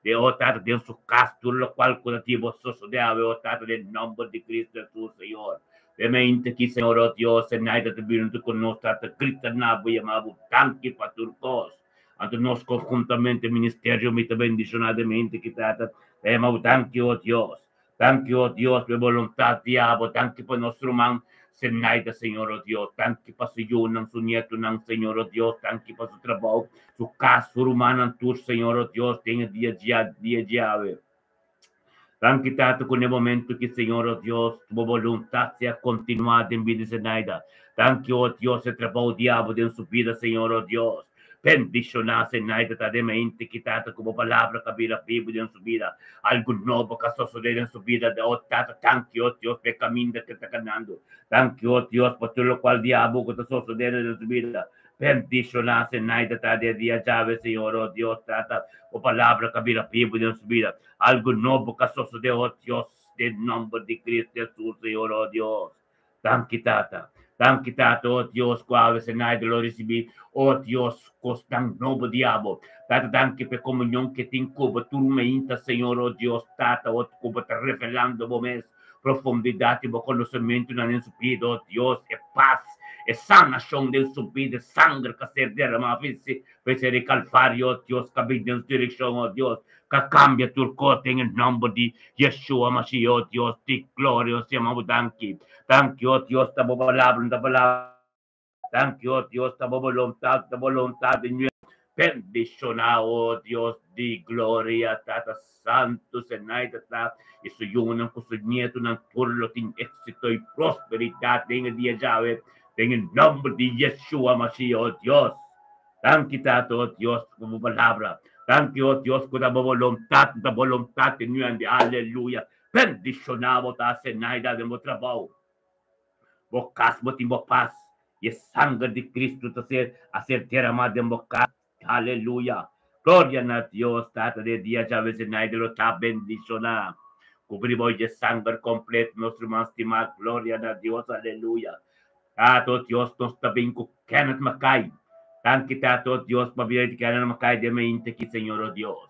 De o Tata, den su kas, tur lokual ku ta tin bo sosodé awe, o Tata, den nòmber di Kristu Hesus, Señor. E mainta aki, Señor, o Dios, Zenaida ta bini huntu ku nos, Tata, grita na bo, yama bo, danki pa tur kos. Anto nos konhuntamente, ministerio, mi ta bendishoná den mainta aki, Tata, ta yama bo, danki, o Dios. Danki, o Dios, pa e boluntat di abo. Danki pa nos ruman Zenaida, Señor, o Dios. Danki pa su yunan, su nietonan, Señor, o Dios. Danki pa su trabou, su kas, su rumannan tur, Señor, o Dios, den e dia dia djawe. Danki, Tata, ku na e momento aki, Señor, o Dios, bo boluntat sea kontinuá den bida di Zenaida. Danki, o Dios, e trabou di abo den su bida, Señor, o Dios. Bendishoná Zenaida ta den mainta aki, Tata, ku bo palabra ka bira bibu den su bida. Algu nobo ka sosodé den su bida. O Tata, danki, o Dios, pa e kaminda ku e ta kanando. Danki, o Dios, pa tur lokual di abo ku ta sosodé den su bida. Bendishoná Zenaida ta den dia djawe, Señor, o Dios, Tata, bo palabra ka bira bibu den su bida. Algu nobo ka sosodé, o Dios, den nòmber di Kristu Hesus, Señor, o Dios. Danki, Tata. Danki, Tata, o Dios, ku awe Zenaida lo risibí, o Dios, kosnan nobo di abo. Tata, danki pa e komunion ku e tin ku bo tur mainta, Señor, o Dios, Tata, o ku bo ta revelando bo mes profundidat di bo konosementunan den su bida, o Dios, e pas, e sanashon den su bida, e sanger ku a ser deramá p'esei di Kalvario, o Dios, ku a bin den su direkshon, o Dios, ku a kambia tur kos den e nòmber di Yeshua Mashiach, o Dios di gloria, nos yama bo danki. Danki, o Dios, ta bo palabra, no ta palabra. Danki, o Dios, ta bo boluntat, ta boluntat di ñue. Bendishoná, o Dios di gloria, Tata Santu, Zenaida ta i su yunan ku su nietunan tur lo tin éksito i prosperidat den e dia djawe, den e nòmber di Yeshua Mashiach, o Dios. Danki, Tata, o Dios, ku bo palabra. Danki, o Dios, ku ta bo boluntat, ta boluntat di ñuende. Aleluya. Bendishoná bo ta, Zenaida, den bo trabou. Bo kas, bo tin bo pas. I e sanger di Kristu ta ser a ser deramá den bo kas. Aleluya. Gloria na Dios, Tata, den dia djawe Zenaida lo ta bendishoná. Kubri bo i e sanger kompleto, nos ruman stimá. Gloria na Dios. Aleluya. Tata, o Dios, nos ta bin ku Kenneth Mackay. Danki, Tata, o Dios, pa bida di Kenneth Mackay den mainta aki, Señor, o Dios.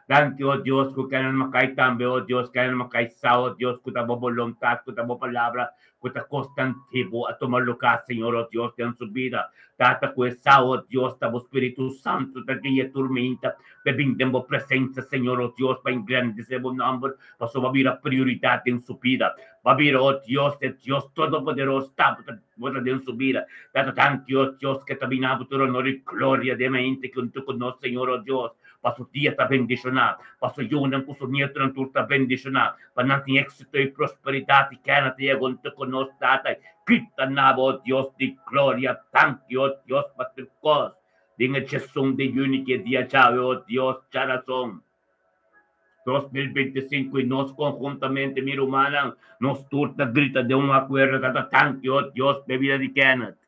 Danki, o Dios, ku Kenneth Mackay tambe, o Dios, Kenneth Mackay sa, o Dios, ku ta bo boluntat, ku ta bo palabra, ku ta konstante bo a tuma lugá, Señor, o Dios, den su bida. Tata, ku e sa, o Dios, ta bo Spiritu Santu ta guia tur mainta pa bin den bo presensia, Señor, o Dios, pa engrandesé bo nòmber, pasobra bo a bira prioridat den su bida. Bo a bira, o Dios, e Dios Todopoderoso, ta bo ta den su bida. Tata, danki, o Dios, ku e ta bini bo tur honor i gloria den mainta aki huntu ku nos, Señor, o Dios, pa su dia ta bendishoná, pa su yunan ku su nietonan tur ta bendishoná, pa nan tin éksito i prosperidat i kena ta yega huntu ku nos, Tata. Grita na bo, o Dios di gloria, danki, o Dios, pa tur kos. Den e 11 di yüni ku e dia djawe, o Dios, djarason 2025, i nos konhuntamente, mi rumannan, nos tur ta grita den un akuerdo, Tata, danki, o Dios, pa e bida di Kenneth.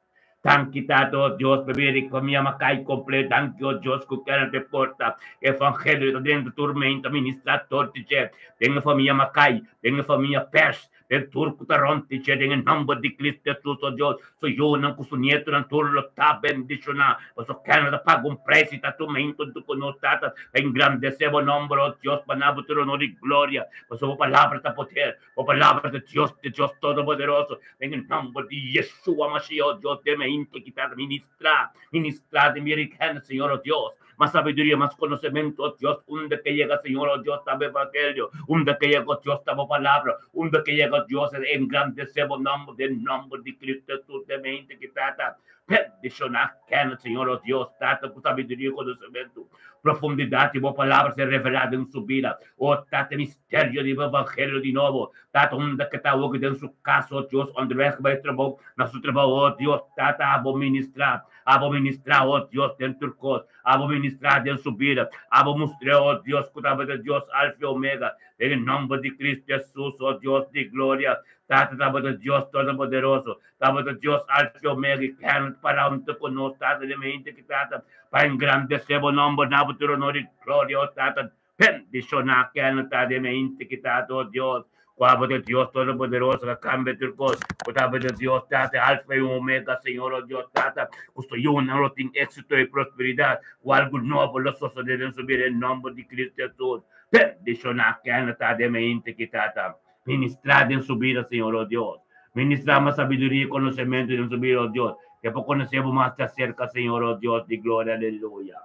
Danki, Tata, o Dios, pa e bida di famia Mackay kompleto. Danki, o Dios, ku Kenneth e porta evangelio ta dentro tur mainta ministrá tur di dje den e famia Mackay, den e famia Pers, den tur ku ta rònt di dje, den e nòmber di Kristu Hesus, o Dios, su yunan ku su nietonan tur lo ta bendishoná, pasobra Kenneth a paga un preis i ta tuma huntu ku nos, Tata, pa engrandesé bo nòmber, o Dios, pa na bo tur honor i gloria, pasobra bo palabra ta poder, bo palabra ta Dios, di Dios Todopoderoso, den e nòmber di Yeshua Mashiach, o Dios, den e hende ki ta ministrá, ministrá den mi Kenneth, Señor, o Dios. Mas sabiduria, mas konosementu, o Dios, unda ke yega, Señor, o Dios, ta bo evangelio, unda ke yega, o Dios, ta bo palabra, unda ke yega, o Dios, engrandesé bo nòmber, den nòmber di Kristu Hesus, den e hende ki Tata bendishoná Kenneth, Señor, o Dios, Tata, ku sabiduria i konosementu, profundidat di bo palabra ser revelá den su bida, o Tata, misterio di bo evangelio di nobo, Tata, unda ke ta awor den su kas, o Dios, onderweg bai trabou, na su trabou, o Dios, Tata, abo ministrá. Abo ministrá, o Dios, den tur kos. Abo ministrá den su bida. Abo mustr'é, o Dios, ku tabata Dios Alfa i Omega. Den e nòmber di Kristu Hesus, o Dios di gloria. Tata tabata Dios Todopoderoso. Tabata Dios Alfa i Omega i kende ta pará huntu ku nos, Tata, den mente ki Tata, pa engrandesé bo nòmber na bo tur honor i gloria, o Tata. Bendishoná kende ta den mente ki Tata, o Dios. Ku abo ta Dios Todopoderoso ku a kambia tur kos. Ku ta abo ta Dios Tata, Alfa i Omega, Señor, o Dios Tata. Ku su yunan lo tin éksito i prosperidat. Ku algu nobo lo sosodé den su bida den nòmber di Cristo Hesus. Bendishoná kende ta den mente ki Tata. Ministrá den su bida, Señor, o Dios. Ministrá mas sabiduria i konosementu den su bida, o Dios. Ke por konosé bo mas di aserka, Señor, o Dios di gloria. Aleluya.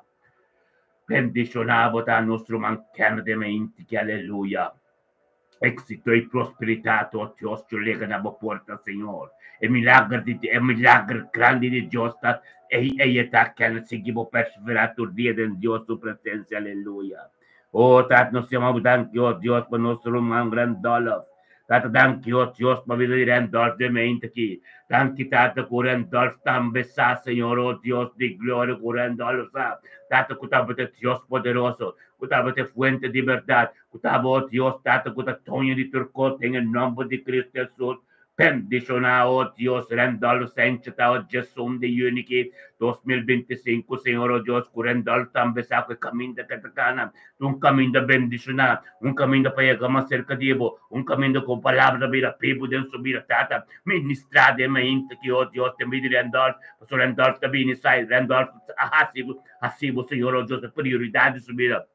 Bendishoná bo ta nos ruman kende den mente ki. Aleluya. Éxito i prosperidat, o Dios, cu lega na bo porta, Señor. E milager di e milager grandi di Dios ta ei ei ta ken sigui bo perseverá tur dia den Dios su presensia. Aleluya. O Tata, nos yama bo danki, o Dios, pa nos ruman Randolph. Tata, danki, o Dios, pa bida di Randolph den mente aki. Danki, Tata, ku Randolph tambe sa, Señor, o Dios di gloria, ku Randolph sa, Tata, ku tabata Dios poderoso, ku tabata fuente di bèrdat, ku ta bo Dios Tata ku ta doño di tur kos den e nòmber di Kristu Hesus. Bendishoná, o Dios, Randolph Sanchez ta o 11 di yüni ki 2025, Señor o Dios, ku Randolph tambe sa ku e kaminda ke ta kana ta un kaminda bendishoná, un kaminda pa yega mas serka di bo, un kaminda ku bo palabra ta bira bibu den su bida. Tata, ministrá den mainta ki, o Dios, den bida di Randolph, pasobra Randolph ta bini sai, Randolph a hasi hasi bo, Señor o Dios, e prioridat di su bida.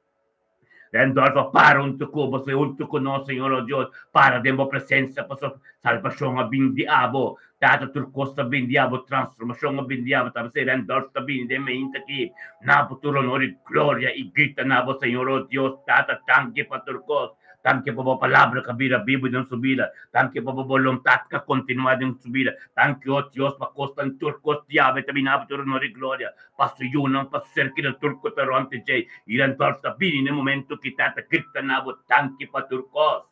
Randolph a para huntu ku bo, huntu ku nos, Señor, o Dios, para den bo presensia, pasobra salbashon a bin di abo. Tata, tur kos ta bin di abo, transformashon a bin di abo. Ta p'esei Randolph ta bini den mainta aki na bo tur honor i gloria i grita na bo, Señor, o Dios, Tata, danki pa tur kos. Danki pa bo palabra ku a bira bibu den su bida. Danki pa bo boluntat ku a kontinuá den su bida. Danki, o Dios, pa kosnan tur kos di abo e ta bini abo tur honor i gloria. Pa su yunan, pa su ser kerido tur ku ta rònt dje, i Randolph ta bini na e momentu ki Tata grita na bo, Danki pa tur kos.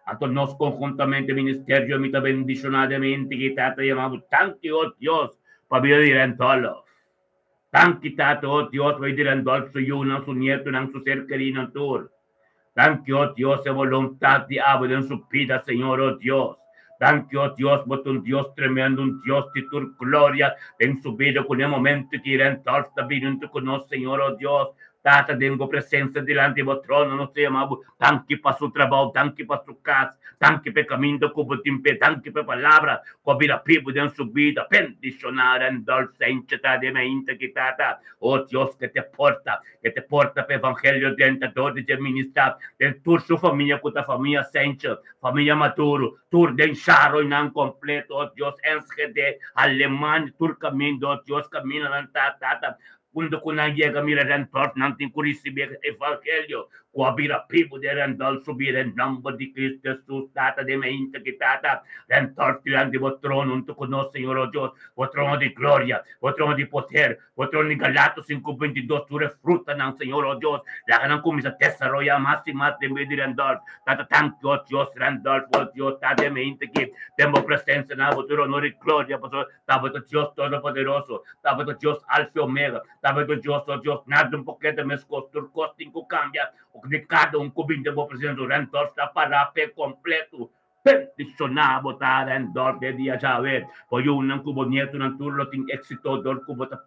Anto nos konhuntamente ministerio mi ta bendishoná den mente ki Tata yama bo, Danki, o Dios, pa bida di Randolph. Danki, Tata, o Dios, pa bida di Randolph, su yunan, su nietunan, su ser keridonan tur. Danki, o Dios, e boluntat di abo den su bida, Señor, o Dios. Danki, o Dios, bo ta un Dios tremendo, un Dios di tur gloria den su bida, ku n'e momento ki Randolph ta bini huntu ku nos, Señor, o Dios, Tata, den bo presensia dilanti bo trono, nos ta yama bo, danki pa su trabou, danki pa su kas, danki pa e kaminda ku bo tin p'e, danki pa e palabra ku a bira bibu den su bida. Bendishoná Randolph Saintje ta den mainta ki, Tata, o Dios, ke te porta E ta porta pa evangelio drenta dor di dje ministrá den tur su famia ku ta famia Sencho, famia Maduro, tur den Sharoynan kompleto, oh Dios, Enschede, Alemania, tur kaminda, oh Dios, kamindanan ta Tata, unda ku nan yega mira Randolph nan tin ku risibí e evangelio ku a bira bibu den Randolph su bida en nòmber di Cristo Hesus, Tata den mainta ki Tata, Randolph dilanti bo trono huntu ku nos, Señor, oh Dios, bo trono di gloria, bo trono di poder, Bo trono di Galato sinku 22 tur e frutanan, Señor, oh Dios, laga nan kuminsá desaroyá mas i mas den medio di Randolph. Tata, danki, oh Dios, Randolph, oh Dios, ta den mente aki den bo presensia na bo tur honor i gloria, pasobra ta bo ta Dios Todopoderoso, ta bo ta Dios Alfa i Omega, ta bo ta Dios, oh Dios, nada un por keda meskos, tur kos tin ku kambia, di kada un ku bin den bo presensia, Randolph ta pará p'e kompleto. Bendishoná bo ta Randolph den dia djawe. Bo yunan ku bo nietunan tur lo tin éksito dor ku bo ta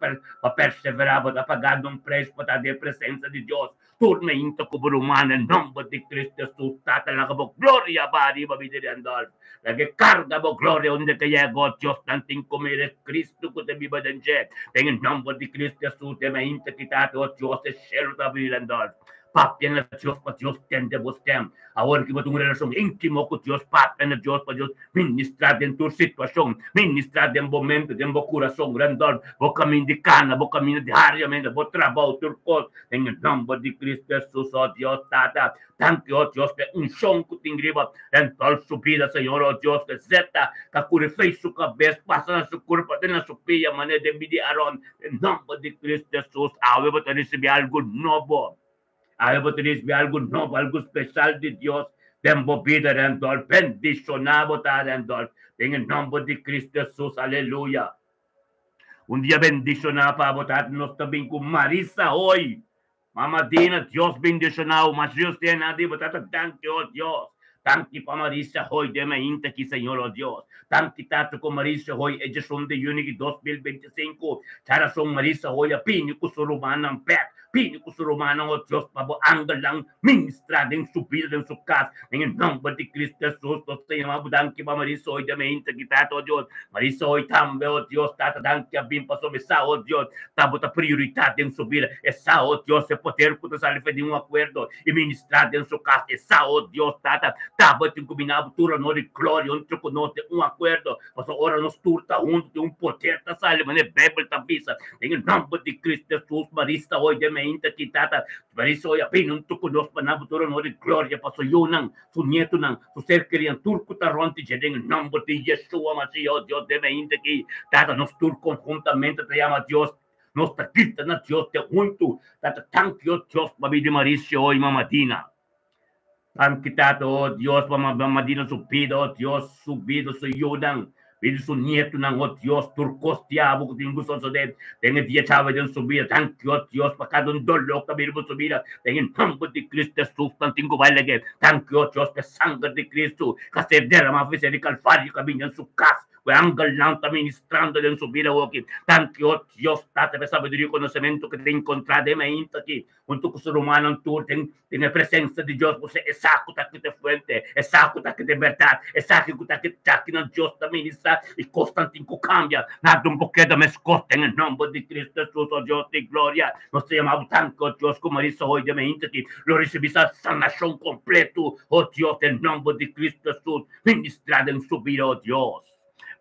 pa perseverá. Bo ta pagando un preis pa ta den presensia di Dios. Tur meinta ku bo ruman den nòmber di Cristo Hesus. Tata laga bo gloria ba riba bida di Randolph. Laga e karga bo gloria unda ke yega, o Dios. Nan tin ku mira e Cristo ku ta biba den dje. Den e nòmber di Cristo Hesus den meinta ki Tata, o Dios, e shelu ta abri Randolph. Papia na Dios pa Dios tende bo stem. Awor ki bo tin un relashon íntimo ku Dios, papia na Dios pa Dios ministrá den tur situashon, ministrá den bo mente, den bo kurason, Randolph, bo kaminda di kana, bo kaminda diariamente, bo trabou, tur kos, den e nòmber di Cristo Hesus, o Dios Tata. Danki, o Dios, pa e unshon ku tin riba Randolph su bida, Señor, o Dios, ku e zeta ta kuri fei su kabes, pasa na su kurpa, te na su pia, manera den bida di Aron. Den nòmber di Cristo Hesus, awe bo ta risibí algu nobo. Awe bo ta risibí algu nobo, algu speshal di Dios den bo bida, Randolph. Bendishoná bo ta, Randolph, den e nòmber di Cristo Hesus. Aleluya. Un dia bendishoná pa bo, Tata. Nos ta bin ku Marisa hoy. Mama Dina, Dios bendishoná bo. Mas Dios tene di bo, Tata. Danki, oh Dios. Danki pa Marisa Hoy den mainta aki, Señor, oh Dios. Danki, Tata, ku Marisa Hoy e 11 di yüni di 2025. Djarason Marisa Hoy a bini ku su rumannan bèk. bini ku su rumannan, o Dios, pa bo angelnan ministrá den su bida, den su kas, den e nòmber di Cristo Hesus. Nos ta yama bo danki pa Marisa hoy den meinta ki, Tata, o Dios. Marisa hoy tambe, o Dios, Tata, danki a bin pasobra e sa, o Dios, ta bo ta prioritat den su bida. E sa, o Dios, e poder ku ta sali for di un akuerdo i ministrá den su kas. E sa, o Dios, Tata, ta bo tin ku bina bo tur honor i gloria huntu ku nos den un akuerdo. Pasobra ora nos tur ta huntu, tin un poder ta sali, manera e Beibel ta bisa. Den e nòmber di Cristo Hesus, Marisa hoy den meinta ki, Tata, Marisa hoy a bini huntu ku nos pa na bo tur honor i gloria pa su yunan, su nietonan, su ser kerinan, tur ku ta rònt di dje, den e nòmber di Yeshua Mashiach, o Dios, den meinta ki, Tata, nos tur konhuntamente ta yama Dios, nos ta grita na Dios den huntu, Tata, danki, o Dios, pa bida di Marisa hoy, Mama Dina. Danki, Tata, o Dios, pa Mama Dina su bida, o Dios, su bida, su yunan, bida su nietonan, o Dios, tur kos di abo ku tin ku sosodé den e dia djawe den su bida. Danki, o Dios, pa kada un doló ku a bini bo su bida, den e nòmber di Cristo Hesus, nan tin ku bai lag'é. Danki, o Dios, pa e sanger di Cristo ku a ser deramá for di Kalvario ku a bini den su kas. Ku e angelnan ta ministrando den su bida awoki. Danki, o Dios, Tata, pa e sabiduria i konosementu ku ta enkontrá den mainta aki. Huntu ku su rumannan tur den den e presensia di Dios, bo sa e sa ku ta kita fuente, e sa ku ta kita bèrdat, e sa ku ta kita kinan Dios ta ministrá i kosnan tin ku kambia. Nada un por keda meskos den e nòmber di Cristo Hesus, o Dios di gloria. Nos ta yama bo danki, o Dios, ku Marisa hoy den mainta aki lo risibí sa sanashon kompletu, o Dios, den nòmber di Cristo Hesus. Ministrá den su bida, o Dios.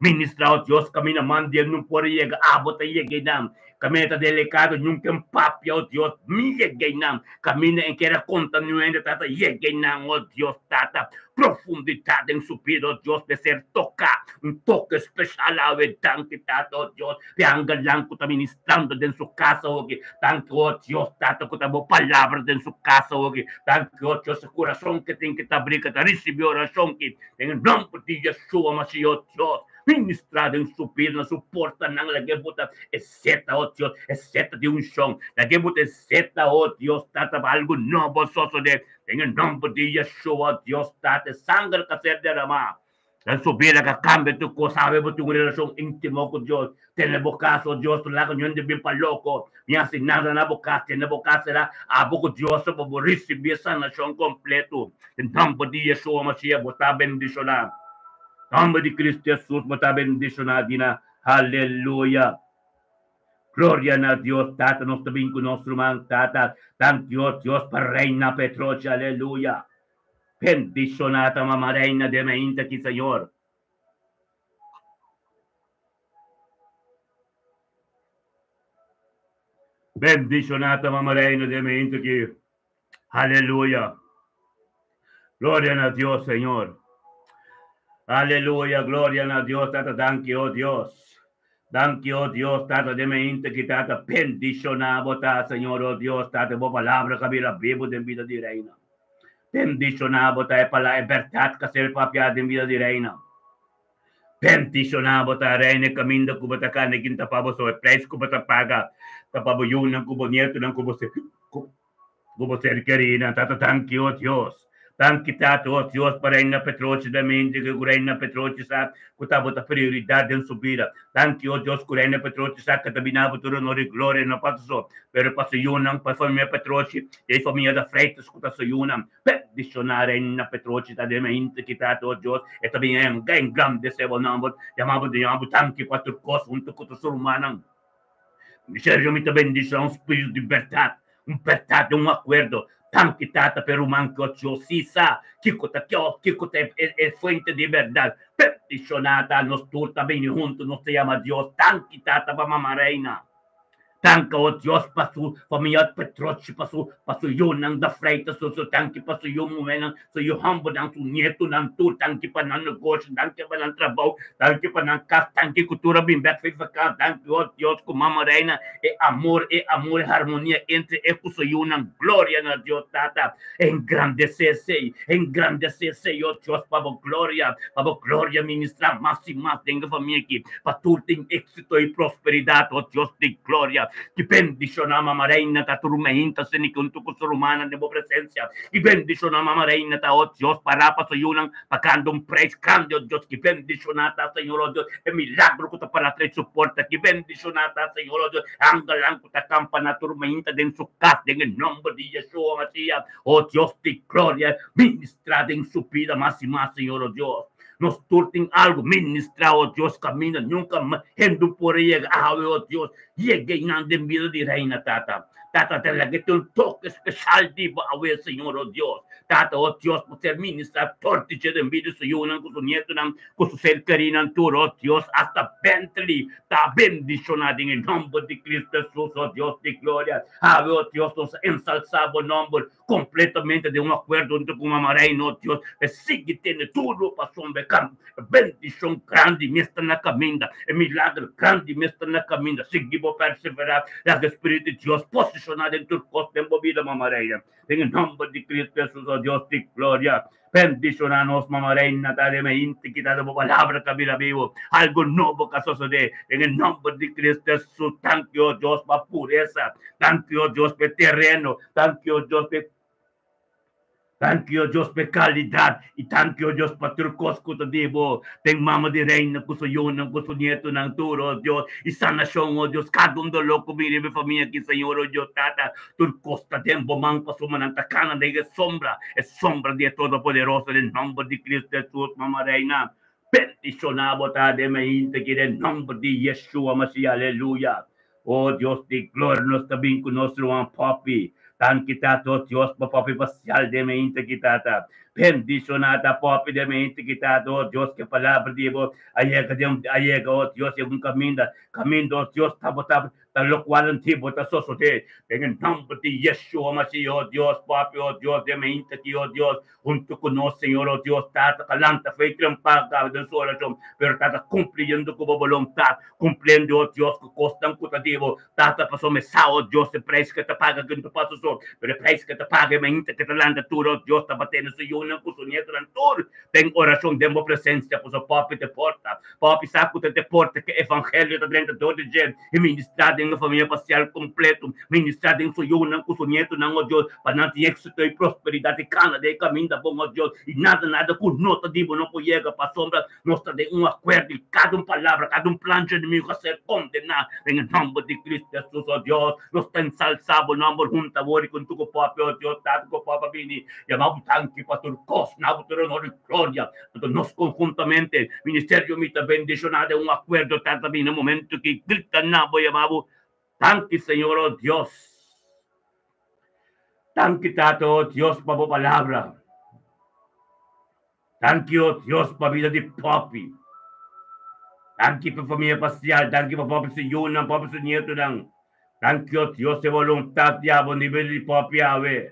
Ministra, o Dios, camina man di el no por yega, abo ta yega einan. Camina ta delicado, niun ken papia, o Dios, mi yega einan. Camina en kere conta niun hende tata yega einan, o Dios, Tata. Profundidad den su bida, o Dios, mester toca, un toke special awe. Danki, Tata, o Dios, p'e angelnan cu ta ministrando den su casa hoki. Danki, o Dios, Tata, cu ta bo palabra den su casa hoki. Danki, o Dios, e curason ke tin ke ta abri, ke ta ricibi oracion ki. Den e nòmber di Yeshua Mashiach, Dios, ministrá den su bida, na su portanan, laga e bota e seta, oh Dios, e seta di unshon, laga e bota e seta, oh Dios, Tata, pa algu nobo sosodé, den e nòmber di Yeshua, Dios, Tata, e sanger ka ser deramá den su bida ka kambia tur kos. Awe bo tin un relashon íntimo ku Dios, Tene bo kas, oh Dios, laga ñon di bin pa loko. Mi hasi nada na bo kas. Tene bo kas será abo ku Dios pa bo risibí e sanashon kompletu. Den nòmber di Yeshua Mashiach bo ta bendishoná. Nòmber di Kristu Hesus bo ta bendishoná, Dina. Haleluya. Gloria na Dios Tata. Nos ta bin ku nos ruman Tata. Danki, oh Dios, pa Reina Petrochi. Aleluya. Bendishoná ta Mama Reina den mainta aki, Señor. Bendishoná ta Mama Reina den mente aki. Aleluya. Gloria na Dios, Señor. Aleluya, gloria na Dios, Tata, danki, oh Dios. Danki, oh Dios, Tata, den mente aki, Tata, bendishoná bo ta, Señor, oh Dios, Tata, bo palabra ka bira bibu den bida di Reina. Bendishoná bo ta e palabra, e bèrdat ka ser papiá den bida di Reina. Bendishoná bo ta Reina e kaminda ku bo ta kana kin ta pa bo so e preis ku bo ta paga ta pa bo yunan ku bo nietunan ku bo ku bo ser kerinan. Tata danki o Dios. Danki Tata o Dios pa Reina Petrochi da mente ku Reina Petrochi sa ku ta bo ta prioridat den su bida. Danki o Dios ku Reina Petrochi sa ku ta bina bo tur honor i gloria no pa so pero pa su yunan pa e famia Petrochi i e famia da Freitas ku ta su yunan. Bendiciona Reina Petrochi ta den hende ki ta to Dios e ta bin engrandece bo nomber yama bo Dios bo danki pa tur cos hunto cu tur su rumannan. Miserio mi ta bendiciona un spiritu di berdad un berdad den un acuerdo danki Tata pa e ruman ki ocho si sa kico ta kico ta e fuente di berdad bendiciona ta nos tur ta bini hunto nos ta yama Dios danki Tata pa mama Reina. Danki, o Dios, pa su famia Petrochi, pa su, pa su yunan da Freitas, su, su danki pa su yu muhénan, su yu hòmbernan, su nietunan tur, danki pa nan negoshi, danki pa nan trabou, danki pa nan kas, danki ku tur a bin bèk for vakansi, danki, o Dios, ku Mama Reina, e amor, e amor, e harmonia entre e ku su yunan, gloria na Dios Tata, engrandesé esei, engrandesé esei, o Dios, pa bo gloria, pa bo gloria ministrá mas i mas den e famia aki, pa tur tin éksito i prosperidat, o Dios di gloria. Ki bendishoná Mama Reina ta tur meinta seni huntu ku su rumannan den bo presensia. Ki bendishoná Mama Reina ta, o Dios, pará pa su yunan pagando un preis grandi, o Dios. Ki bendishoná ta, Señor, o Dios, e milagro ku ta pará tras su porta. Ki bendishoná ta, Señor, o Dios, e angelnan ku ta kampa na tur meinta den su kas, den e nòmber di Yeshua Masias. O Dios di gloria, ministrá den su bida mas i mas, Señor, o Dios. Nos tur tin algu ministrá, o Dios, kaminda nunka hende por a yega awe, o Dios. Yega einan den bida di Reina, Tata. Tata, ta laga tin un toke speshal di bo awe, Señor, o Dios. Tata, o Dios, por ser ministrá tur di dje den bida di su yunan ku su nietonan, ku su ser kerinan tur, o Dios, asta Bentley ta bendishoná den e nòmber di Cristo Hesus, o Dios di gloria. Awe, o Dios, nos a ensalsá bo nòmber kompletamente den un akuerdo huntu ku Mama Reina, o Dios, pa e sigui tene tur lo pasobra e kam e bendishon grandi mes ta na kaminda, e milager grandi mes ta na kaminda. Sigui bo perseverá, laga e Spiritu di Dios posishoná den tur kos den bo bida, Mama Reina. Den e nòmber di Cristo Hesus, o Dios di gloria. Bendishoná nos, Mama Reina, ta den e inti kita bo palabra ka bira bibu. Algu nobo ka sosodé den e nòmber di Cristo Hesus. Danki, o Dios, pa puresa. Danki, o Dios, pa e tereno. Danki, o Dios, pa e Danki, o Dios, pa e kalidat. I danki, o Dios, pa tur kos ku ta di bo den Mama di Reina ku su yunan, ku su nietonan tur, o Dios. I sanashon, o Dios, kada un doló ku bini riba e famia aki, Señor, o Dios, Tata. Tur kos ta den bo man pasobra nan ta kana den e sombra, e sombra di e Todopoderoso, den nòmber di Cristo Hesus, Mama Reina, bendishoná bo ta den mainta aki den nòmber di Yeshua Masiah, aleluya. O Dios di gloria, nos ta bin ku nos ruman Poppy. Danki Tata, o Dios, pa Poppy pasial den mainta aki, Tata. Bendishoná ta Poppy den mainta aki, Tata, o Dios, ku e palabra di bo a yega den, a yega, o Dios, yega un kaminda, kaminda, o Dios, tabata Ta lokual antibo ta sosodé den e nòmber di Yeshua Mashiach, o Dios Papi, o Dios den mainta aki, o Dios, huntu ku nos, Señor, o Dios Tata, ta lanta fe i trempá kaba den su orashon, pero Tata kumpliendo ku bo boluntat, kumpliendo, o Dios, ku kosnan ku ta di bo, Tata, pasobra mi sa, o Dios, e preis ke ta paga ke no ta pasa so, pero e preis ke ta paga e mainta ke ta lanta tur, o Dios, ta batendo su yunan ku su nietonan tur den orashon den bo presensia, pasobra Papi ta e porta. Papi sa ku ta te porta ku evangelio ta drenta dor di dje i ministrá den e famia pasial kompleto, ministrá den su yunan ku su nietonan, o Dios, pa nan tin éksito i prosperidat i kana den e kaminda bon, o Dios, i nada nada ku no ta di bo no por yega, pasobra nos ta den un akuerdo i kada un palabra, kada un plan dje enemigu a ser kondená den e nòmber di Cristo Hesus, o Dios, nos ta ensalsá bo nòmber huntu awor i kuntu ku Papi, o Dios, Tata ku Papa bini, yama bo danki pa tur kos, na bo tur honor i gloria. Anto nos konhuntamente, Ministerio mi ta bendishoná den un akuerdo ta bini na momento ki grita na bo yama bo, Danki Señor, o Dios. Danki Tata, o Dios, pa bo palabra. Danki, o Dios, pa bida di Poppy. Danki pa famia pasial, danki pa Poppy su yunan, Poppy su nietonan. Danki, o Dios, e boluntat di abo nivel di Poppy awe.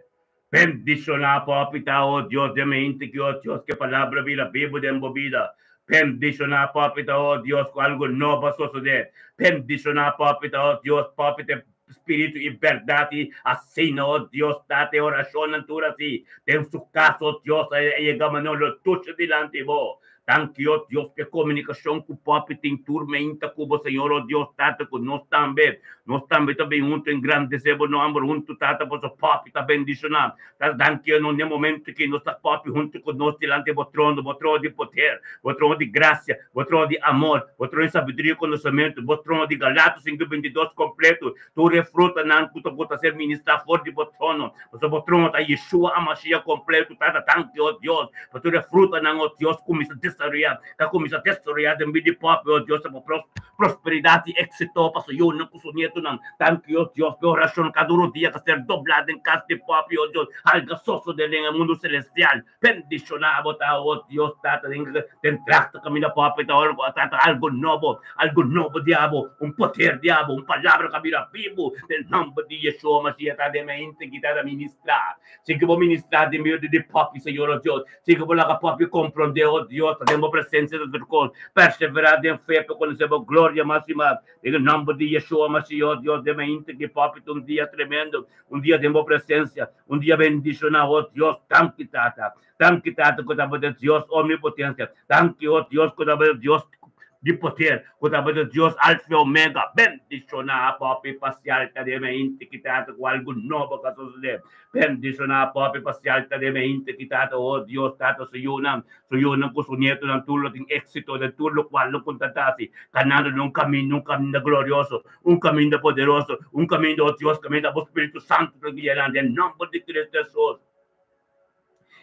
Bendishoná Papi ta, o Dios, den mente ki, o Dios, ke palabra bira bibu den bo bida. Bendishoná Papi ta, o Dios, ku algu nobo a sosodé. Bendishoná Papi ta, o Dios, Papi ta e Spiritu i bèrdat i asina, o Dios, Tata, e orashonnan tur hasi den su kas, o Dios, a yega manera lo tusha dilanti bo. Danki, o Dios, p'e komunikashon ku Papi tin tur meinta ku bo, Señor, o Dios, Tata, ku nos tambe. Nos tambe ta bin huntu engrandesé bo nòmber huntu, Tata, pasobra Papi ta bendishoná. Tata, danki no n'e momentu ki nos ta papia huntu ku nos dilanti bo trono, bo trono di poder, bo trono di grasia, bo trono di amor, bo trono di sabiduria i konosementu, bo trono di Galatos sinku 22 kompletu, tur e frutanan ku ta ku ta ser ministrá for di bo trono. Pasobra bo trono ta Yeshua HaMashiach kompletu, Tata, danki, o Dios, pa tur e frutanan, o Dios, kuminsá desaroyá, ta kuminsá desaroyá den bida di papia, o Dios, pa prosperidat i éksito pa su yunan ku su nietonan. Danki, o Dios, pa e orashon kada rodia ta ser doblá den kas di papia, o Dios, alga sosodé den e mundu selestial. Bendishoná bo ta, o Dios, Tata, den den trachta kaminda papia ta ora ku a trata algu nobo, algu nobo di abo, un poder di abo, un palabra ku a bira bibu den nòmber di Yeshua Mashiach ta den e henter ki ta ta ministrá. Si ku bo ministrá den medio di papia, Señor, o Dios, si ku bo laga papia komprondé, o Dios, ta den bo presensia ta tur kos. Perseverá den fe pa konosé bo gloria mas i mas. Den e nòmber di Yeshua Mashiach, o Dios, den e henter ki papia ta un dia tremendo, un dia den bo presensia, un dia bendishoná, o Dios. Danki, Tata. Danki, Tata, ku ta bo Dios omnipotencia. Danki, o Dios, ku ta bo Dios. di poder, ku tabata Dios Alfa i Omega, bendishoná Poppy Pasial ta den e inti ki tata ku algu nobo ka sosodé. Bendishoná Poppy Pasial ta den e inti ki tata, o Dios Tata, su yunan, su yunan ku su nietonan tur lo tin éksito den tur lokual lo ku ta hasi, kanando den un kaminda, un kaminda glorioso, un kaminda poderoso, un kaminda, o Dios, kaminda bo Spiritu Santu ta guia nan den nòmber di Kristu Hesus.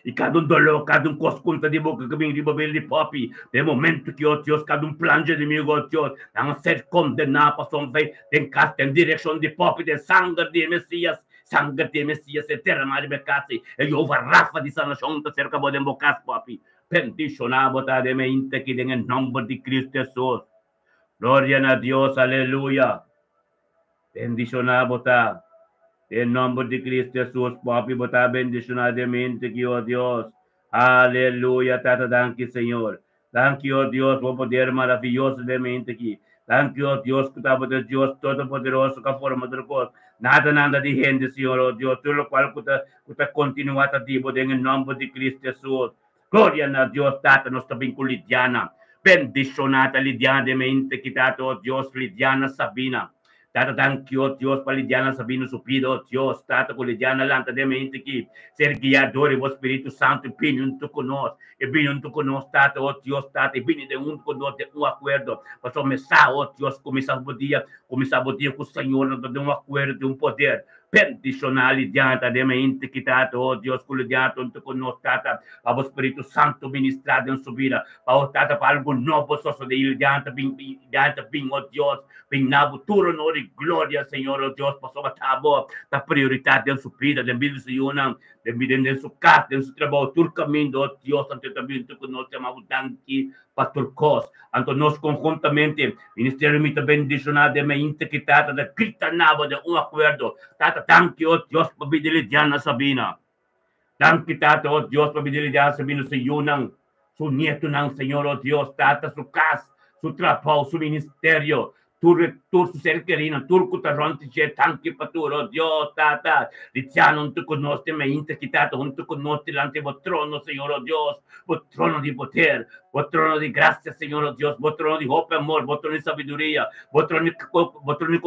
I kada un doló, kada un kos ku ta di boka ku bin riba bel di popi, den momento ki, o Dios, kada un plan dje enemigu, o Dios, nan a ser kondená pasobra den kas, den direkshon di popi, den sanger di e Mesias, sanger di e Mesias e derramá riba e kas, e Jehová Rafa di sanashon ta serka bo den bo kas, popi. Bendishoná bo ta den e mainta aki den e nòmber di Kristu Hesus. Gloria na Dios, aleluya. Bendishoná bo ta. Den nòmber di Kristu Hesus, Papi, bo ta bendishoná den mente ki, o Dios. Aleluya, Tata, danki, Señor. Danki, o Dios, bo poder maravioso den mente ki. Danki, o Dios, ku ta bo ta Dios Todopoderoso ku a forma tur kos. Nada nanda di hende, Señor, o Dios, tur lokual ku ta ku ta kontinuá ta di bo den e nòmber di Kristu Hesus. Gloria na Dios Tata nos ta bin ku Lidiana bendiciona ta Lidiana den mente ki Tata oh Dios Lidiana Sabina Tata danki oh Dios pa Lidiana Sabina su bida oh Dios Tata ku Lidiana lanta den mente ki ser guia dor di bo Spiritu Santo i bini hunto ku nos i bini hunto ku nos Tata oh Dios Tata i bini den hunto ku nos den un akuerdo pasobra mi sa oh Dios kumisa bo dia kumisa bo dia ku Señor nan ta den un akuerdo den un poder Bendishoná Lidiana ta den mente ki Tata, oh Dios, ku Lidiana ta huntu ku nos, Tata, pa bo Spiritu Santu ministrá den su bida, pa oh Tata, pa algu nobo sosodé i Lidiana ta bin, Lidiana ta bin, oh Dios, bin na bo tur honor i gloria, Señor, oh Dios, pasobra ta bo ta prioritat den su bida, den bida di su yunan, den bida den su kas, den su trabou, tur kaminda, oh Dios, anto e ta bin huntu ku nos, yama bo danki pa tur kos. Anto nos konhuntamente, ministerio mi ta bendishoná den mainta ki Tata ta grita na bo den un akuerdo, Tata, danki, o Dios, pa bida Lidiana Sabina. Danki, Tata, o Dios, pa bida Lidiana Sabina, su yunan, su nietunan, Señor, o Dios, Tata, su kas, su trabou, su ministerio, Tur tur su ser kerinan, tur ku ta rònt di dje, danki pa tur. O Dios, Tata, Lidiana huntu ku nos den mainta aki, Tata, huntu ku nos dilanti bo trono, Señor, o Dios, bo trono di poder, bo trono di grasia, Señor, o Dios, bo trono di hopi amor, bo trono di sabiduria, bo trono di bo trono di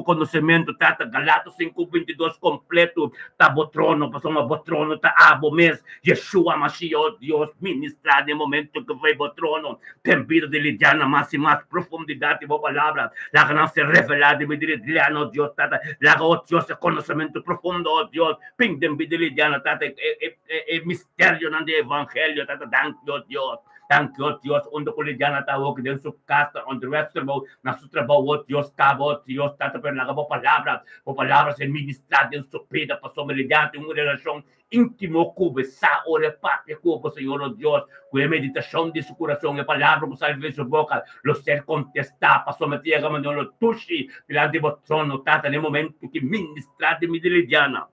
konosementu, Tata. Galato sinku bintidos kompletu ta bo trono, pasobra bo trono ta abo mes, Yeshua Mashiach, o Dios, ministrá den momento ku bai bo trono. Den bida di Lidiana mas i mas profundidat di bo palabra. Laga nan ser revelá den bida di Lidiana, o Dios, Tata. Laga, o Dios, e konosementu profundo, o Dios, bin den bida di Lidiana, Tata, e, e, e, e misterionan di evangelio, Tata. Danki, o Dios. Danki, o Dios, unda ku Lidiana ta awoki den su kas, ta onderweg trabou, na su trabou, o Dios, kaba, o Dios, Tata, pero laga bo palabra, bo palabra ser ministrá den su bida, pasobra Lidiana tin un relashon Íntimo ku bo sa ora e papia ku bo, Señor, o Dios, ku e meditashon di su kurason, e palabra ku sali di su boka lo ser kontestá, pasobra mi ta yega manera lo dushi dilanti bo trono, Tata, na e momentu ki ministrá di mi dilidiana.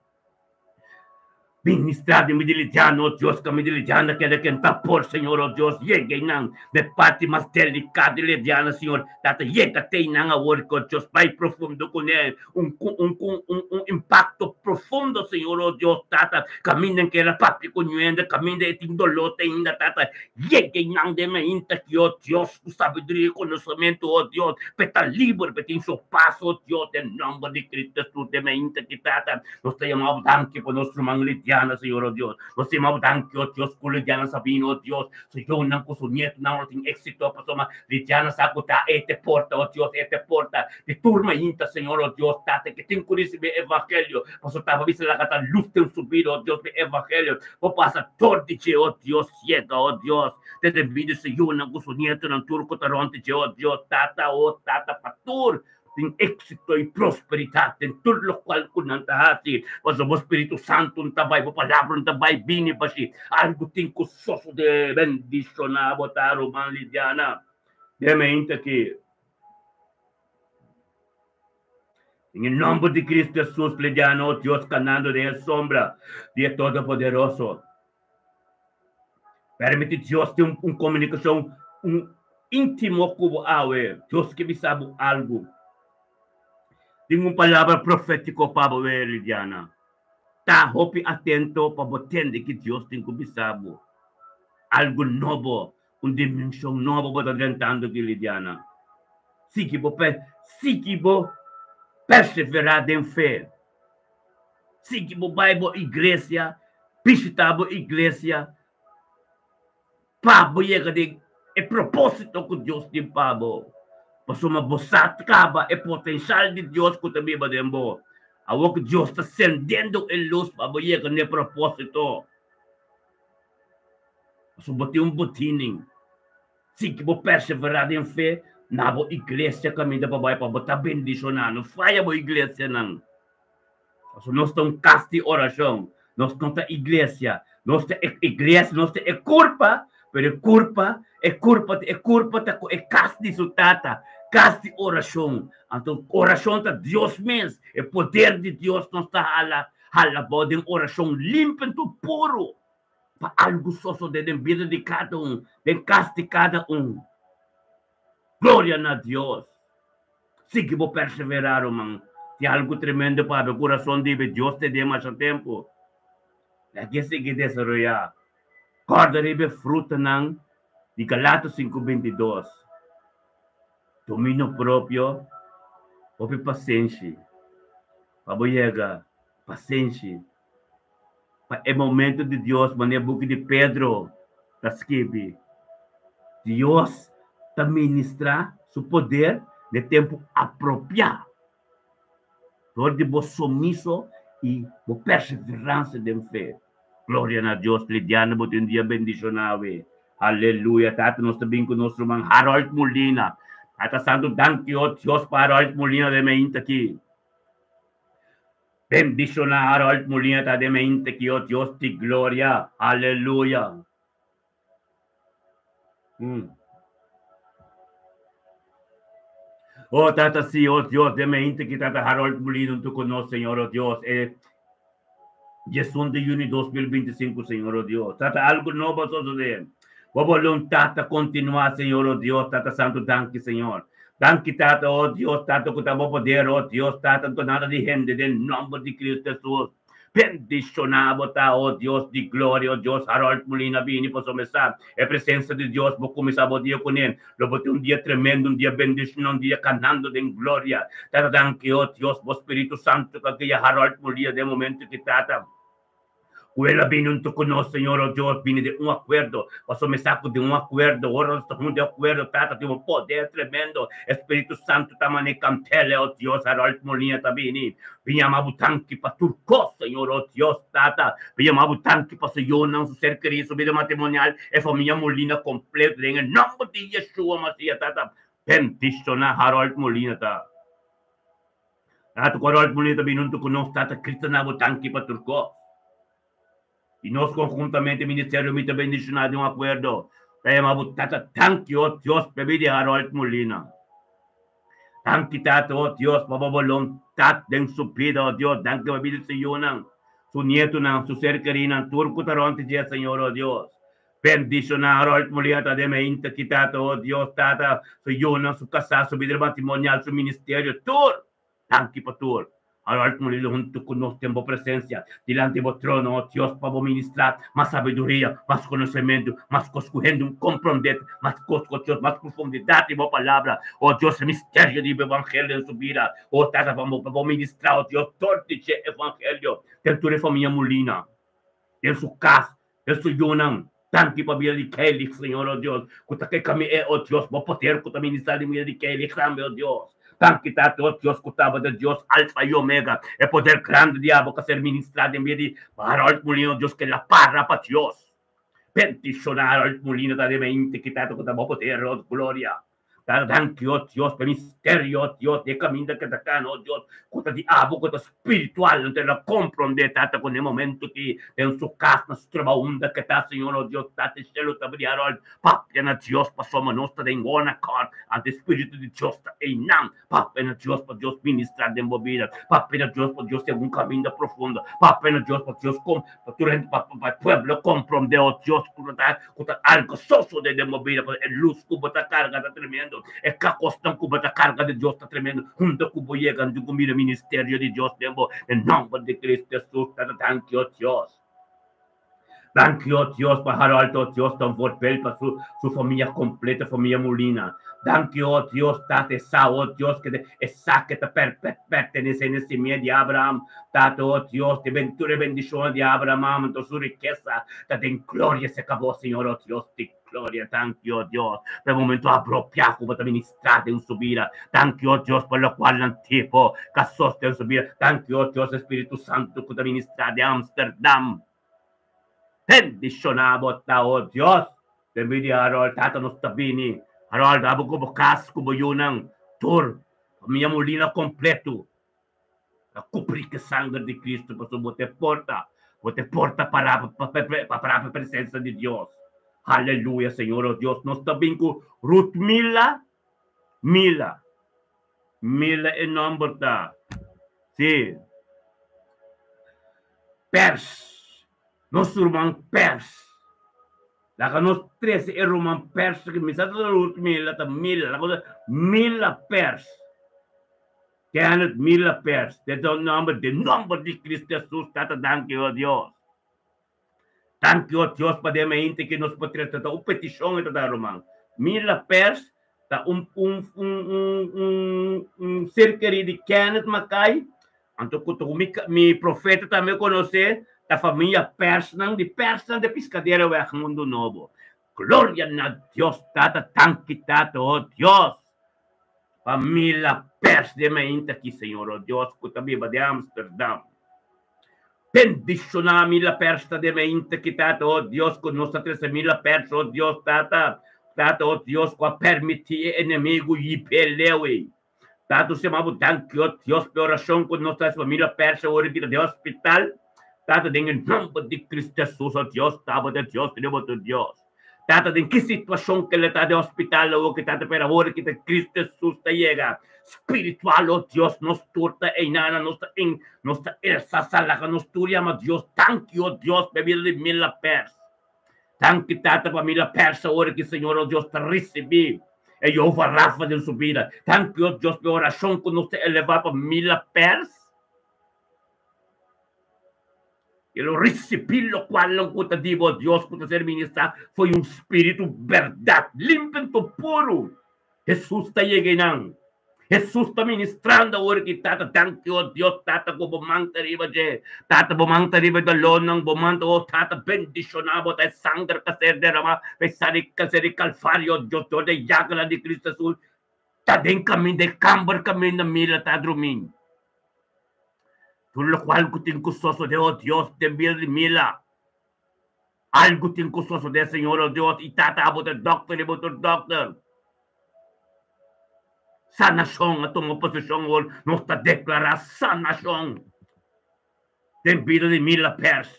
Ministrá di mi dilidiana, o Dios, ka mi dilidiana keda kentá por, Señor, o Dios, yega einan na e parti mas deliká di lidiana, Señor, Tata, yega te einan awor, ku Dios bai profundo kuné. Un un un un un impacto profundo, Señor, oh Dios, Tata. Caminda en que era papi con ñuende, caminda e tin dolor te inda, Tata. Llegue nan de me inta que, oh Dios, cu sabiduría y conocimiento, oh Dios, pe ta libre, pe tin su paz, oh Dios, den nombre de Cristo Jesús, de me inta que, Tata. Nos te llamamos danki por nuestro man Lidiana, Señor, oh Dios. Nos te llamamos danki, oh Dios, cu Lidiana Sabino, oh Dios. Su yonan cu su nieto nan lo tin éxito, pasobra Lidiana sa cu ta e te porta, oh Dios, e te porta. Di tur mainta, Señor, oh Dios, Tata, ke tin ku risibí e evangelio, pasobra taba bisa laga ta lus den su bida, oh Dios, mi evangelio por pasa dor di dje, oh Dios, yega, oh Dios, te den bida su yunan ku su nietonan, tur ku ta rònt di dje, oh Dios, Tata, oh Tata, pa tur tin éksito i prosperidat den tur lokual ku nan ta hasi, pasobra bo Spiritu Santu ta bai, bo Palabra ta bai bini pa shi, algu tin ku sosodé. Bendishoná bo ta, ruman Lidiana, den mainta aki. En el nombre de Cristo Jesús, Lidiana, oh Dios, canando den e sombra di e Todopoderoso. Permiti Dios tin un, un comunicacion un íntimo cu bo awe. Dios ke bisa bo algo. Tin un palabra profético pa bo, Lidiana. Ta hopi atento pa bo tende ki Dios tin cu bisa bo. Algo nobo. Un dimenshon nobo bo ta drentando aki, Lidiana. Sigui bo pe, sigui bo perseverá den fe. Sigui bo bai bo iglesia, bishitá bo iglesia, pa bo yega den e propósito ku Dios tin pa bo. Pasobra bo sa kaba e potenshal di Dios ku ta biba den bo. Awor ku Dios ta sendendo e lus pa bo yega n'e propósito. Pasobra bo tin un botinin. Sigui bo perseverá den fe na bo iglesia kaminda pa bai pa bo ta bendishoná. No faya bo iglesianan. Pasobra nos ta un kas di orashon. Nos no ta iglesia. Nos ta e iglesia, nos ta e kurpa, pero e kurpa, e kurpa, e kurpa ta ku e kas di su tata, kas di orashon. Anto orashon ta Dios mes, e poder di Dios nos ta hala, hala bo den orashon limpi anto puru. Pa algu sosodé den bida di kada un, den kas di kada un. Gloria na Dios! Sigui bo perseverá, ruman. Tin algu tremendo pa habri kurason di be Dios te den masha tempu. Laga e sigui desaroyá. Kòrda riba e frutanan di Galato sinku 22. Dominio propio, hopi pasenshi pa bo yega, pasenshi. Pa e momento di Dios, manera buki di Pedro ta skibi, Dios ta ministrá su poder n'e tempu apropiá dor di bo sumiso i bo perseveransia den fe. Gloria na Dios! Lidiana, bo tin un dia bendishoná awe. Aleluya! Tata, nos ta bin ku nos ruman Harold Molina. Tata Santu, danki, o Dios, pa Harold Molina den mainta aki. Bendiciona Harold Molina ta den mente ki o Dios di gloria. Aleluya. Mm. Oh tata si, oh Dios, den mente ki tata Harold Molina unto con nos, Señor, oh Dios. E 11 di juni 2025, Señor, oh Dios. Tata, algo nobo a sosode. Bo voluntad ta continua, Señor, oh Dios, Tata Santo, danki, Señor. Danki, Tata, oh Dios, Tata, ku ta bo poder, oh Dios, Tata, anto nada di hende, den nomber di Cristo Jesus. Bendiciona bo ta, oh Dios di gloria, oh Dios, Harold Molina bini pasobra mi sa e presencia di Dios, bo cuminsa bo dia cune, lo bo tin un dia tremendo, un dia bendiciona, un dia canando den gloria. Tata, danki, oh Dios, bo Spiritu Santo cu a guia Harold Molina den momento ki, Tata, Ku el a bini huntu ku nos, Señor, o Dios, bini den un akuerdo, pasobra mi sa ku den un akuerdo, ora nos ta huntu den akuerdo, Tata tin un poder tremendo. E Spiritu Santu ta man'é kantele, o Dios, Harold Molina ta bini. Mi yama bo danki pa tur kos, Señor, o Dios, Tata. Mi yama bo danki pa su yunan, su ser kerí, su bida matrimonial, e famia Molina kompleto, den e nòmber di Yeshua Masias, Tata. Bendishoná Harold Molina ta. Tata ku Harold Molina ta bini huntu ku nos, Tata Cristo na bo danki pa tur kos. I nos konhuntamente ministerio mi ta bendishoná den un akuerdo ta yama bo Tata danki o Dios pa e bida di Harold Molina. Danki Tata o Dios pa bo boluntat den su bida o Dios danki pa bida di su yunan, su nietunan, su ser kerinan tur ku ta rònt di dje Señor o Dios. Bendishoná Harold Molina ta den meinta ki Tata, oh Dios, Tata, su yunan, su kasá, su bida matrimonial, su ministerio, tur! Danki pa tur. Harold Molina huntu ku nos den bo presensia, dilanti bo trono, oh Dios, pa bo ministrá mas sabiduria, mas konosementu, mas kos ku hende un komprondé, mas kos, oh Dios, mas profundidat di bo palabra, oh Dios, e misterio di bo evangelio den su bida, oh Tata, pa bo ministrá, oh Dios, dor di dje evangelio den tur e famia Molina, den su kas, E su yunan, danki pa bida di Kelly, Señor, oh Dios, ku ta ke kami e, oh Dios, bo poder ku ta ministra den bida di Kelly tambe, oh Dios. Danki, Tata, oh Dios, ku tabata Dios Alfa i Omega, e poder grandi di abo ku a ser ministrá den bida di Harold Molina, oh Dios, ke la para pa Dios. Bendishoná Harold Molina ta den mente ki, Tata, ku ta bo poder, oh gloria. Ta danki, oh Dios, pa e misterio, oh Dios, di e kaminda ke ta kana, oh Dios, ku ta di abo, ku ta spiritual, no ta la komprondé, Tata, ku na e momento ki den su kas, na su trabou, unda ke ta, Señor, oh Dios, Tata, e shelu ta bria, Harold, papia na Dios, pasobra nos ta den one accord, anto e Spiritu di Dios ta einan. Papia na Dios pa Dios ministrá den bo bida. Papia na Dios pa Dios ten un kaminda profundo. Papia na Dios pa Dios kom pa tur hende pa pa e pueblo komprondé, oh Dios, ku ta ku ta algo sosodé den bo bida pasobra e lus ku bo ta karga ta tremendo. E kosnan ku bo ta karga di Dios ta tremendo. Hunta ku bo yega anto ku mira ministerio di Dios den bo. Den nòmber di Cristo Jesus, Tata, danki, oh Dios. Danki, oh Dios, pa Harold, oh Dios, ta un voorbeeld pa su, su famia completo, famia Molina. Danki, oh Dios, Tata Esau, oh Dios, ku esaki ta per, per, pertenesé na simia di Abraham. Tata, oh Dios, di ben, tur e bendishon di Abraham, anto su rikesa ta den gloria se akabó, Señor, oh Dios, di gloria. Danki, oh Dios, pa e momento apropiá ku bo ta ministrá den su bida. Danki, oh Dios, pa lokual nan tipo ka sosten su bida. Danki, oh Dios, Spiritu Santu ku ta ministrá den Amsterdam. Bendishoná bo ta, oh Dios. Den bida di Harold, Tata nos ta bini. Harold, abo ku bo kas, ku bo yunan, tur famia Molina kompletu ta kubrí ku e sanger di Kristu, pasobra bo ta e porta, bo ta e porta pará pa pará pa e presensia di Dios. Aleluya, Señor, oh Dios, nos ta bin ku Ruthmila Mila. Mila e nòmber ta. Sí. Pers. Nos ruman Pers. Laga nos trese e ruman Pers aki. Mi sa ta Ruth Mila, ta Mila. Laga nos Mila Pers. Kenneth Mila Pers. Den e nòmber, den nòmber di Cristo Jesus, Tata, danki, o Dios. Danki, o Dios, pa den mainta ki nos por trese. Ta un petishon e ta da, ruman. Mila Pers ta un un un un un un ser kerí di Kenneth Mackay. Anto ku mi mi profeta tambe konosé, ta famia Persnan, di Persnan de Piscadereweg, Mundu Nobo. Gloria na Dios Tata, danki Tata, oh Dios, pa mila pers den mainta aki, Señor, oh Dios ku ta biba den Amsterdam. Bendishoná mila pers ta den mainta aki, Tata, oh Dios, ku nos ta trese mila pers, oh Dios, Tata, Tata, oh Dios, ku a permití e enemigu yip'é leu ei. Tata, nos yama bo danki, oh Dios, p'e orashon ku nos ta hasi pa mila pers awor aki ta den hospital. Tata, den e nomber di Cristo Jesus, oh Dios, ta bo ta Dios, riba bo ta Dios. Tata, den ki situacion ke le ta den hospital awor ki Tata, pero awor ki ta Cristo Jesus ta yega spiritual, oh Dios, nos tur ta einana, nos ta en, nos ta elsa salaga, nos tur yama Dios, danki, oh Dios, p'e bida di Mila Pers. Danki, Tata, pa Mila Pers awor ki Señor, oh Dios, ta ricibi e Jehovah Rafa den su bida. Danki, oh Dios, p'e oracion ku nos ta eleva pa Mila Pers. E lo risibí lokualnan ku ta di bo Dios ku ta ser ministrá foi un spiritu bèrdat, limpi anto puru. Hesus ta yega einan. Hesus ta ministrando awor ki Tata, danki o Dios Tata ku bo man ta riba dje. Tata bo man ta riba e dolónan, bo man ta o Tata bendishoná bo ta e sanger ka ser deramá pa e sali ka ser di Kalvario Dios dor di e yaganan di Kristu Hesus ta den kaminda e kamber kaminda mila ta drumí. Tur lokual ku tin ku sosodé, o Dios, den bida di Mila. Algu tin ku sosodé, Señor, o Dios, i Tata, abo ta dòkter i bo tur dòkter. Sanashon a tuma posishon awor, nos ta deklará sanashon den bida di Mila Pers.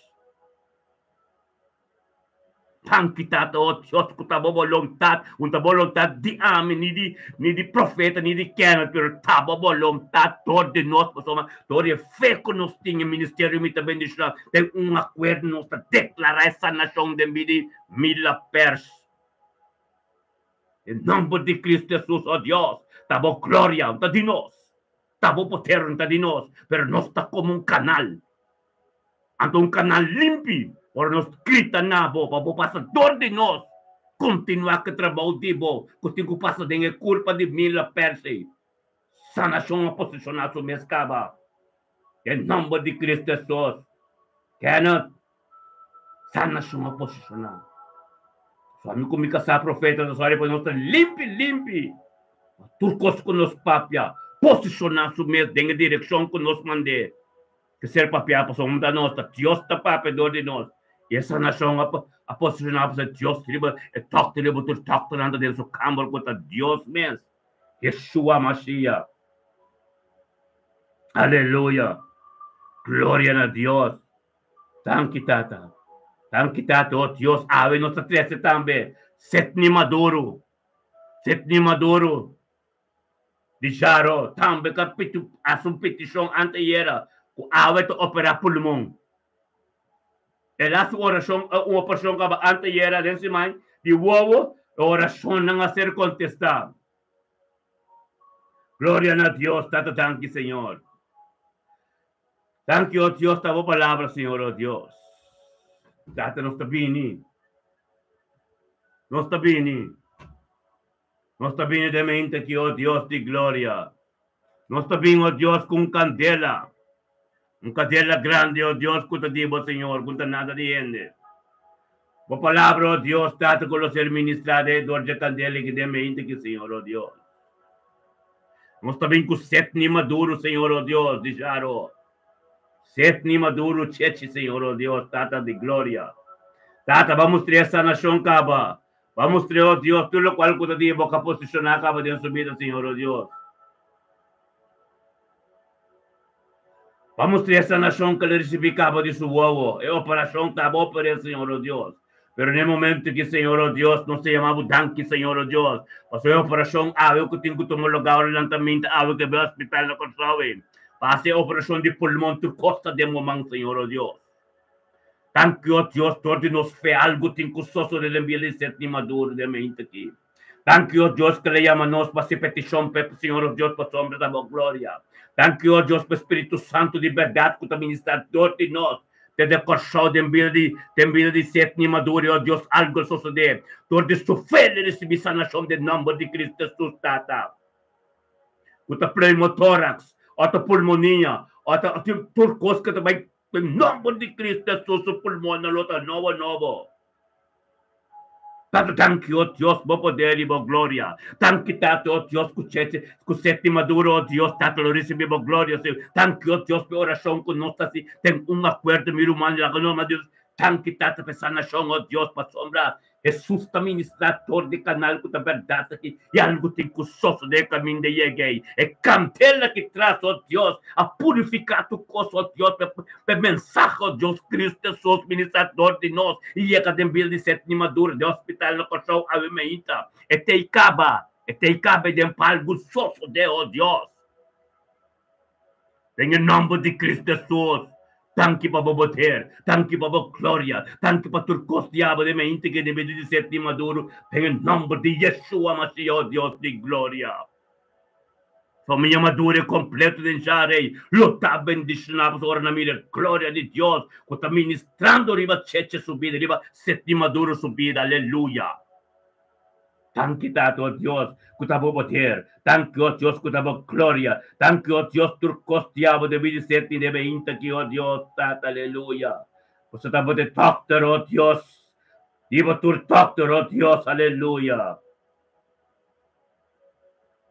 Danki Tata, o Dios, ku ta bo boluntat, un ta boluntat di ami, ni di ni di profeta, ni di Kenneth, pero ta bo boluntat dor di nos, pasobra dor di e fe ku nos tin e ministerio mi ta bendishoná den un akuerdo nos ta deklará e sanashon den bida di Mila Pers. Den nomber di Cristo Jesus, o Dios, ta bo gloria, un ta di nos, ta bo poder, un ta di nos, pero nos ta komo un kanal. Anto un kanal limpi ora nos grita na bo pa bo pasa dor di nos. Kontinuá ku e trabou di bo ku tin ku pasa den e kurpa di Mila Percy. Sanashon a posishoná su mes kaba. Den nòmber di Kristu Hesus, Kenneth, sanashon a posishoná. So ami ku mi kasá profeta ta sòri pa nos ta limpi limpi pa tur kos ku nos papia posishoná su mes den e direkshon ku nos mand'é. Ke ser papiá pasobra ta nos, ta Dios ta papia dor di nos. I e sanashon a a posishoná pasobra Dios riba e tòkter riba tur tòkternan ta den su kamber ku ta Dios mes, Yeshua Mashiach. Aleluya! Gloria na Dios! Danki Tata. Danki Tata, oh Dios, awe nos ta trese tambe Sidney Maduro. Sidney Maduro. Di Jaro tambe ka hasi un petishon anteyera ku awe ta operá pulmon. El hasi un orashon, un operashon kaba anteyera den siman di wowo, e orashonnan a ser kontestá. Gloria na Dios, Tata danki Señor. Danki, oh Dios, ta bo palabra, Señor, oh Dios. Tata, nos ta bini. Nos ta bini. Nos ta bini den mente aki, o Dios di gloria. Nos ta bin, o Dios, ku un kandela. Un kandela grandi, o Dios, ku ta di bo, Señor, ku no ta nada di hende. Bo palabra, o Dios, Tata, ku lo ser ministrá den e dor dje kandela aki den mente aki, Señor, o Dios. Nos ta bin ku Setni Maduro, Señor, o Dios, di Jaro. Setni Maduro Chechi, Señor, o Dios, Tata di gloria. Tata, ba mustra e sanashon kaba. Ba mustra, o Dios, tur lokual ku ta di e boka posishoná kaba den su bida, Señor, o Dios. Ba mustra e sanashon ku el a risibí kaba di su wowo. E operashon ta bo oper'é, Señor, o Dios. Pero na e momento aki, Señor, o Dios, nos ta yama bo danki, Señor, o Dios, pasobra e operashon awe ku tin ku tuma lugá ora nan ta minta awe ku e bai hospital na Kòrsou ei, pa hasi e operashon di pulmon tur kos ta den bo man, Señor, o Dios. Danki, o Dios, dor di nos fe algu tin ku sosodé den bida di Setni Maduro den mente aki. Danki, o Dios, ku el a yama nos pa hasi petishon p'e, Señor, o Dios, pasobra ta bo gloria. Danki, o Dios, pa e Spiritu Santu di bèrdat ku ta ministrá dor di nos desde Kòrsou den bida di den bida di Setni Maduro, o Dios, algu a sosodé dor di su fe el a risibí sanashon den nòmber di Kristu Hesus, Tata. Ku ta pneumotoraks, o ta pulmonia, o ta tur kos ku ta bai den nòmber di Kristu Hesus su pulmonnan lo ta nobo nobo. Tata danki o Dios bo poder y bo gloria. Danki Tata o Dios cu Cheche cu Seti Maduro o Dios Tata lo ricibi bo gloria Señor. Danki o Dios p'e oracion cu nos ta haci den un acuerdo mi ruman laga nos ama Dios. Danki Tata p'e sanacion o Dios pasobra Jesus ta ministra dor di canal cu ta berdad aki y algo tin cu sosode caminda yega ey. E candela ki tras o Dios a purifica tur cos o Dios p'e mensahe o Dios Cristo Jesus ministra dor di nos y yega den bida di Setni Maduro den hospital na Corsou awe mainta. E tey caba, e tey caba den pa algo sosode o Dios. Den e nomber di Cristo Jesus, danki pa bo poder, danki pa bo gloria, danki pa tur cos di abo den mainta ke den bida di Setni Maduro den e nomber di Yeshua Mashiach o Dios di gloria. Famia madura i kompleto den Jah Rei lo ta bendishoná pasobra ora nan mira e gloria di Dios ku ta ministrando riba Cheche su bida, riba Setni Maduro su bida. Aleluya! Danki Tata, o Dios, ku ta bo poder. Danki, o Dios, ku ta bo gloria. Danki, o Dios, tur kos di abo debí di Setni debe hinta aki, o Dios, Tata. Aleluya! Pasobra ta bo ta e dòkter, o Dios, riba tur dòkter, o Dios. Aleluya!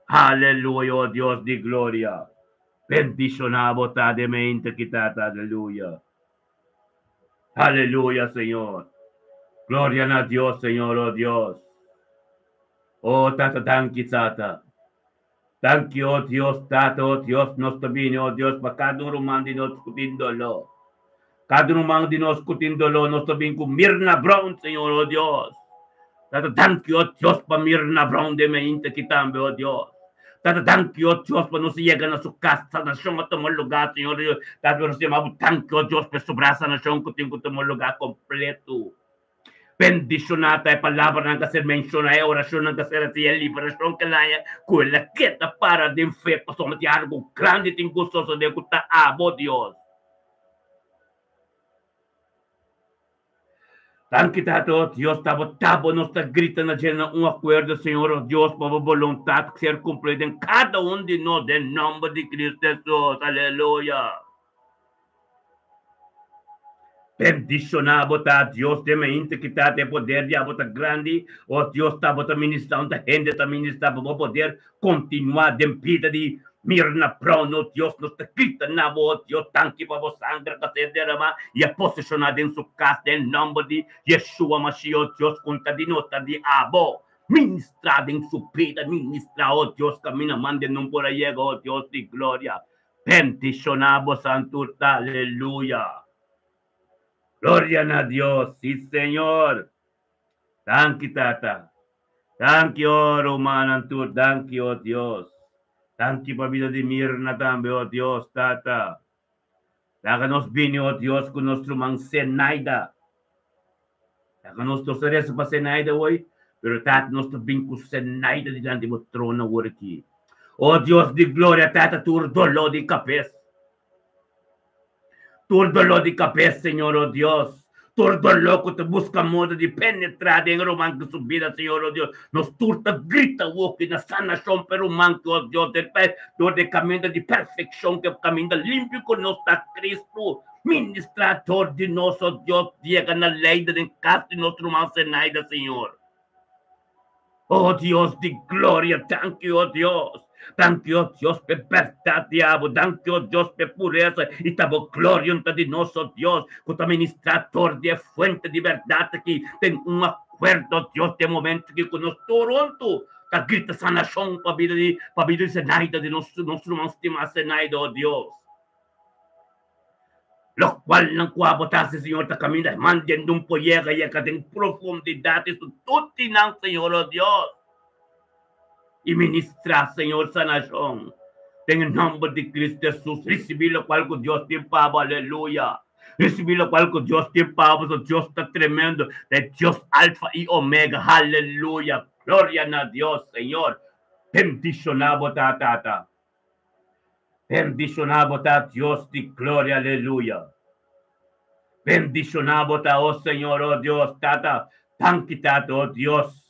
Aleluya, o Dios di gloria. Bendiciona bo ta den mente ki Tata, aleluya. Aleluya, Señor. Gloria na Dios, Señor, o Dios. O Tata, danki, Tata. Danki, o Dios, Tata, o Dios, nos ta bini, o Dios, pa kada un ruman di nos ku tin doló. Kada ruman di nos ku tin doló, nos ta bin ku Mirna Brown, Señor, o Dios. Tata, danki, o Dios, pa Mirna Brown den mainta aki tambe, o Dios. Tata, danki, o Dios, pa nos yega na su kas, sanashon a tuma lugá, Señor Dios. Tata, nos yama bo danki, o Dios, pa e sobrá sanashon ku tin ku tuma lugá kompleto. Bendishoná ta e palabranan ku a ser menshoná, e orashonnan ku a ser hasi, e liberashon ku el a haña, ku el a keda para den fe pasobra tin algu grandi tin ku sosodé ku ta abo, Dios. Danki Tata, oh Dios, ta bo ta bo nos ta grita na dje na un akuerdo, Señor, oh Dios, pa bo boluntat ser kumplí den kada un di nos, den nòmber di Cristo Hesus. Aleluya. Bendishoná bo ta, Dios, den mainta ki Tata e poder di abo ta grandi, oh Dios, ta bo ta ministrá un ta hende ta ministrá pa bo poder kontinuá den bida di Mirna Brown, oh Dios, nos ta grita na bo, oh Dios, danki pa bo sangre ku a ser deramá i a poseshoná den su kas den nòmber di Yeshua Mashiach, oh Dios, ku ta di nos ta di abo. Ministrá den su bida, ministrá, oh Dios, kaminda mande nun por a yega, oh Dios di gloria. Bendiciona bo santurta aleluya gloria na Dios si señor danki tata danki oh rumannan tur danki oh Dios danki pa bida di Mirna tambe oh Dios tata laga nos bini oh Dios cu nos ruman Zenaida laga nos nos ta reza pa Zenaida hoy pero tata nos ta bin cu Zenaida dilanti bo trono awor aki. O Dios di gloria, Tata, tur doló di kabes. Tur doló di kabes, Señor, o Dios. Tur doló ku ta buska moda di penetrá den e ruman ku su bida, Señor, oh Dios. Nos tur ta grita awoki na sanashon pa e ruman ku, oh Dios, den pais dor di e kaminda di perfekshon, ku e kaminda limpio ku nos ta Kristu. Ministrá dor di nos, oh Dios, yega na Leida den kas di nos ruman Zenaida, Señor. Oh Dios di gloria, danki, oh Dios. Danki, oh Dios, p'e bèrdat di abo. Danki, oh Dios, p'e puresa i ta bo gloria un ta di nos, oh Dios, ku ta ministrá dor di e fuente di bèrdat aki den un akuerdo, Dios, den momento aki ku nos tur huntu ta grita sanashon pa bida di pa bida di Zenaida, di nos nos ruman stimá Zenaida, oh Dios. Lokualnan ku abo ta hasi, Señor, ta kaminda man den un por yega yega den profundidat di su tutinan, Señor, o Dios. I ministrá, Señor, sanashon. Den e nòmber di Cristo Jesus, risibí lokual ku Dios tin pa bo. Aleluya. Risibí lokual ku Dios tin pa bo, pasobra Dios ta tremendo. Ta e Dios Alfa i Omega. Aleluya. Gloria na Dios, Señor. Bendishoná bo ta, Tata. Bendishoná bo ta Dios di gloria aleluya. Bendishoná bo ta o Señor o Dios tata danki tata o Dios.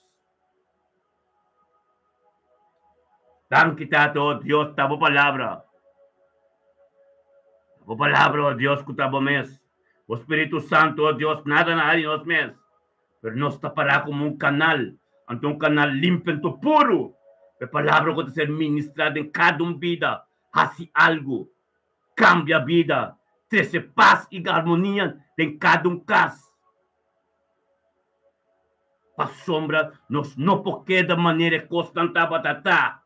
Danki tata o Dios ta bo palabra. Ta bo palabra o Dios ku ta bo mes. Bo Spiritu Santu o Dios nada na hari nos mes. Pero nos ta pará komo un kanal, anto un kanal limpi anto puru, pa e palabra ku ta ser ministrá den kada un bida hasi algu, kambia bida, trese pas i armonia den kada un kas. Pasobra nos no por keda manera e kosnan tabata ta.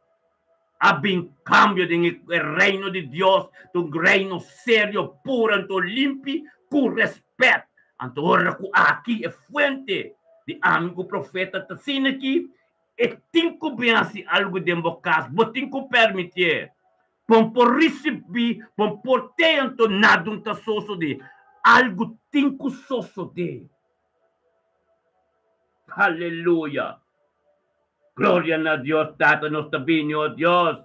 A bin kambio den e Reino di Dios, ta un reino serio, puru anto limpi, ku rèspèt. Anto ora ku aki e fuente di ami ku profeta ta asina aki, e tin ku bin hasi algu den bo kas, bo tin ku permitié. Bo por risibí, bo por tei anto nada un ta sosodé. Algu tin ku sosodé. Aleluya! Gloria na Dios Tata nos ta bini o Dios.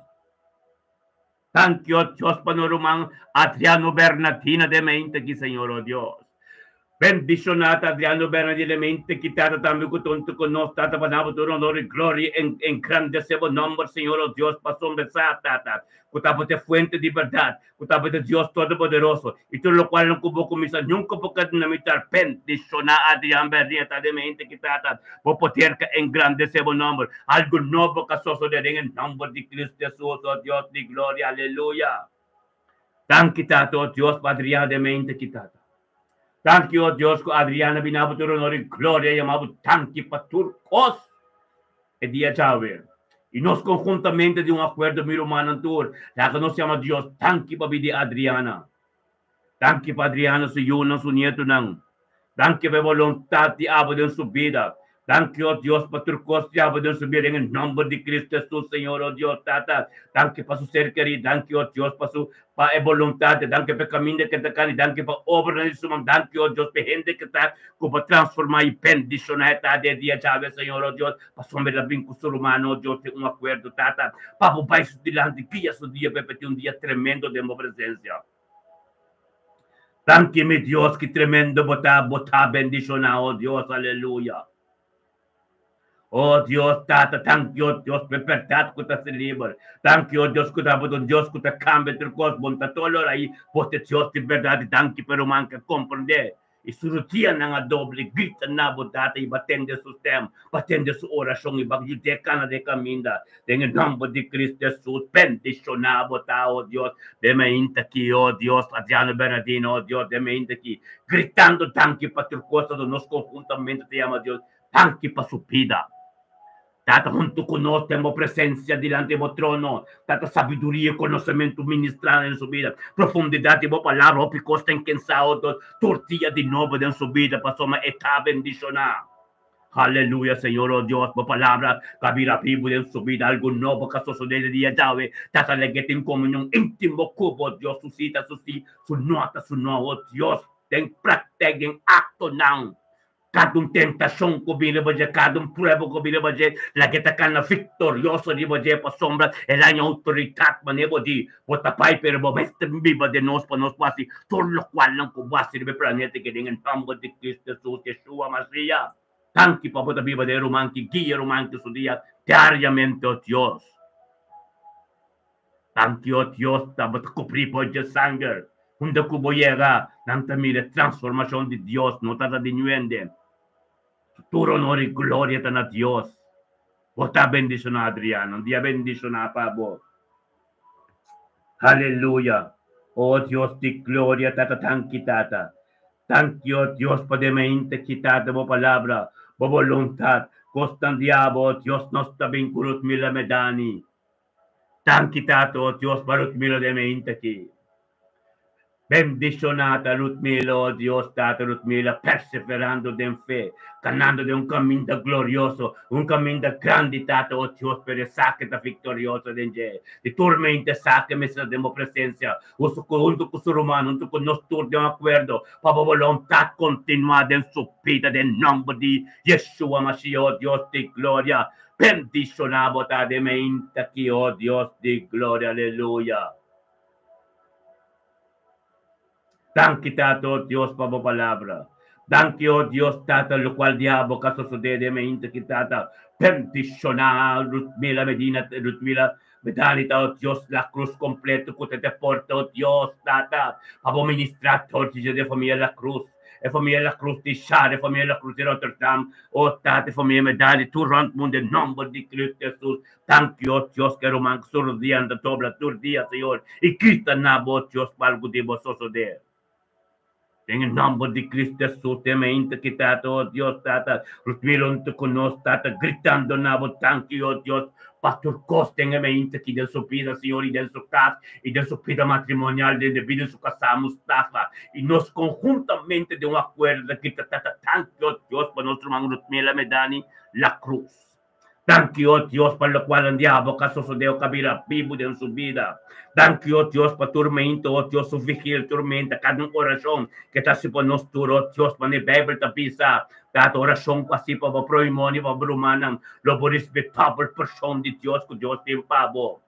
Danki o Dios pa nos ruman Adriano Bernardina den mente aki Señor o Dios. Bendiciona ta Adriano Bernardina den mente aki Tata tambe cu ta hunto cu nos Tata pa nabo tur honor y gloria en engrandece bo nomber Señor o Dios pasobra sa Tata cu ta bo ta e fuente di berdad ku tabata Dios Todopoderoso, i tur lokualnan ku bo kuminsá nunka por keda na mitar. Bendishoná Adrian Bernia ta den mente ki trata bo poder ka engrandesé bo nòmber. Algu nobo ka sosodé den e nòmber di Cristo Jesus, o Dios di gloria. Aleluya! Danki, Tata, o Dios, pa Adrian den mente ki tata. Danki, o Dios, ku Adrian a bini bo tur honor i gloria i yama bo danki pa tur kos. E dia djawe, i nos konhuntamente di un akuerdo mi rumannan tur, laga nos yama Dios danki pa bida di Adriana. Danki pa Adriana, su yunan, su nietunan. Danki pa e boluntat di abo den su bida. Danki, o Dios, pa tur kos di abo den su bida, den e nòmber di Cristo Hesus, Señor, o Dios, Tata. Danki pa su ser kerí. Danki, o Dios, pa su pa e boluntat, danki pa e kaminda ke ta kani, danki pa obranan di su man, danki, o Dios, pa e hende ke ta ku bo transformá i bendishoná e ta den dia djawe, Señor, o Dios, pasobra el a bin ku su rumannan, o Dios, den un akuerdo, Tata, pa bo bai su dilanti, guia su dia, pa e tin un dia tremendo den bo presensia. Danki, mi Dios, ki tremendo bo ta, bo ta bendishoná, o Dios, aleluya. O Dios, Tata, danki, o Dios, p'e bèrdat ku ta hasi liber. Danki, o Dios, ku ta bo ta un Dios ku ta kambia tur kos. Bo no ta tolora i bo ta Dios di bèrdat. I danki p'e ruman ku a komprendé i su rutianan a dobla i grita na bo, Tata, i bo a tende su stèm, bo a tende su orashon i bo a yud'é kana den kaminda. Den e nòmber di Cristo Hesus, bendishoná bo ta, o Dios, den mainta aki, o Dios, Adriano Bernardino, o Dios, den mainta aki, gritando danki pa tur kos, anto nos konhuntamente ta yama Dios danki pa su bida. Tata, huntu ku nos den bo presensia dilanti bo trono, Tata, sabiduria i konosementu ministrá den su bida, profundidat di bo palabra, hopi kos ta enkensá, o Dios, tur dia di nobo den su bida, pasobra e ta bendishoná. Aleluya, Señor, oh Dios, bo palabra ta bira bibu den su bida, algu nobo ka sosodé di dia djawe, Tata lege tin komunion íntimo ku bo, Dios, su sí ta su sí, su no ta su no, oh Dios, den praktèk, den aktonan. Kada un tentashon ku bin riba dje, kada un prueba ku bin riba dje, lag'é ta kana viktorioso riba dje, pasobra el haña outoridat manera bo di, Bo ta bai, pero bo mester biba den nos pa nos por hasi tur lokualnan ku bo hasi riba e planeta aki den e nòmber di Kristu Hesus, Yeshua Masiya. Danki pa bo ta biba den e ruman ki guia e ruman ki su dia diariamente, o Dios. Danki, o Dios, ta bo ta kubrí bo dje sanger. Unda ku bo yega, nan ta mira e transformashon di Dios, no ta ta di niun hende. Tur honor i gloria ta na Dios. Bo ta bendishoná, Adriana. Un dia bendishoná pa bo. Aleluya! O Dios di gloria, Tata, danki, Tata. Danki, o Dios, pa den mente ki Tata bo palabra, bo boluntat. Kosnan di abo, o Dios, nos ta bin ku Rutmila Medani. Danki, Tata, o Dios, pa Rutmila den mente aki. Bendishoná ta Ludmila, oh Dios, Tata Ludmila, perseverando den fe, kanando den un kaminda glorioso, un kaminda grandi, Tata, oh Dios, pero esaki ta viktorioso den dje. Di tur mente esaki mester ta den bo presensia, huntu ku huntu ku su ruman, huntu ku nos tur den un akuerdo, pa bo boluntat kontinuá den su bida, den nòmber di Yeshua Mashiach, oh Dios di gloria. Bendishoná bo ta den mente aki, oh Dios di gloria, aleluya. Danki Tata oh Dios pa bo palabra. Danki oh Dios Tata locual di abo ka sosode den mainta ki Tata bendiciona Rutmila Medina Rutmila Medani ta oh Dios la cruz completo cu ta te porta oh Dios Tata pa bo ministra torchi den famia la cruz. E famia La Cruz di Shar, e famia La Cruz di Rotterdam, o Tata, e famia Medani, tur rond mundu, den nomber di Cristo Jesus. Danki, o Dios, ku e ruman ku su rodia ta dobla tur dia, Señor, i grita na bo, Dios, pa algu di bo sosodé. Den e nomber di Cristo Jesus, den mainta ki, Tata, o Dios, Tata, Rutmilo huntu ku nos, Tata, gritando na bo, danki, o Dios, pa tur kos den e mainta ki den su bida, Señor, i den su kas, i den su bida matrimonial, den e bida di su kasá, Mustafa, i nos konhuntamente den un akuerdo ta grita, Tata, danki, o Dios, pa nos ruman Rutmila Medani La Cruz. Danki, o Dios, pa lokual un dia bo ka sosodé o ka bira bibu den su bida. Danki, o Dios, pa tur meinta, o Dios, su vigil tur meinta, kada un orashon ke ta hasi pa nos tur, o Dios, manera Beibel ta bisa, Tata, orashon ku hasi pa bo prohimon i pa bo rumannan, lo bo risibí dòbel porshon di Dios ku Dios tin pa bo.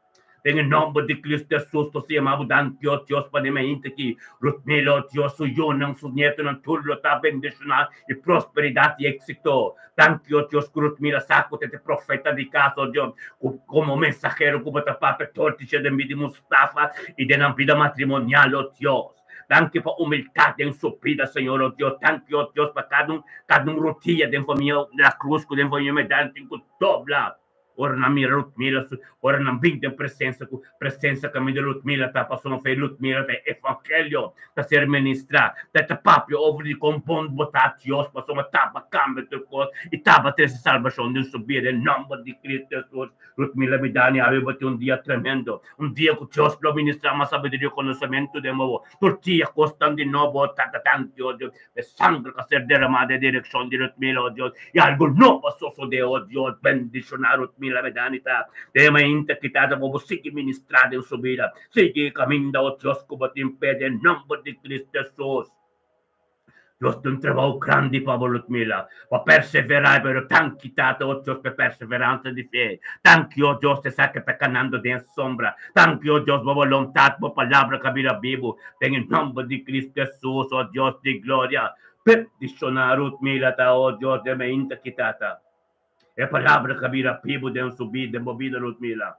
Den e nòmber di Kristu Hesus nos ta yama bo danki, o Dios, pa den mainta aki. Rutmila, o Dios, su yunan, su nietunan, tur lo ta bendishoná i prosperidat i éksito. Danki, o Dios, ku Rutmila sa ku ta e profeta di kas, o Dios, ku komo mensahero ku bo ta papia tur tisha den bida di Mustafa i den nan bida matrimonial, o Dios. Danki pa humildat den su bida, Señor, o Dios. Danki, o Dios, pa kada un, kada un rutia den famia La Cruz ku den famia Medani tin ku dobla. Ora nan mira Ludmila su, ora nan bin den presensa ku presensa kaminda Ludmila ta pasobra fe Ludmila ta e evangelio ta ser ministrá, ta ta papia over di kon bon bo ta Dios pasobra taba kambia tur kos i taba trese salbashon den su bida den nòmber di Cristo Hesus. Ludmila mi Dani awe bo tin un dia tremendo, un dia ku Dios lo ministrá mas sabiduria i konosementu den bo. Tur dia kosnan di nobo ta ta tantu, oh Dios. E sangre ka ser derramá den direkshon di Rutmila, oh Dios, i algu nobo a sosodé, oh Dios. Bendishoná Rutmila Medanita den e mainta ki ta bo bo sigui ministrá den su bida. Sigui e kaminda, oh Dios, ku bo tin p'e den nòmber di Cristo Hesus. Dios tin un trabou grandi pa bo, Rutmila. Bo perseverá, pero danki, Tata, oh Dios, p'e perseveransa di fe. Danki, oh Dios, esaki ta kanando den e sombra. Danki, oh Dios, bo boluntat, bo palabra ka bira bibu. Den e nòmber di Cristo Hesus, oh Dios di gloria, bendishoná Rutmila ta, oh Dios, den mainta ki Tata. E palabra ka bira bibu den su bida, den bo bida, Rutmila.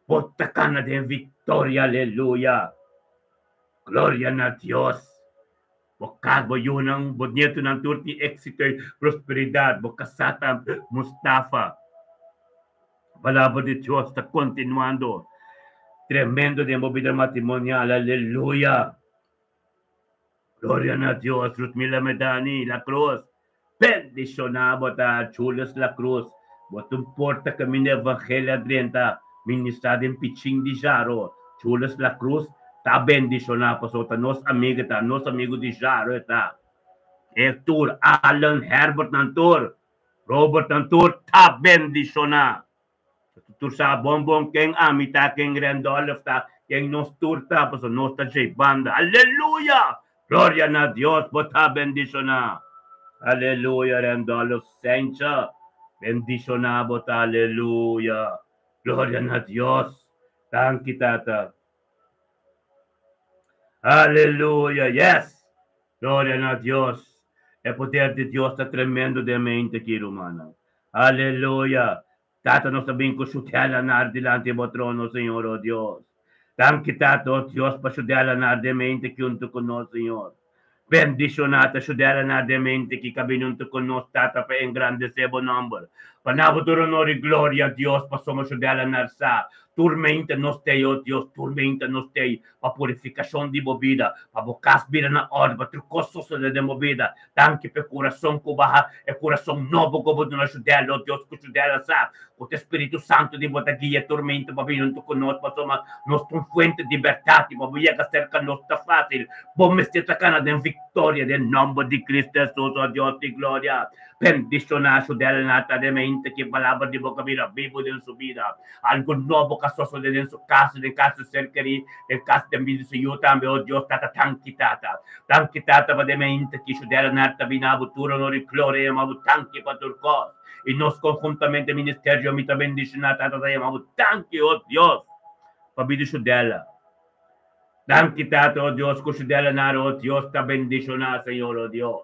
Bo ta kana den viktoria, aleluya. Gloria na Dios. Bo kas, bo yunan, bo nietunan tur tin éksito i prosperidat. Bo kasá ta Mustafa. Palabra di Dios ta kontinuando tremendo den bo bida matrimonial. Aleluya! Gloria na Dios. Rutmila Medani La Cruz. Bendishoná bo ta Julius La Cruz. Bo ta un porta kaminda evangelio a drenta ministrá den Pichin di Jaro. Julius La Cruz ta bendishoná pasobra ta nos amigo e ta, nos amigo di Jaro e ta. E tur, Allen, Herbert nan tur, Robert nan tur ta bendishoná. Tur sa bon bon ken ami ta, ken Randolph ta, ken nos tur ta, pasobra nos ta djei banda. Aleluya! Gloria na Dios, bo ta bendishoná. Aleluya, Randolph Sencha. Bendishoná bo ta, aleluya. Gloria na Dios. Danki, Tata. Aleluya, yes. Gloria na Dios. E poder di Dios ta tremendo den mente aki, rumannan. Aleluya. Tata, nos ta bin ku Shudela nar dilanti bo trono, Señor, o Dios. Danki, Tata, o Dios, pa Shudela nar den mente aki huntu ku nos, Señor. Bendishoná ta Shudela nar den mente aki ka bini huntu ku nos, Tata, pa engrandesé bo nòmber. Pa na bo tur honor i gloria, Dios, pasobra Shudela nar sa tur mente nos t'ei, o Dios, tur mente nos t'ei pa purifikashon di bo bida, pa bo kas bira na òrdu, pa tur kos sosodé den bo bida. Danki pa e kurason ku baha, e kurason nobo ku bo duna Shudel, o Dios, ku Shudel a sa ku ta e Spiritu Santu di bo ta guia tur mente pa bini huntu ku nos, pasobra nos ta un fuente di bèrdat i pa bo yega serka nos ta fásil. Bo mester ta kana den viktoria den nòmber di Kristu Hesus, o Dios di gloria. Bendishoná Shudel na ta den mente ku e palabra di bo ka bira bibu den su bida. Algu nobo ka sosodé den su kas, den kas di ser kerí, den kas den bida di su yu tambe. O Dios Tata, danki Tata. Danki Tata pa den mainta ki Shudel Nar ta bini abo tur honor i gloria yama bo danki pa tur kos. I nos konhuntamente ministerio mi ta bendishoná Tata ta yama bo danki o Dios pa bida Shudela. Danki Tata o Dios ku Shudela Nar o Dios ta bendishoná Señor o Dios.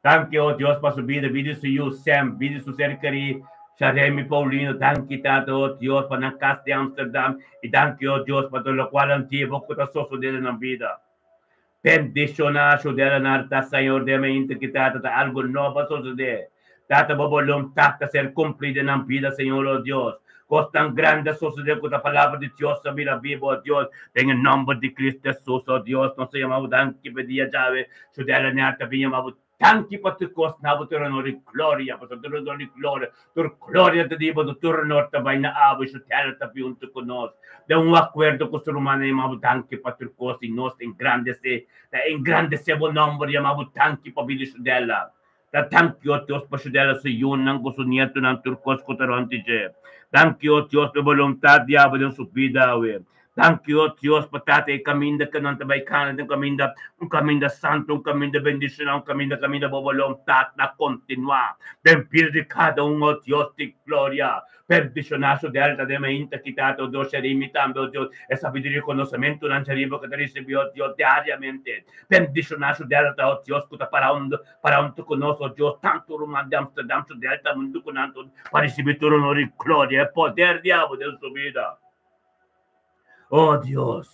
Danki, o Dios, pa su bida, bida di su yu Sam, bida di su ser kerí Sharemi Paulino. Danki, Tata, o Dios, pa nan kas di Amsterdam, i danki, o Dios, pa tur lokual antibo ku ta sosodé den nan bida. Bendishoná Shudela Narta, Señor, den mainta ki Tata ta algu nobo a sosodé. Tata, bo boluntat ta ser kumplí den nan bida, Señor, o Dios. Kosnan grandi a sosodé ku ta palabra di Dios a bira bibu, o Dios. Den e nòmber di Kristu Hesus, o Dios, nos ta yama bo danki pa e dia djawe. Shudela Nerta bin yama bo danki pa tur kos na bo tur honor i gloria, pasobra tur honor i gloria, tur gloria ta di bo, tur honor ta bai na abo, i Shudela ta bin huntu ku nos den un akuerdo ku su rumannan yama bo danki pa tur kos, i nos ta engrandesé, ta engrandesé bo nòmber, yama bo danki pa bida Shudela. Ta danki, o Dios, pa Shudela su yunan ku su nietunan tur kos ku ta rònt di dje. Danki, o Dios, pa e boluntat di abo den su bida awe. Danki, o Dios, pa Tata e kaminda ku nan ta bai kana den kaminda, un kaminda santu, un kaminda bendishoná, un kaminda kaminda bo boluntat ta kontinuá den bida di kada un, o Dios di gloria. Bendishoná su delta den mainta ki Tata, o Dios, Sherimi tambe, o Dios, e sabiduria i konosementunan djariba ku ta risibí, o Dios, diariamente. Bendishoná su delta, o Dios, ku ta para un Para huntu ku nos, o Dios, tantu ruman di Amsterdam su delta huntu ku nan tur pa risibí tur honor i gloria e poder di abo den su bida. O Dios,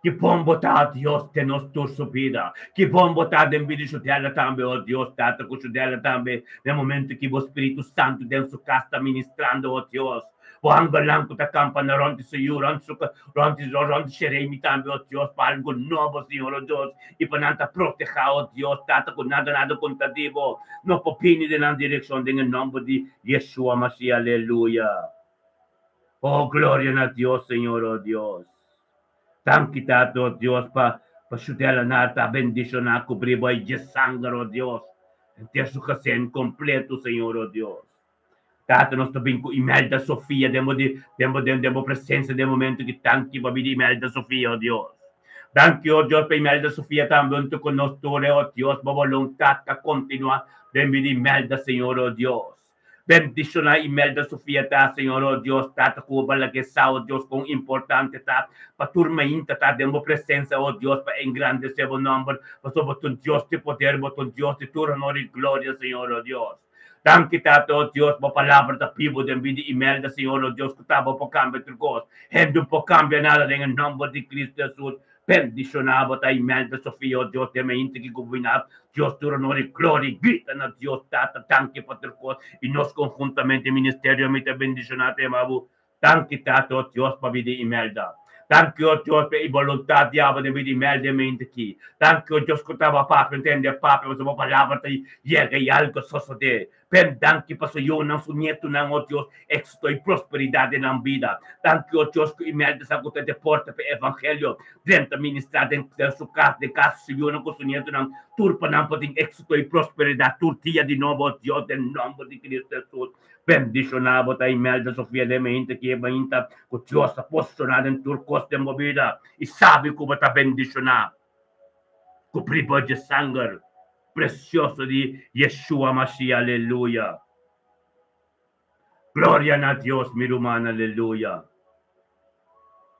ki bon bo ta, Dios, den nos tur su bida. Ki bon bo ta den bida di su tera tambe, o Dios, Tata, ku su tera tambe, den momento ki bo Spiritu Santu den su kas ta ministrando, o Dios. Bo angelnan ku ta kampa na rònt di su yu, rònt su rònt di rònt di Sheremi tambe, o Dios, pa algu nobo, Señor, o Dios, i pa nan ta protehá, o Dios, Tata, ku nada nada kontra di bo no por bini den nan direkshon, den e nòmber di Yeshua Mashiach, aleluya. O gloria na Dios, Señor, o Dios. Danki, Tata, o Dios, pa pa Shudela nar ta bendishoná, kubrí bo ei dje sanger, o Dios, henter su gesin kompleto, Señor, o Dios. Tata, nos ta bin ku Imelda Sofia den bo den bo den bo presensia den momento ki danki pa bida Imelda Sofia, o Dios. Danki, o Dios, pa Imelda Sofia tambe huntu ku nos tur, o Dios, bo boluntat ta kontinua den bida Imelda, Señor, o Dios. Bendishoná Imelda Sofia ta, Señor, o Dios, Tata, ku bo lag'é sa, o Dios, kon importante ta pa tur mainta ta den bo presensia, o Dios, pa engrandesé bo nòmber, pasobra bo ta un Dios di poder, bo ta un Dios di tur honor i gloria, Señor, o Dios. Danki Tata, o Dios, bo palabra ta bibu den bida Imelda, Señor, o Dios, ku ta bo por kambia tur kos. Hende no por kambia nada den e nòmber di Kristu Hesus. Bendishoná bo ta Imelda Sofia, o Dios, den mainta ki ku bo bina. Dios tur honor i gloria i grita na Dios Tata, danki pa tur kos i nos konhuntamente ministerio mi ta bendishoná ta yama bo. Danki Tata, o Dios, pa bida Imelda. Danki, o Dios, pa e boluntat di abo den bida Imelda e mente aki. Danki, o Dios, ku taba papia, ntende papia, pasobra bo palabra ta yega i algu a sosodé. Pen danki pa su yunan, su nietunan, o Dios, éxito i prosperidat den nan bida. Danki, o Dios, ku Imelda sa ku ta de porta pa e evangelio drenta ministrá den su kas, den kas di su yunan ku su nietunan, tur pa nan por tin éxito i prosperidat tur dia di nobo, o Dios, den nòmber di Cristo Hesus. Bendishoná bo ta Imelda Sofia den mainta ki e mainta ku Dios a posishoná den tur kos den bo bida i sabi ku bo ta bendishoná ku pribo dje sanger. precioso di Yeshua Mashiach, aleluya. Gloria na Dios, mi ruman, aleluya.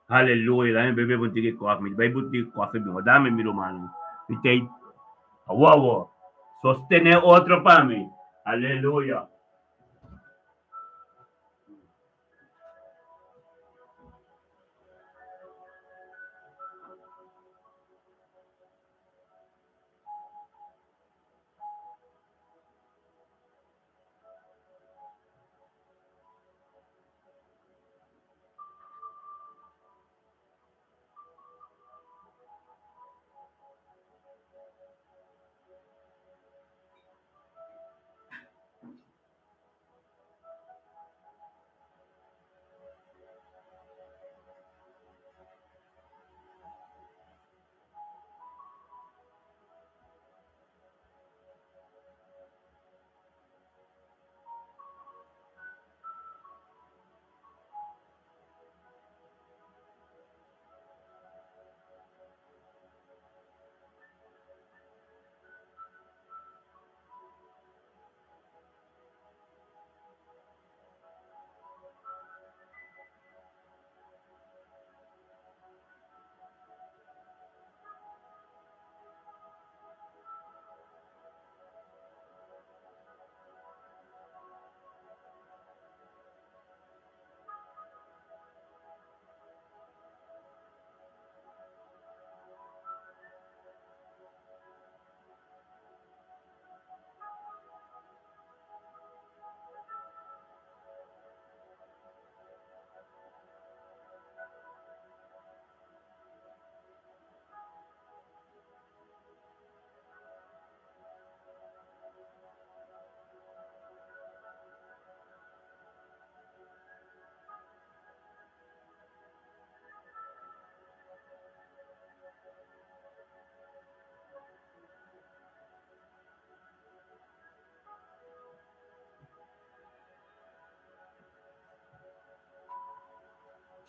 Aleluya, laat mi bebe un tiki koffie, mi bai un tiki koffie, mi dame mi ruman. Mi tei, awo, sostene otro pa mi. Aleluya.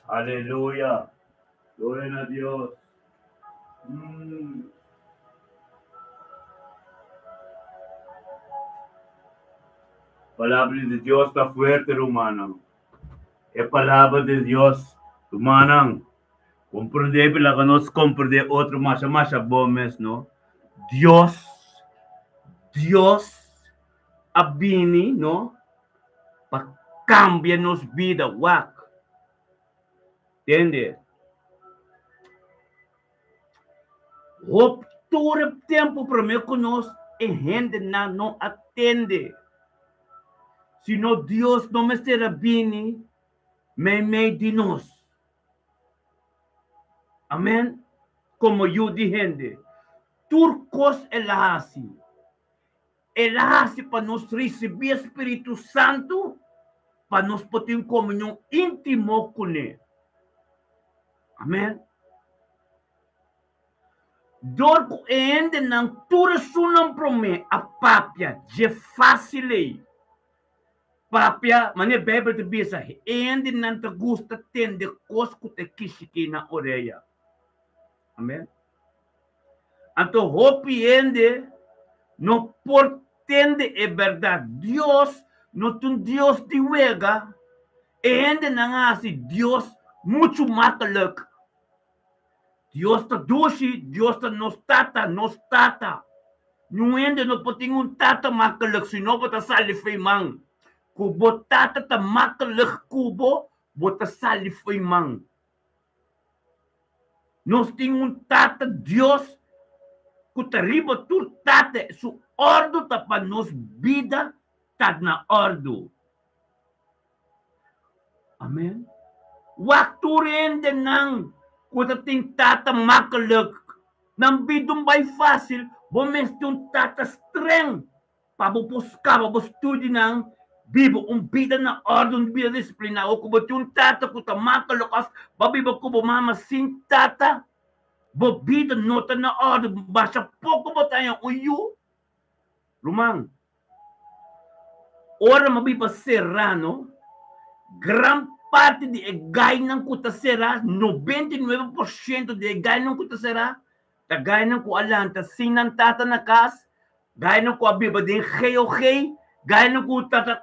Aleluya. Gloria a Dios. Palabra di Dios ta fuerte, rumannan. E palabra di Dios, rumannan, komprendé i laga nos komprendé otro masha masha bon mes, no? Dios, Dios a bini, no, pa kambia nos bida, wak. Tende? Hop tur e tempu promé ku nos e hendenan no a tende. Sino Dios no mester a bini meimei di nos. Amèn. Komo yu di hende. Tur kos el a hasi. El a hasi pa nos risibí e spiritu santu pa nos por tin komunion íntimo kuné. Amèn. Dor ku e hendenan tur esunnan promé a papia dje fásil ei. Papia, manera Beibel ta bisa, e hendenan ta gusta tende kos ku ta kishikí nan orea. Amèn. Anto hopi hende no por tende e bèrdat. Dios no ta un Dios di wega. E hendenan a hasi Dios muchu makkelijk. Dios ta dushi, Dios ta nos Tata, nos Tata. Niun hende no por tin un tata makkelijk, sino bo ta sali fo'i man. Ku bo tata ta makkelijk ku bo, bo ta sali fo'i man. Nos tin un Tata Dios ku ta riba tur tata, su òrdu ta pa nos bida ta na òrdu. Amen. Wak tur hendenan ku ta tin tata makkelijk, nan bida un bai fásil, bo mester un tata streng Pa bo por skaba bo studinan, biba un bida na órden, un bida disipliná. O ku bo tin un tata ku ta makaluk òf bo a biba ku bo mama sin tata, bo bida no ta na órden. Basha poko bo ta haña un yu. Ruman, ora mi a biba Serrano, gran parti di e gainan ku ta será, 99 por shento di e gainan ku ta será, ta gainan ku a lanta sin nan tata na kas. Gainan ku a biba den GOG, gainan ku tata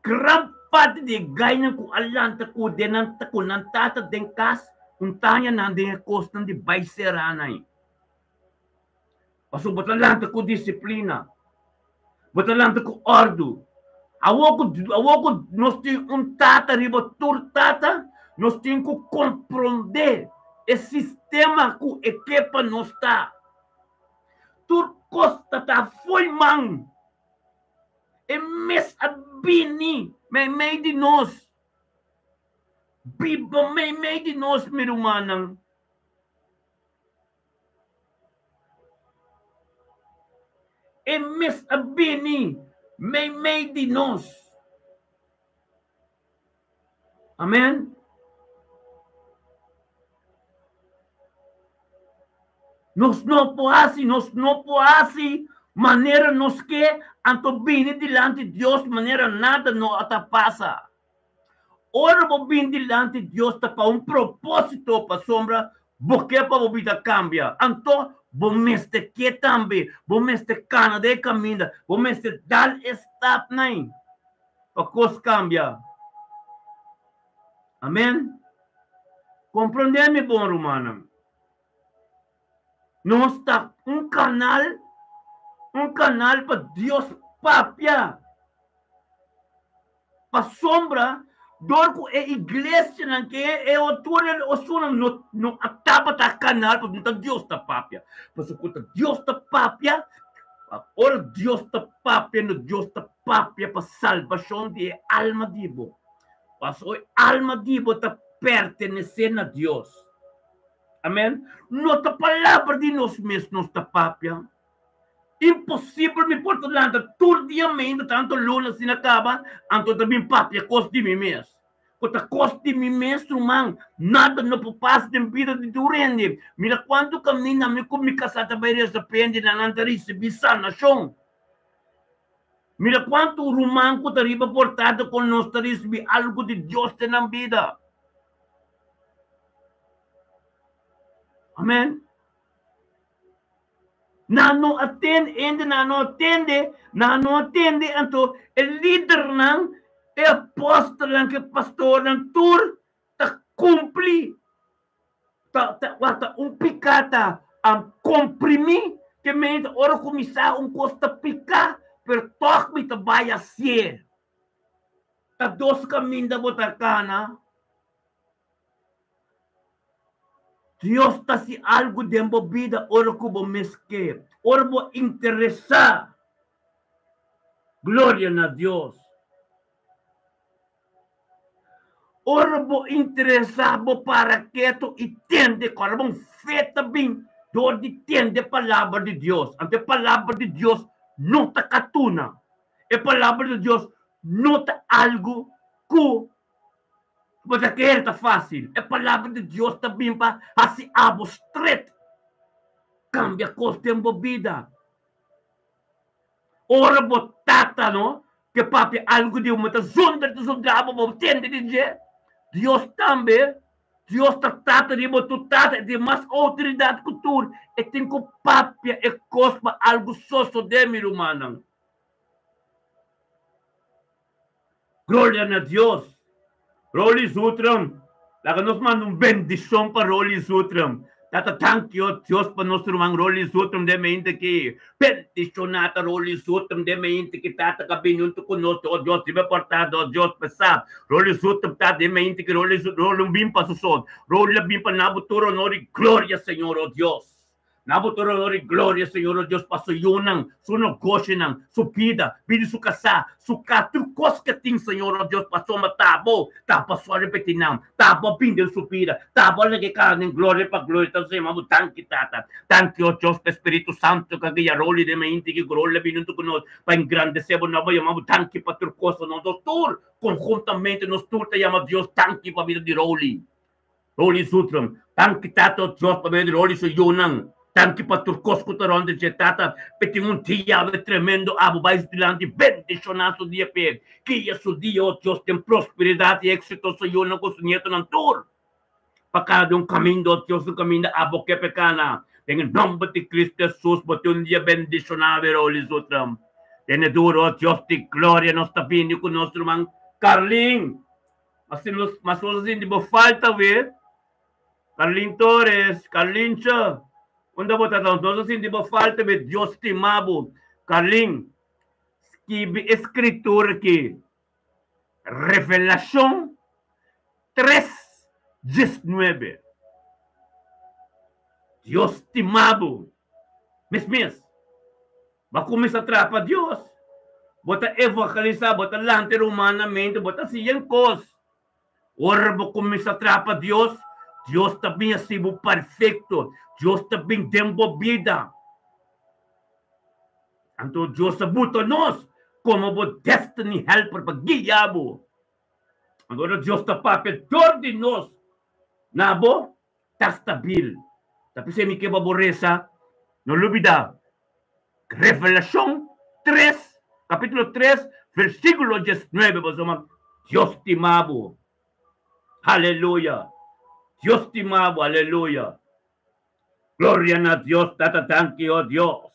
gran parti di e gainan ku a lanta ku den nan ku nan tata den kas, un taña nan den e kosnan di bai será nan ei. Pasobra bo ta lanta ku disiplina, bo ta lanta ku òrdu. Awor ku awor ku nos tin un tata riba tur tata, nos tin ku komprondé e sistema ku e ke pa nos ta. Tur kos ta ta fo'i man. E mes a bini meimei di nos. Biba meimei di nos, mi rumannan. E mes a bini meimei di nos. Amen. Nos no por hasi, nos no por hasi manera nos ke, anto bini dilanti Dios manera nada no a ta pasa. Ora bo bini dilanti Dios ta pa un propósito, pasobra bo ke pa bo bida kambia. Anto bo mester ke tambe, bo mester kana den e kaminda, bo mester dal e stapnan pa kos kambia. Amen. Komprondé mi bon, rumannan. Nos ta un kanal, un kanal pa Dios papia. Pasobra dor ku e iglesianan ke e otornan osunan no no a tabata kanal pasobra no ta Dios ta papia. Pasobra ku ta Dios ta papia, ora Dios ta papia no Dios ta papia pa salbashon di e alma di bo. Pasobra e alma di bo ta pertenesé na Dios. Amen. No ta palabra di nos mes nos ta papia. Imposibel mi por ta lanta tur dia meinta tanto luna asina kaba, anto ta bin papia kos di mi mes. Ku ta kos di mi mes ruman, nada no por pasa den bida di tur hende. Mira kuantu kaminda mi ku mi kasá ta bai resa pa hende nan nan ta risibí sanashon. Mira kuantu ruman ku ta riba portada kon nos ta risibí algu di Dios den nan bida. Amen. Nan no a tende, hendenan no a tende, nan no a tende, anto e lidernan, e apòstelnan ku e pastornan tur ta kumpli, ta ta wak ta un piká ta komprimí, ke mente ora kuminsá un kos ta piká, pero tòg mi ta bai hasié. Ta dos kaminda bo ta kana. Dios ta hasi algu den bo bida ora ku bo mes ke, ora bo interesá. Gloria na Dios! Ora bo interesá, bo para ketu i tende ku ora bon fe ta bin dor di tende palabra di Dios. Anto e palabra di Dios no ta katuna. E palabra di Dios no ta algu ku Bo ta kere ta fácil. E palabra di Dios ta bin pa hasi abo stret. Cambia cos den bo bida. Ora bo tata no ke papia algu di bo, ma ta zundra ta zundra abo bo tende di dje. Dios tambe, Dios ta tata di bo tur tata, e tin mas autoridad ku tur. E tin ku papia e cos pa algu sosode, mi rumannan. Gloria na Dios! Rolly Zutrum, laga nos manda un bendishon pa Rolly Zutrum. Tata tanki o Dios pa nos ruman Rolly Zutrum den mente aki. Bendishoná ta Rolly Zutrum den mente ki Tata ka bini huntu ku nos o Dios riba e portada o Dios pa sa Rolly Zutrum ta den mente ki Rolly Rolly bin pa su son. Rolly a bin pa na bo tur honor i gloria Señor o Dios. Na bo tur honor i gloria, Señor nos Dios, pa su yunan, su nogoshinan, su bida, bida di su kasá, su kas, tur kos ke tin, Señor nos Dios, pasobra ta bo ta pasó a repetí nan, ta bo a bini den su bida, ta bo a laga e kara den gloria pa gloria. Ta nos yama bo danki, Tata. Danki, o Dios, pa e Spiritu Santu ku a guia roli den mainti ki gloria bini huntu ku nos pa engrandesé bo nomber. Yama bo danki pa tur kos. Nos tur, konhuntamente, nos tur ta yama Dios danki pa bida di roli. Holy Sutram, Danki Tata o Dios pa medio di Holy su yunan. Danki pa tur kos ku ta rònt di dje Tata, p'e tin un dia awe tremendo abo bai su dilanti bendishoná su dia p'e kia su dia o Dios den prosperidat i éksito su yunan ku su nietonan tur pa kada di un kaminda o Dios un kaminda abo ke p'e kana. Den e nòmber di Kristu Hesus, bo tin un dia bendishoná, Verolis Utram. Tene duro, oh Dios di gloria, nos ta bini ku nos ruman Carlin. Mas si nos, mas nos a sinti bo falta we. Carlin Torres, Carlincha, unda bo ta? Nos a sinti bo falta we. Dios stima bo. Carlin, skibi e skritura aki. Revelashon 3, 19. Dios stima bo. Mes mes. Bo a kuminsá traha pa Dios. Bo ta evangelisá, bo ta lanta e rumannan, bo ta hasi yen kos. Ora bo kuminsá traha pa Dios, Dios ta bin hasi bo perfekto. Dios ta bin den bo bida. Anto Dios a buta nos komo bo destiny helper pa guia bo. Anto ora Dios ta papia dor di nos na bo, ta stabil. Ta p'esei mi ke pa bo resa, no lubida Revelashon tres, kapitulo tres, versíkulo diesnuebe, pasobra Dios stima bo. Aleluya! Dios stima bo, aleluya! Gloria na Dios, Tata, danki, oh Dios.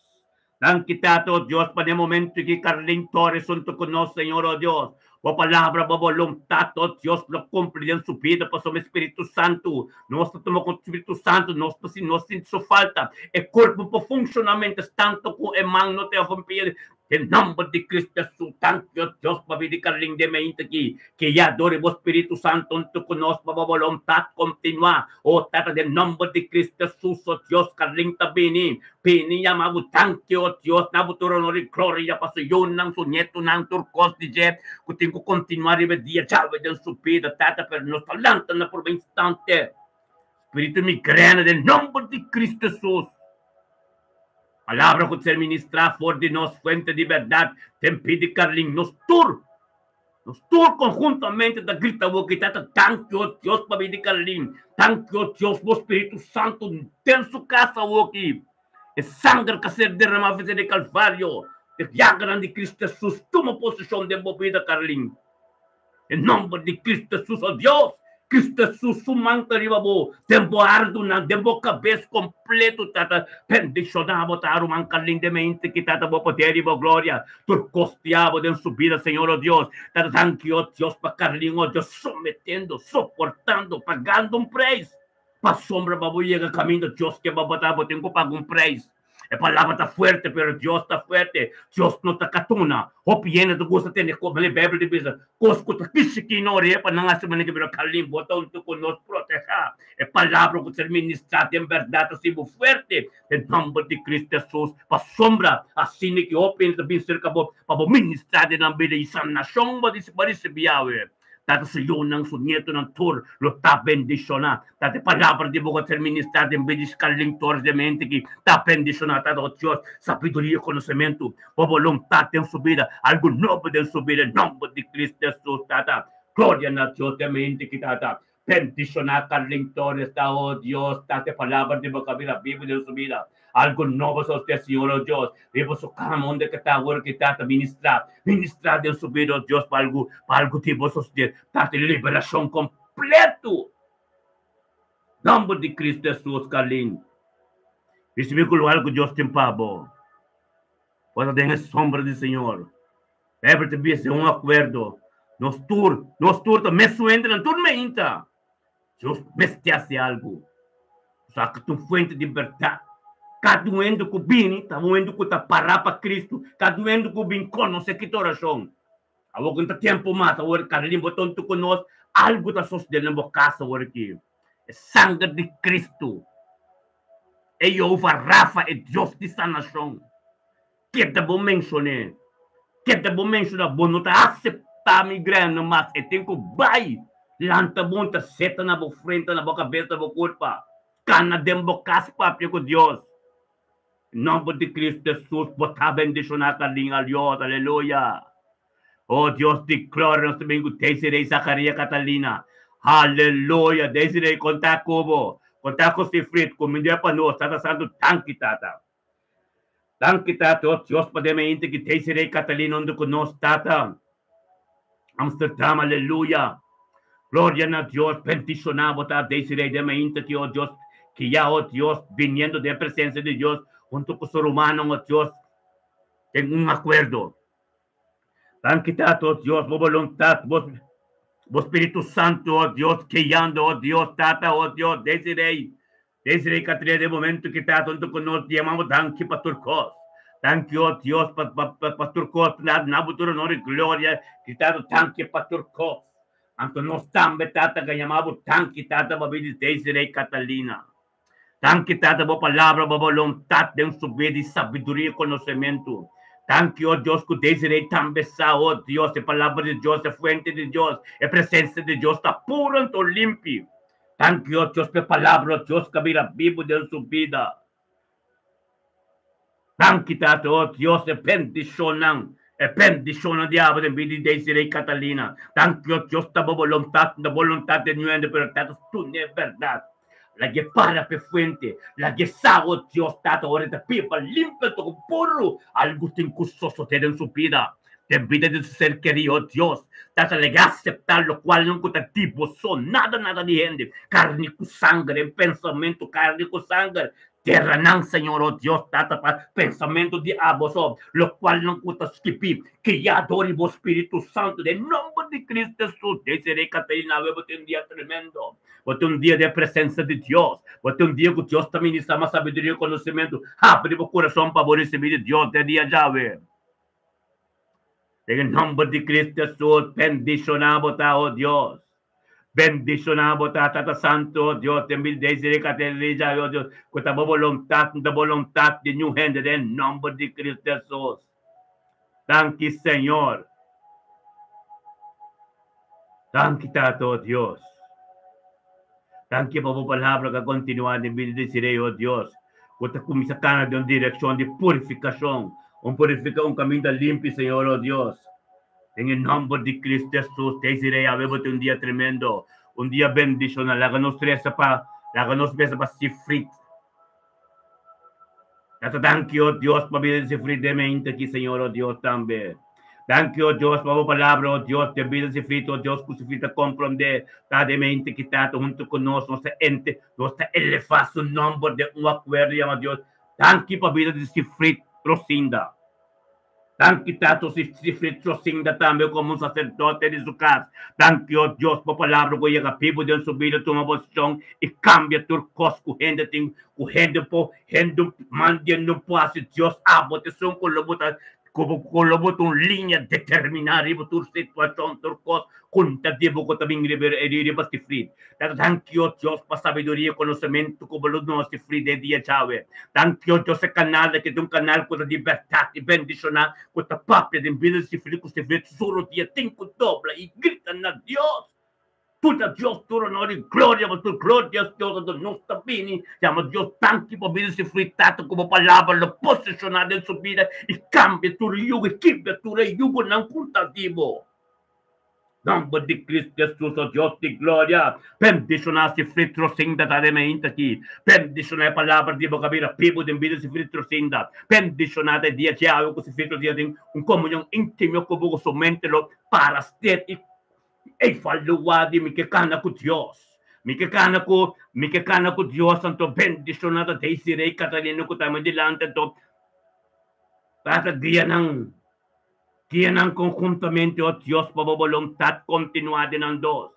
Danki, Tata, oh Dios, pa n'e momento ki Carlin Torres hunto ku nos, Señor, oh Dios. Bo palabra, bo boluntat, oh Dios, lo kumpli den su bida pasobra e Spiritu Santu. Nos ta tuma ku Spiritu Santu, nos ta si nos sinti su falta. E kurpo por funshoná mientras tanto ku e man no ta rompí. Den nomber di Cristo Hesus, danki, oh Dios, pa bida di Carlin den mainta aki. Ke ya dor di bo Spiritu Santu hunto ku nos pa bo boluntat kontinuá. Oh Tata, den nomber di Cristo Hesus, oh Dios, Carlin ta bini. Bini yama bo danki, oh Dios, na bo tur honor i gloria pa su yunan, su ñetunan, tur kos di dje ku tin ku kontinuá riba e dia djawe den su bida, Tata, pero nos ta lanta na promé instante. Spiritu di migrena, den nomber di Cristo Hesus. Palabra ku ta ser ministrá for di nos fuente di bèrdat den pidi Carlin, nos tur, nos tur konhuntamente ta grita bo ki Tata, danki o Dios pa bidi Carlin, danki o Dios bo Spiritu Santu den su kas awoki, e sanger ku a ser derramá for di Kalvario, e yaganan di Cristo Hesus tuma poseshon den bo bida Carlin. Den nomber di Cristo Jesus, oh Dios, Cristo Jesus su man ta riba bo, den bo ardunan, den bo cabes completo, Tata, bendiciona bo, ta ruman calindamente ki, Tata, bo poder y bo gloria, tur cos tia bo den su bida, Señor, oh Dios, Tata, danki, oh Dios, pa Carlin, oh Dios, sometiendo, soportando, pagando un prijs, pasobra pa bo yega caminda Dios ke bo ta, bo tin cu paga un prijs. E palabra ta fuerte, pero Dios ta fuerte. Dios no ta katuna. Hopi hende ta gusta tende kos, manera Bijbel ta bisa, kos ku ta kishikí no orea pa nan hasi manera ke bira kalin. Bo ta huntu ku nos protehá. E palabra ku ser ministrá den bèrdat ta hasi bo fuerte. Den nòmber di Cristo Hesus, pasobra asina ki hopi hende ta bin serka bo pa bo ministrá den nan bida i sanashon bo risibí awe. Tata su yunan, su nietonan tur lo ta bendishoná. Tata e palabra di bo ku a ser ministrá den bida di Scarlin Torres den mente ki ta bendishoná. Tata, o Dios, sabiduria i konosementu, bo boluntat den su bida, algu nobo den su bida, en nomber di Cristo Hesus, Tata. Gloria na Dios den mente ki, Tata. Bendishoná Carlin Torres, ta, o Dios, Tata e palabra di bo ku a bira bibu den su bida. Algu nobo sa usted, Señor, oh Dios. Riba su kama unda ke ta awor ki ta ta ministrá. Ministrá den su bida, oh Dios, pa algu, pa algu tipo sosodé. Tata, liberashon kompleto. Nomber di Cristo Jesus, Carlin. Risibí ku lugar ku Dios tin pa bo. Bo ta den e sombra di Señor. Bijbel ta bisa den un akuerdo. Nos tur, nos tur ta mesun hende nan tur meinta. Dios mester hasi algu. Sa ku ta un fuente di bèrdat. Kada un hende ku bini ta un hende ku ta pará pa Kristu. Kada un hende ku bin konosé ki ta orashon. Awor ku no ta tempu mas, awor kada limbo tonto ku nos, algu ta sosodé den bo kas awor aki. E sanger di Kristu, e Jehová Rafa, e Dios di sanashon. Keda bo menshoné. Keda bo menshoná. Bo no ta aseptá migrèna mas. E tin ku bai. Lanta bon ta seta na bo frente, na bo kabes, na bo kurpa. Kana den bo kas papia ku Dios. En nòmber di Kristu Hesus bo ta bendishoná Carlin Aliot. Aleluya. Oh Dios di gloria nos ta bin ku Desiree Zacharia Catalina. Aleluya. Desiree konta ku bo. Konta ku Sifrit. Kumind'é pa nos. Tata Santu danki Tata. Danki Tata, oh Dios pa den mainta ki Desiree Catalina huntu ku nos Tata. Amsterdam, aleluya. Gloria na Dios, bendiciona bo ta Desiree den mainta ki, oh Dios. Guia, oh Dios, biniendo den presencia di Dios hunto cu su rumannan, oh Dios, den un acuerdo. Danki Tata, oh Dios, bo boluntad, bo, bo Spiritu Santo, oh Dios, guiando, oh Dios, Tata, oh Dios, Desiree, Desiree Catrina, den momento ki Tata hunto cu nos, yamamos danki pa tur cos. Danki, oh Dios, pa, pa, pa, pa tur cos, na, na bo tur honor y gloria, ki Tata, danki pa tur cos. Anto nos tambe, Tata, ka yama bo danki, Tata, pa bida di Desiree Catalina. Danki, Tata, bo palabra, bo boluntat den su bida di sabiduria i konosementu. Danki, o Dios, ku Desiree tambe sa, o Dios, e palabra di Dios, e fuente di Dios, e presensia di Dios ta puru anto limpi. Danki, o Dios, pa e palabra, o Dios, ku a bira bibu den su bida. Danki Tata, oh Dios, e bendishonnan, e bendishonnan di abo den bida di Desiree Catalina. Danki, oh Dios, ta bo boluntat, ta boluntat den nuende, pero Tata, stune e bèrdat. Lag'e para p'e fuente, lag'e sa, oh Dios, Tata, ora e ta biba limpio anto ku puru, algu tin ku sosodé den su bida, den bida di su ser kerí, oh Dios. Tata, lag'e aseptá lokualnan ku ta di bo so, nada, nada di hende, karni ku sanger, den pensamentu, karni ku sanger, Tera nan, Señor, oh Dios, Tata, pa pensamentu di abo so, lokualnan ku ta skibí, kriá dor di bo Spiritu Santu, den nomber di Cristo Jesus. Desiree Catalina, awe bo tin un dia tremendo. Bo tin un dia den presensia di Dios. Bo tin un dia ku Dios ta ministrá mas sabiduria i konosementu. Habri bo kurason pa bo risibí di Dios den dia djawe. Den e nomber di Cristo Jesus, bendishoná bo ta, oh Dios. Bendishoná bo ta, Tata Santu, Dios den bida Desiree Catalina, oh Dios, ku ta bo boluntat, no ta boluntat di niun hende, den nòmber di Cristo Hesus. Danki, Señor. Danki, Tata, oh Dios. Danki pa bo palabra ku a kontinuá den bida Desiree, oh Dios, ku ta kuminsá kana den un direkshon di purifikashon, un purifika, un kaminda limpi, Señor, oh Dios. Den e nomber di Cristo Jesus, Desiree, awe bo tin un dia tremendo, un dia bendiciona. Laga nos reza pa, laga nos beza pa Sifrit. Tata, danki, oh Dios, pa bida di Sifrit den mente aki, Señor, oh Dios, tambe. Danki, oh Dios, pa bo palabra, oh Dios, den bida di Sifrit, oh Dios, cu Sifrit ta comprende, ta den mente aki, Tata, hunto cu nos, nos ta ente, nos ta eleva su nomber den un acuerdo, yama Dios. Danki pa bida di Sifrit Rosinda. Danki Tato si Sifrit Rosinda tambe komo un saserdote di su kas. Danki o Dios bo palabra ku yega bibu den su bida tuma posishon i kambia tur kos ku hende tin ku hende por hende mandi no por hasi Dios abo ta esun ku lo bo ta ku bo lo bo ta un liña determiná riba tur situashon tur kos Kunta di bo ku ta bin riba riba Sifrit. Tata danki o Dios pa sabiduria i konosementu ku bo lo duna Sifrit den dia djawe. Danki o Dios e kanal aki ta un kanal ku ta di bèrdat i bendishoná ku ta papia den bida di Sifrit ku Sifrit solo dia tin ku dobla i grita na Dios. Tur Dios tur honor i gloria pa tur gloria Dios anto nos ta bini yama Dios danki pa bida di Sifrit Tata ku bo palabra lo posishoná den su bida i kambia tur yugo i kibra tur e yugonan ku ta di bo. Nomber di Cristo Jesus, o Dios di gloria, bendiciona Sifrit Rosinda ta den mainta aki. Bendiciona e palabra di bo ka bira bibu den bida Sifrit Rosinda. Bendiciona ta e dia djawe ku Sifrit Rosinda tin un comunion intimo ku bo ku su mente lo para stet i evalua di mi ke kana ku Dios. Mi ke kana ku mi ke kana ku Dios anto bendiciona ta Desiree Catalina ku ta mi dilanti anto Tata guia nan. Guia nan konhuntamente, o Dios, pa bo boluntat kontinuá den nan dos.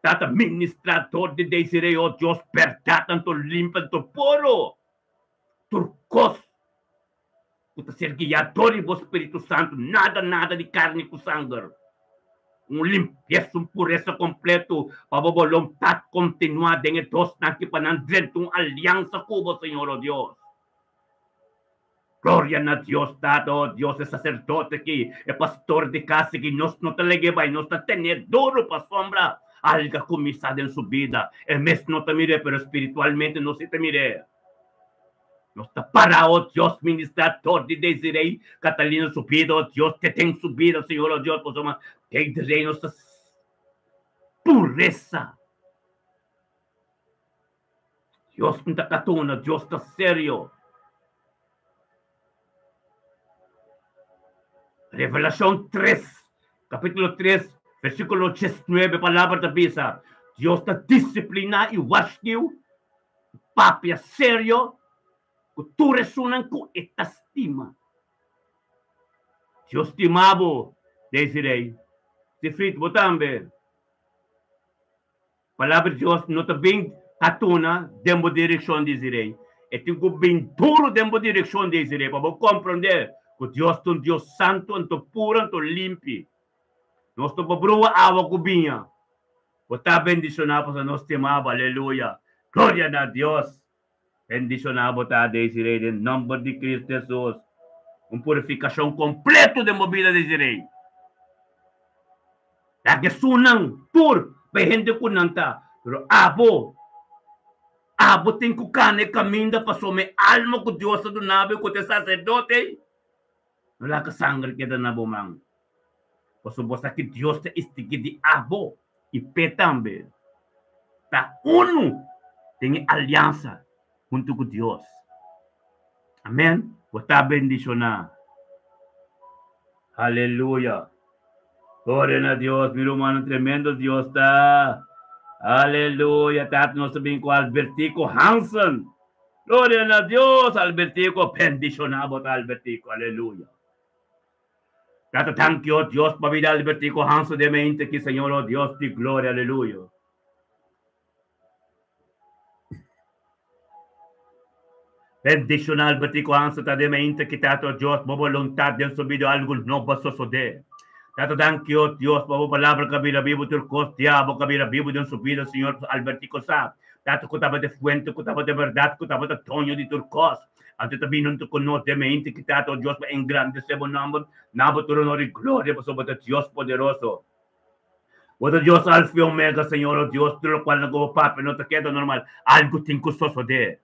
Tata ministrá dor di Desiree, o Dios, bèrdat anto limpi anto puru. Tur kos ku ta ser guiá dor di bo Spiritu Santu, nada, nada di karni ku sanger. Un limpiesa, un puresa kompleto pa bo boluntat kontinuá den e dosnan aki pa nan drenta un aliansa ku bo, Señor, o Dios. Gloria na Dios Tata, oh Dios, e sacerdote aki, e pastor di cas aki, nos no ta lege bai, nos ta tene duro pasobra algo a cuminsa den su bida. E mes no ta mir'é, pero spiritualmente nos si ta mir'é. Nos ta para, oh Dios, ministrador di Desiree Catalina su bida, oh Dios, te den su bida, Señor, oh Dios, pasobra Desiree nos ta pureza. Dios no ta katuna, Dios ta serio. Revelacion 3, capítulo 3, versículo 19, palabra ta bisa, Dios ta disciplina i washiu. papia serio ku tur esunnan ku e ta stima. Dios stima bo, Desiree. Sifrit, bo tambe. Palabra di Dios no ta bin katuna den bo direkshon, Desiree. E tin ku bin duru den bo direkshon, Desiree, pa bo komprondé ku Dios ta un Dios santu, anto puru, anto limpi. Nos ta por brua awa ku biña. Bo ta bendishoná pasobra nos stima bo. Aleluya! Gloria na Dios! Bendishoná bo ta, Desiree, den nòmber di Kristu Hesus. Un purifikashon kompleto den bo bida, Desiree. Laga esunnan tur pa e hende ku nan ta, pero abo, abo tin ku kana e kaminda pasobra e alma ku Dios a duna bo i ku ta e saserdote. No laga sanger keda na bo man, pasobra bo sa ki Dios ta istigi di abo i p'e tambe. Ta unu den e aliansa huntu ku Dios. Amen. Bo ta bendishoná. Aleluya. Gloria na Dios, mi rumannan, tremendo Dios ta. Aleluya. Tata nos ta bin ku Albertico Hansen. Gloria na Dios, Albertico, bendiciona bo ta Albertico, aleluya. Tata danki oh Dios pa vida Albertico Hanso de mente aki Señor oh Dios di gloria, aleluya. Bendiciona Albertico Hanso ta de mente aki Tata oh Dios, bo voluntad den su vida algo no ba sosode. Tata danki oh Dios pa bo palabra ka bira bibo tur cos diabo ka bira bibo den su vida Señor Albertico sa. Tata ku tabata e fuente, ku tabata e bèrdat, ku tabata doño di tur kos. Anto ta bini huntu ku nos den mente ki Tata, o Dios, pa engrandesé bo nòmber, na bo tur honor i gloria, pasobra bo ta Dios poderoso. Bo ta Dios Alfa i Omega, Señor, o Dios, tur lokual na ku bo papia no ta keda normal, algu tin ku sosodé.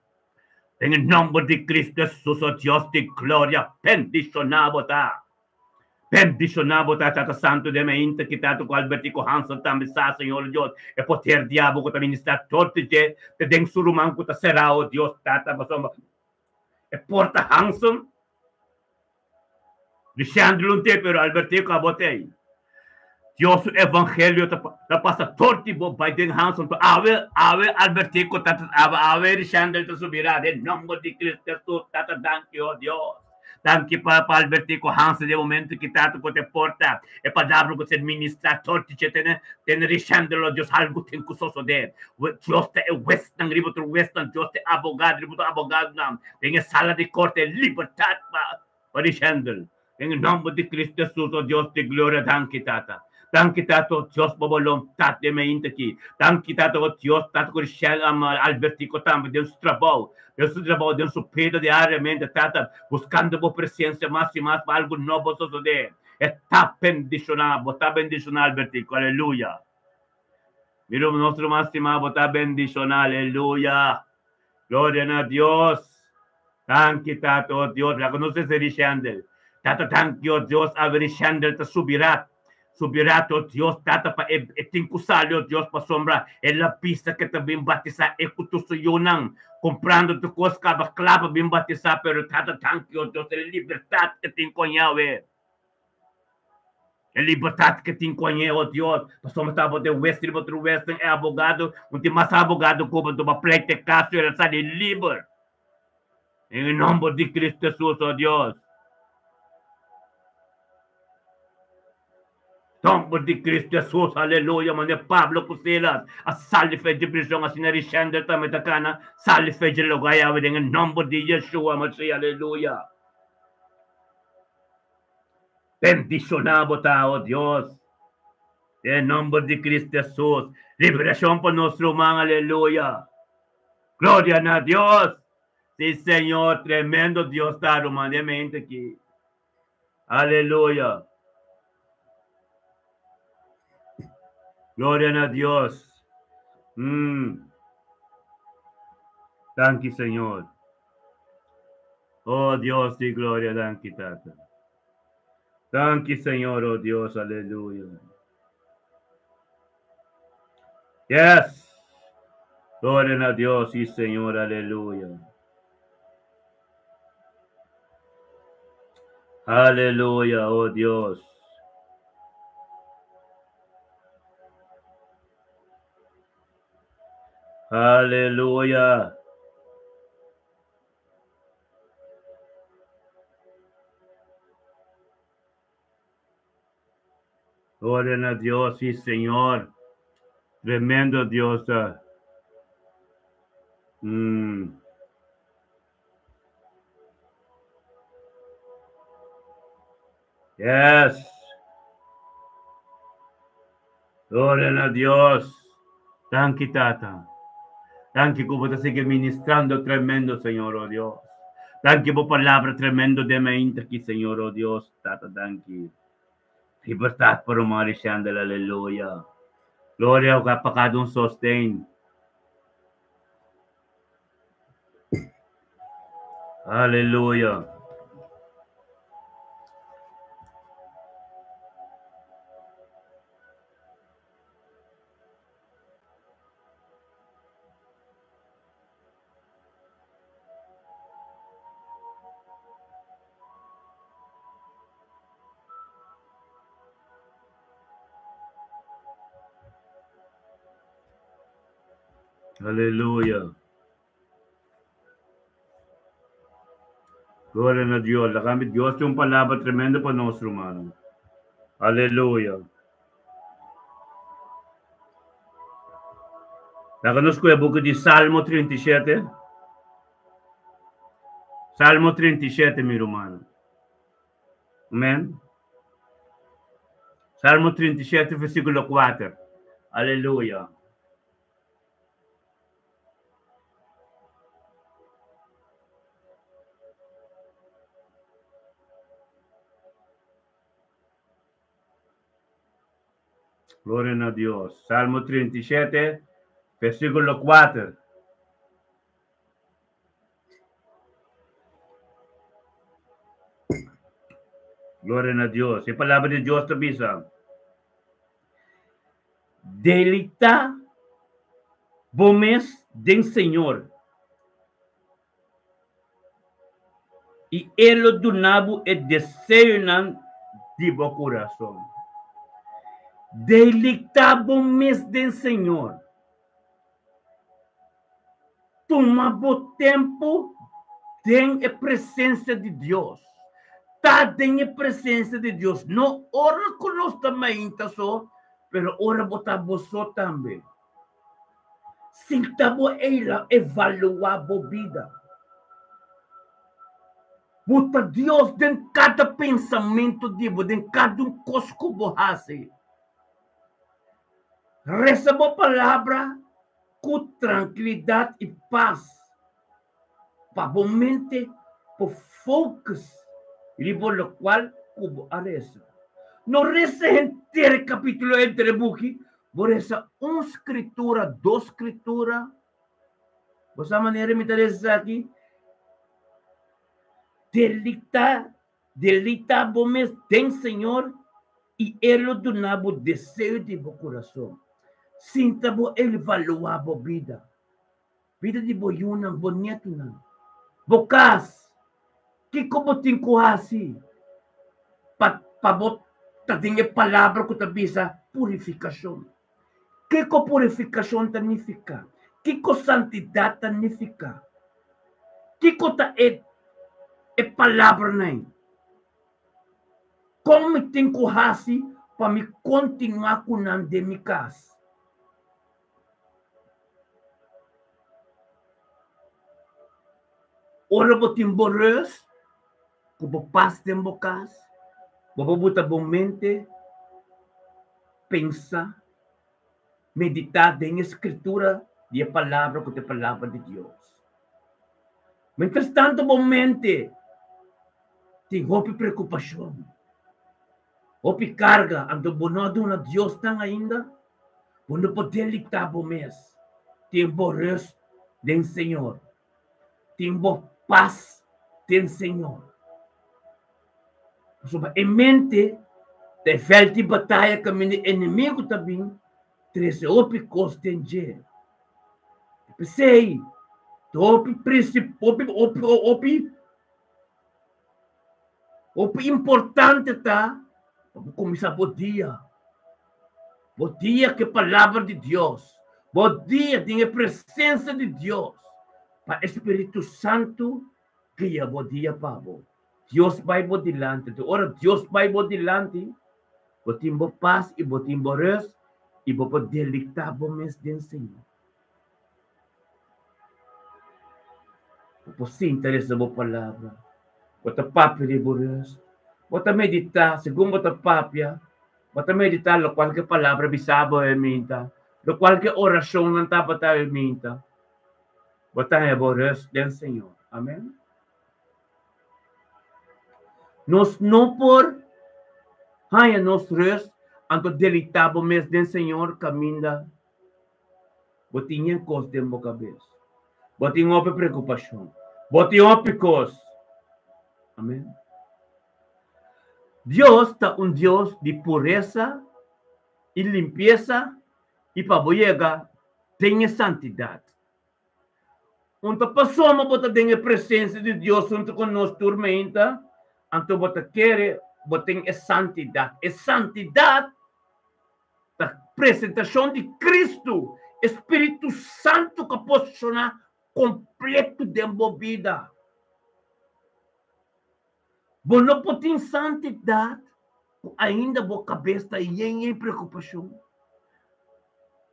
Den e nòmber di Cristo Hesus, o Dios di gloria, bendishoná bo ta. Bendishoná bo ta Tata Santu den mainta ki Tata ku Albertico Hansen tambe sa Señor Dios e poder di abo ku ta ministrá tur di dje te den su ruman ku ta será o Dios Tata pasobra e porta Hansen Lishandro lo nte pero Albertico abo tei Dios su evangelio ta ta pasa tur di bo bai den Hansen to awe awe Albertico ta awe awe Lishandro ta subirá den nomber di Cristo Jesus Tata danki o Dios. Danki pa pa Albertico Hansen den momento ki tata ku te porta e palabra ku ser ministra torti che tene tene rishandelo Dios algu tin ku sosode. Dios ta e huesnan riba tur huesnan Dios ta e abogado riba tur abogadonan den e sala di korte e libertat pa pa rishandel. Den e nomber di Cristo Jesus o Dios di gloria danki tata. Danki Tata o Dios pa bo lontat den mainta aki. Danki Tata o Dios Tata ku Richelle ama Albertico tambe den su trabou, den su trabou, den su peda diariamente Tata buscando bo presencia mas y mas pa algo nobo sosode. E ta bendiciona, bo ta bendiciona Albertico, aleluya. Mi nos ruman stima bo ta bendiciona, aleluya. Gloria na Dios. Danki Tata o Dios, laga nos hasi Rishandel. Tata danki o Dios, awe Rishandel ta subi rat. Subi rat o Dios, Tata pa e e tin ku sali o Dios pasobra el a bisa ke ta bin batisa e ku tur su yunan, kumprando tur kos kaba kla pa bin batisa, pero Tata danki o Dios e libertat ke tin kon Yahweh. E libertat ke tin ku añe, o Dios, pasobra tabata e hues riba otro huesnan, e abogado, un tin mas abogado ku bo, anto bo a pleita e kaso i el a sali liber. Den e nomber di Cristo Jesus, o Dios. Nomber di Cristo Jesus, aleluya, mane Pablo ku Silas a sali fe di prison, asina Richender tambe ta kana sali fe di lugar yawe den e nomber di Yeshua Mashiach, aleluya. Bendishoná bo ta, o Dios, den e nomber di Cristo Jesus, liberashon pa nos ruman, aleluya. Gloria na Dios! Sí, Señor, tremendo Dios ta, ruman, den mente aki. Aleluya. Gloria na Dios. Danki, Señor. Oh, Dios di gloria, danki, Tata. Danki, Señor, oh Dios, aleluya. Yes. Gloria na Dios, sí, Señor, aleluya. Aleluya, oh Dios. Aleluya. Gloria na Dios, sí Señor. Tremendo Dios ta. Mm. Yes. Gloria na Dios. Danki Tata. Danki ku bo ta sigui ministrando tremendo, Señor, oh Dios. Danki bo palabra tremendo den mainta aki, Señor, oh Dios. Tata, danki. Libertad pa ruman Rishandel, aleluya. Gloria pa kada un sosten. Aleluya. Aleluya. Gloria na Dios. Laga Dios tin un palabra tremendo pa nos, rumannan. Aleluya. Laga nos kohe buki di Salmo 37. Salmo 37, mi rumannan. Amen. Salmo 37, versíkulo 4. Aleluya. Gloria na Dios. Salmo 37, versíkulo 4. Gloria na Dios. E palabra di Dios ta bisa. Deleitá bo mes den Señor, i E lo duna bo e deseonan di bo kurason. Deleitá bo mes den Señor. Tuma bo tempu den e presensia di Dios. Ta den e presensia di Dios, no ora ku nos ta mainta so, pero ora bo ta bo so tambe. Sinta bo eila evaluá bo bida. Buta Dios den kada pensamentu di bo, den kada un kos ku bo hasi. Resa bo palabra ku trankilidat i pas pa bo mente por focus riba lokual ku bo a resa. No resa henter e kapítulo, henter e buki, bo resa un skritura, dos skritura. Bo sa manera mi ta resa esaki? Deleitá Deleitá bo mes den Señor, i E lo duna bo deseo di bo kurason. Sinta bo evaluá bo bida, bida di bo yunan, bo nietunan, bo kas. Kiko bo tin ku hasi pa pa bo ta den e palabra ku ta bisa purifikashon? Kiko purifikashon ta nifiká? Kiko santidat ta nifiká? Kiko ta e e palabranan ei? Kon mi tin ku hasi pa mi kontinuá ku nan den mi kas? Ora bo tin bo rus, ku bo pas den bo kas, bo por buta bo mente pensa, meditá den e Skritura di e Palabra ku ta e Palabra di Dios. Mientrastantu bo mente tin hopi preokupashon, hopi karga, anto bo no a duna Dios nan ainda, bo no por deleitá bo mes. Tin bo rust den Señor. Tin bo pas den Señor. Pasobra e mente ta e vèlt di bataya kaminda e enemigu ta bin trese hopi kos den dje. P'esei, ta hopi prinsip, hopi, hopi, hopi, hopi importante ta pa bo kuminsá bo dia. Bo dia ku e Palabra di Dios, bo dia den e presensia di Dios, pa e Spiritu Santu guia bo dia pa bo. Dios bai bo dilanti. Ora Dios bai bo dilanti. Bo tin bo pas i bo tin bo rust i bo por deleitá bo mes den Señor. Bo por sinta resa bo palabra. Bo ta papia di bo rust. Bo ta meditá segun bo ta papia. Bo ta meditá lokual ku e palabra bisa bo e minta, lokual ku e orashonnan tabata e minta. Bo ta haña bo rust den Señor. Amen. Nos no por haña nos rust anto deleitá bo mes den Señor kaminda bo tin yen kos den bo kabes. Bo tin hopi preokupashon. Bo tin hopi kos. Amen. Dios ta un Dios di puresa i limpiesa i pa bo yega den e santidat. Un ta pasobra bo ta den e presensia di Dios huntu ku nos tur meinta, anto bo ta kere bo tin e santidat. E santidat ta presentashon di Kristu, e Spiritu Santu ku a posishoná kompletu den bo bida. Bo no por tin santidat ku ainda bo kabes ta yen yen preokupashon.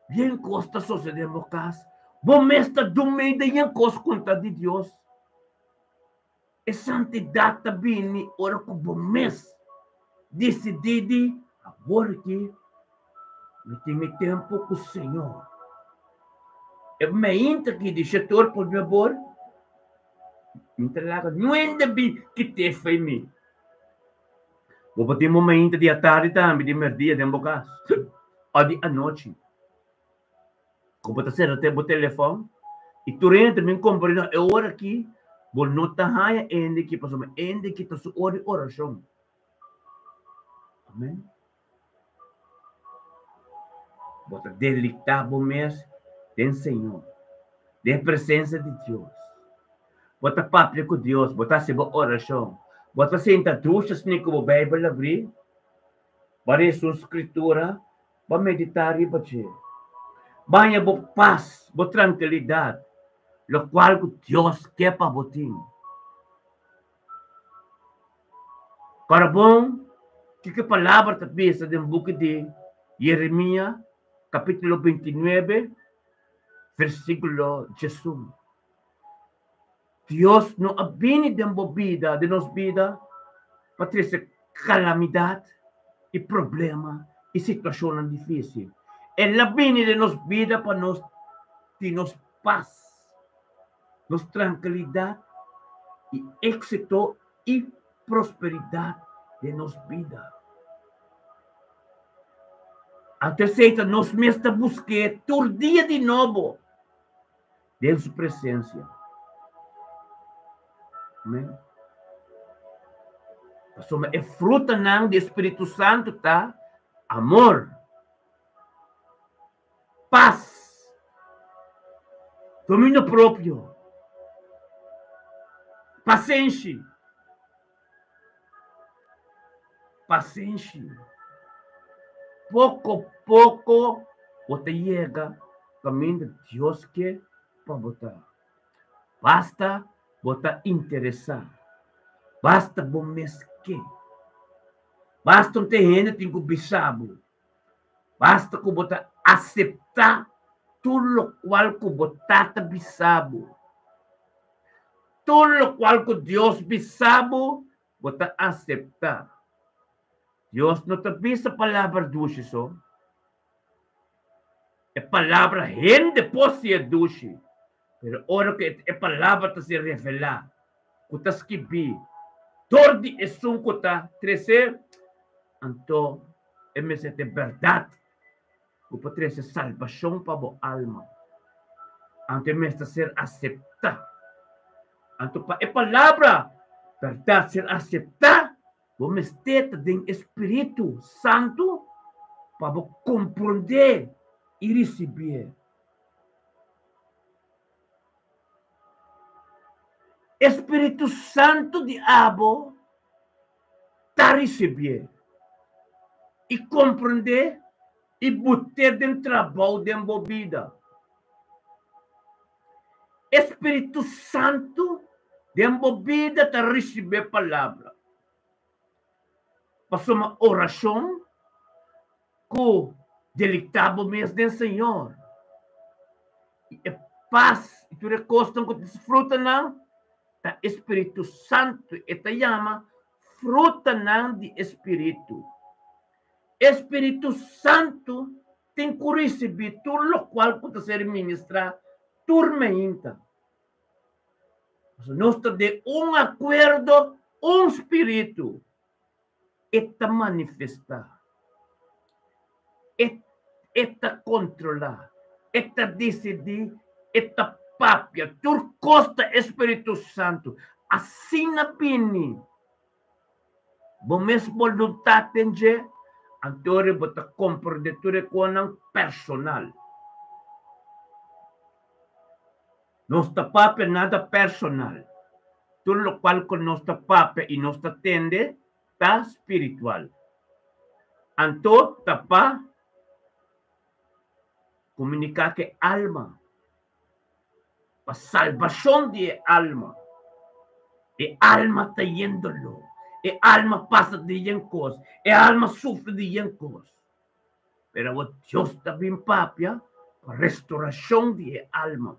Yen kos ta sosodé den bo kas. Bo mes ta dumei den yen kos konta di Dios. E santidat ta bini ora ku bo mes disidí di awor aki mi tin mi tempu ku Señor. E meinta aki di shetor por mi abor. Mi ta laga nuende bi kite fei mi. Bo por tin momento di atardi tambe, di merdia den bo kas o di anochi. Ku bo ta sera te bo telefòn i tur hende ta bin komprende e ora aki bo no ta haña hende aki pasobra hende aki ta su ora di orashon. Amen. Bo ta deleitá bo mes den Señor, den e presensia di Dios. Bo ta papia ku Dios, bo ta hasi bo orashon, bo ta sinta dushi asina ku bo Beibel abrí, bo a lesa un skritura, bo a meditá riba dje. Bo a haña bo pas, bo trankilidat, lokual ku Dios ke pa bo tin. Para bon, kiko e palabra ta bisa den buki di Yeremia, kapítulo 29, versíkulo 11. Dios no a bini den bo bida, den nos bida, pa trese kalamidat i problema i situashonnan difísil. El a bini den nos bida pa nos tin nos pas, nos trankilidat i éksito i prosperidat den nos bida. Anto esei ta nos mes ta busk'é tur dia di nobo den su presensia. Amen. Pasobra e frutanan di e Spiritu Santu ta amor, pas, dominio propio, pasenshi, pasenshi. Poko poko bo ta yega kaminda Dios ke pa bo ta. Basta bo ta interesá, basta bo mes ke, basta un te hende tin ku bisa bo. Basta ku bo ta aseptá tur lokual ku bo Tata bisa bo. Tur lokual ku Dios bisa bo, bo ta aseptá. Dios no ta bisa palabra dushi so. E palabra hende por siña dushi, pero ora ku e palabra ta ser revelá, ku ta skibí dor di esun ku ta trese, anto e mester ta e bèrdat ku por trese salbashon pa bo alma. Anto e mester ser aseptá. Anto pa e palabra bèrdat ser aseptá, bo mester ta den e spiritu santu pa bo komprondé i risibié. E spiritu santu di abo ta risibié i komprondé i but'é den trabou den bo bida. E spiritu santu den bo bida ta risibé palabra. Pasobra orashon. ku deleitá bo mes den Señor. I e pas i tur e kosnan ku ta frutanan ta e Spiritu Santu. E ta yama frutanan di e Spiritu. E Spiritu Santu tin ku risibí tur lokual ku ta ser ministrá tur meinta. Pasobra nos ta den un akuerdo, un spiritu. E ta manifestá, e e ta kontrolá, e ta disidí, e ta papia. Tur kos ta e Spiritu Santu. Asina bini bo mes boluntat den dje, anto ora bo ta komprendé tur e konan personal. Nos ta papia nada personal. Tur lokual ku nos ta papia i nos ta tende ta spiritual. Anto ta pa komuniká ku e alma, pa salbashon di e alma. E alma ta yen doló, e alma pasa di yen kos, e alma sufri di yen kos. Pero awor Dios ta bin papia pa restauracion di e alma.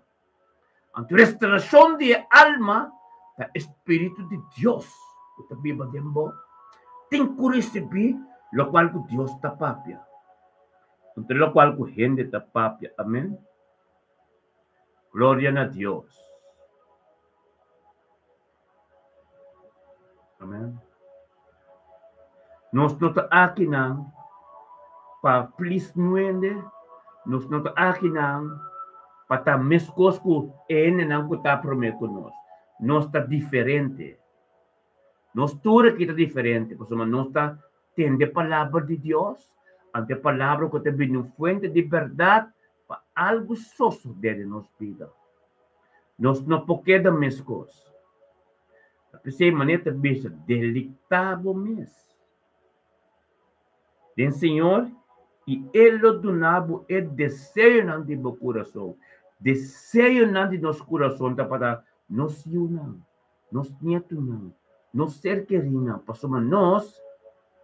Anto restauracion di e alma ta e Spiritu di Dios cu ta biba den bo tin cu ricibi locual cu Dios ta papia. Anto locual cu hende ta papia. Amen. Gloria na Dios. Amen. Nos no ta akinan pa plis nuende, nos no ta akinan pa ta meskos ku e hendenan ku ta promé ku nos. Nos ta diferente. Nos tur aki ta diferente pasobra nos ta tende palabra di Dios, anto e palabra ku ta bini un fuente di bèrdat pa algu sosodé den nos bida. Nos no por keda meskos. Ta p'esei manera ta bisa, Deleitá bo mes den Señor i E lo duna bo e deseonan di bo kurason. Deseonan di nos kurason ta pa nos yunan, nos nietunan, nos ser kerinan, pasobra nos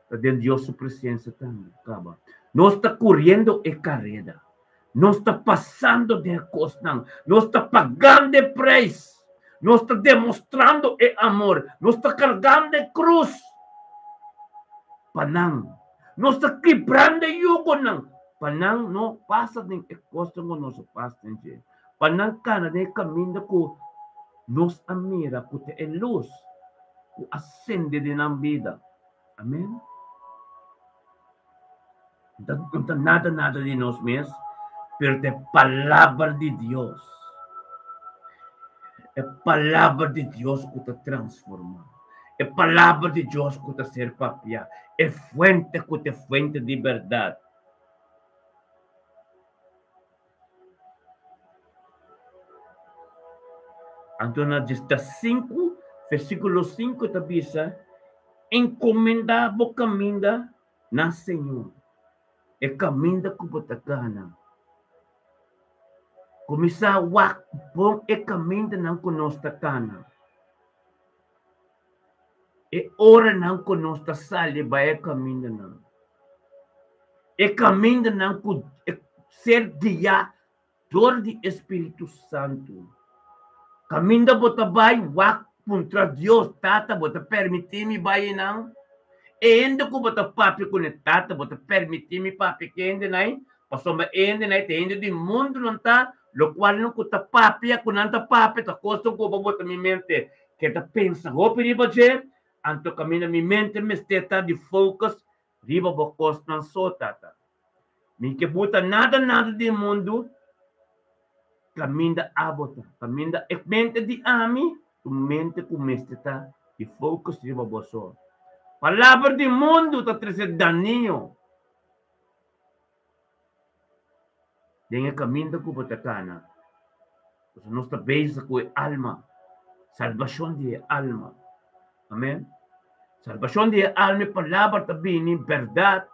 ta den Dios su presensia tambe. Kaba. Nos ta kuriendo e kareda. Nos ta pasando den e kosnan. Nos ta pagando e preis. Nos ta demostrando e amor. Nos ta kargando e krus pa nan. Nos ta kibrando e yugonan pa nan no pasa den e kosnan ku nos a pasa den dje. Pa nan kana den e kaminda ku nos a mira ku ta e lus ku a sende den nan bida. Amen. No ta nada nada di nos mes, pero ta e palabra di Dios. E palabra di Dios ku ta transformá. E palabra di Dios ku ta ser papiá. E fuente ku ta e fuente di bèrdat. Anto na 15, versíkulo 5 ta bisa, Enkomendá bo kaminda na Señor, e kaminda ku bo ta gana. Kuminsá wak bon e kamindanan ku nos ta kana. E oranan ku nos ta sali bai e kamindanan. E kamindanan ku ser guiá dor di e Spiritu Santu. Kaminda bo ta bai, wak puntra Dios, Tata, bo ta permití mi bai einan? E hende ku bo ta papia kuné, Tata, bo ta permití mi papia ku e hendenan ei? Pasobra e hendenan ei ta hende di mundu nan ta, lokual nan ku ta papia ku nan ta papia ta kosnan ku bo bota mi mente ke ta pensa hopi riba dje, anto kaminda mi mente mester ta di focus riba bo kosnan so, Tata. Mi ke buta nada nada di mundu kaminda abo ta, kaminda e mente di ami ta un mente ku mester ta di focus riba bo so. Palabra di mundu ta trese danio den e kaminda ku bo ta kana. Pasobra nos ta bezig ku e alma, salbashon di e alma. Amen. Salbashon di e alma, e palabra ta bini bèrdat.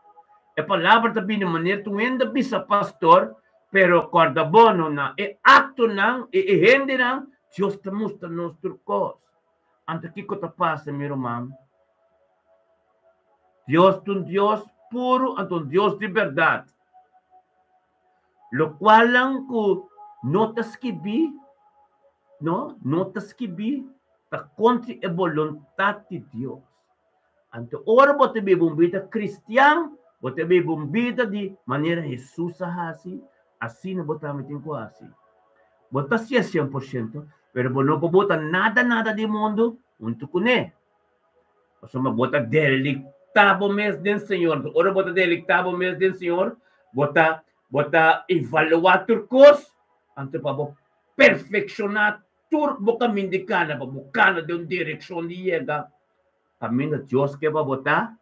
E palabra ta bini manera tur hende a bisa pastor, pero kòrda bo no na e aktonan i e hendenan, Dios ta mustra nos tur kos. Anto kiko ta pasa mi ruman? Dios ta un Dios. puru anto un Dios di bèrdat. Lokualnan ku no ta skibí, no, no ta skibí, ta kontra e boluntat di Dios. Anto ora bo ta biba un bida kristian, bo ta biba un bida di manera Hesus a hasi, asina bo tambe tin ku hasi. Bo ta hasié 100%, pero bo no por bota nada nada di mundu huntu kuné. Pasobra bo ta deleitá bo mes den Señor. Entonces, ora bo ta deleitá bo mes den Señor, bo ta, bo ta evaluá tur kos, anto pa bo perfekshoná tur bo kaminda di kana, pa bo kana den un direkshon di yega kaminda Dios ke pa bo ta,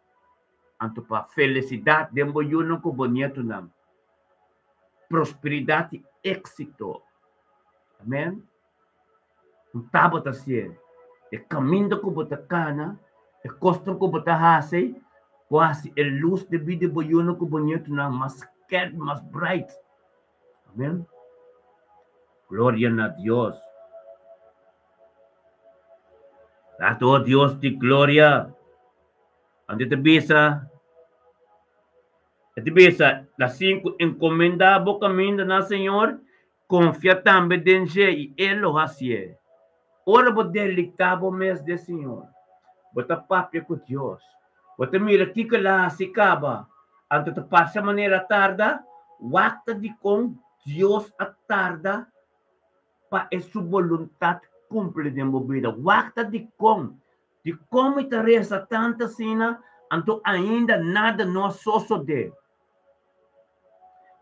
anto pa felisidat den bo yunan ku bo nietunan, prosperidat i éksito. Amèn. Un tabata hasié. E kaminda ku bo ta kana, e kosnan ku bo ta hasi, por hasi e lus di bida di bo yunan ku bo nietunan mas skerp, mas bright. Amèn. Gloria na Dios. Laat o Dios di gloria. Anto e ta bisa, e ta bisa, Lasin ku enkomendá bo kaminda na Señor, Konfia tambe den dje i e lo hasié. Ora bo deleitá bo mes den Señor, bo ta papia ku Dios. Bo ta mira kiko el a hasi kaba, anto ta parse manera a tarda. Wak ta dikon Dios a tarda pa e su boluntat kumpli den bo bida. Wak ta dikon. Dikon mi ta resa tantu asina, anto ainda nada no a sosodé.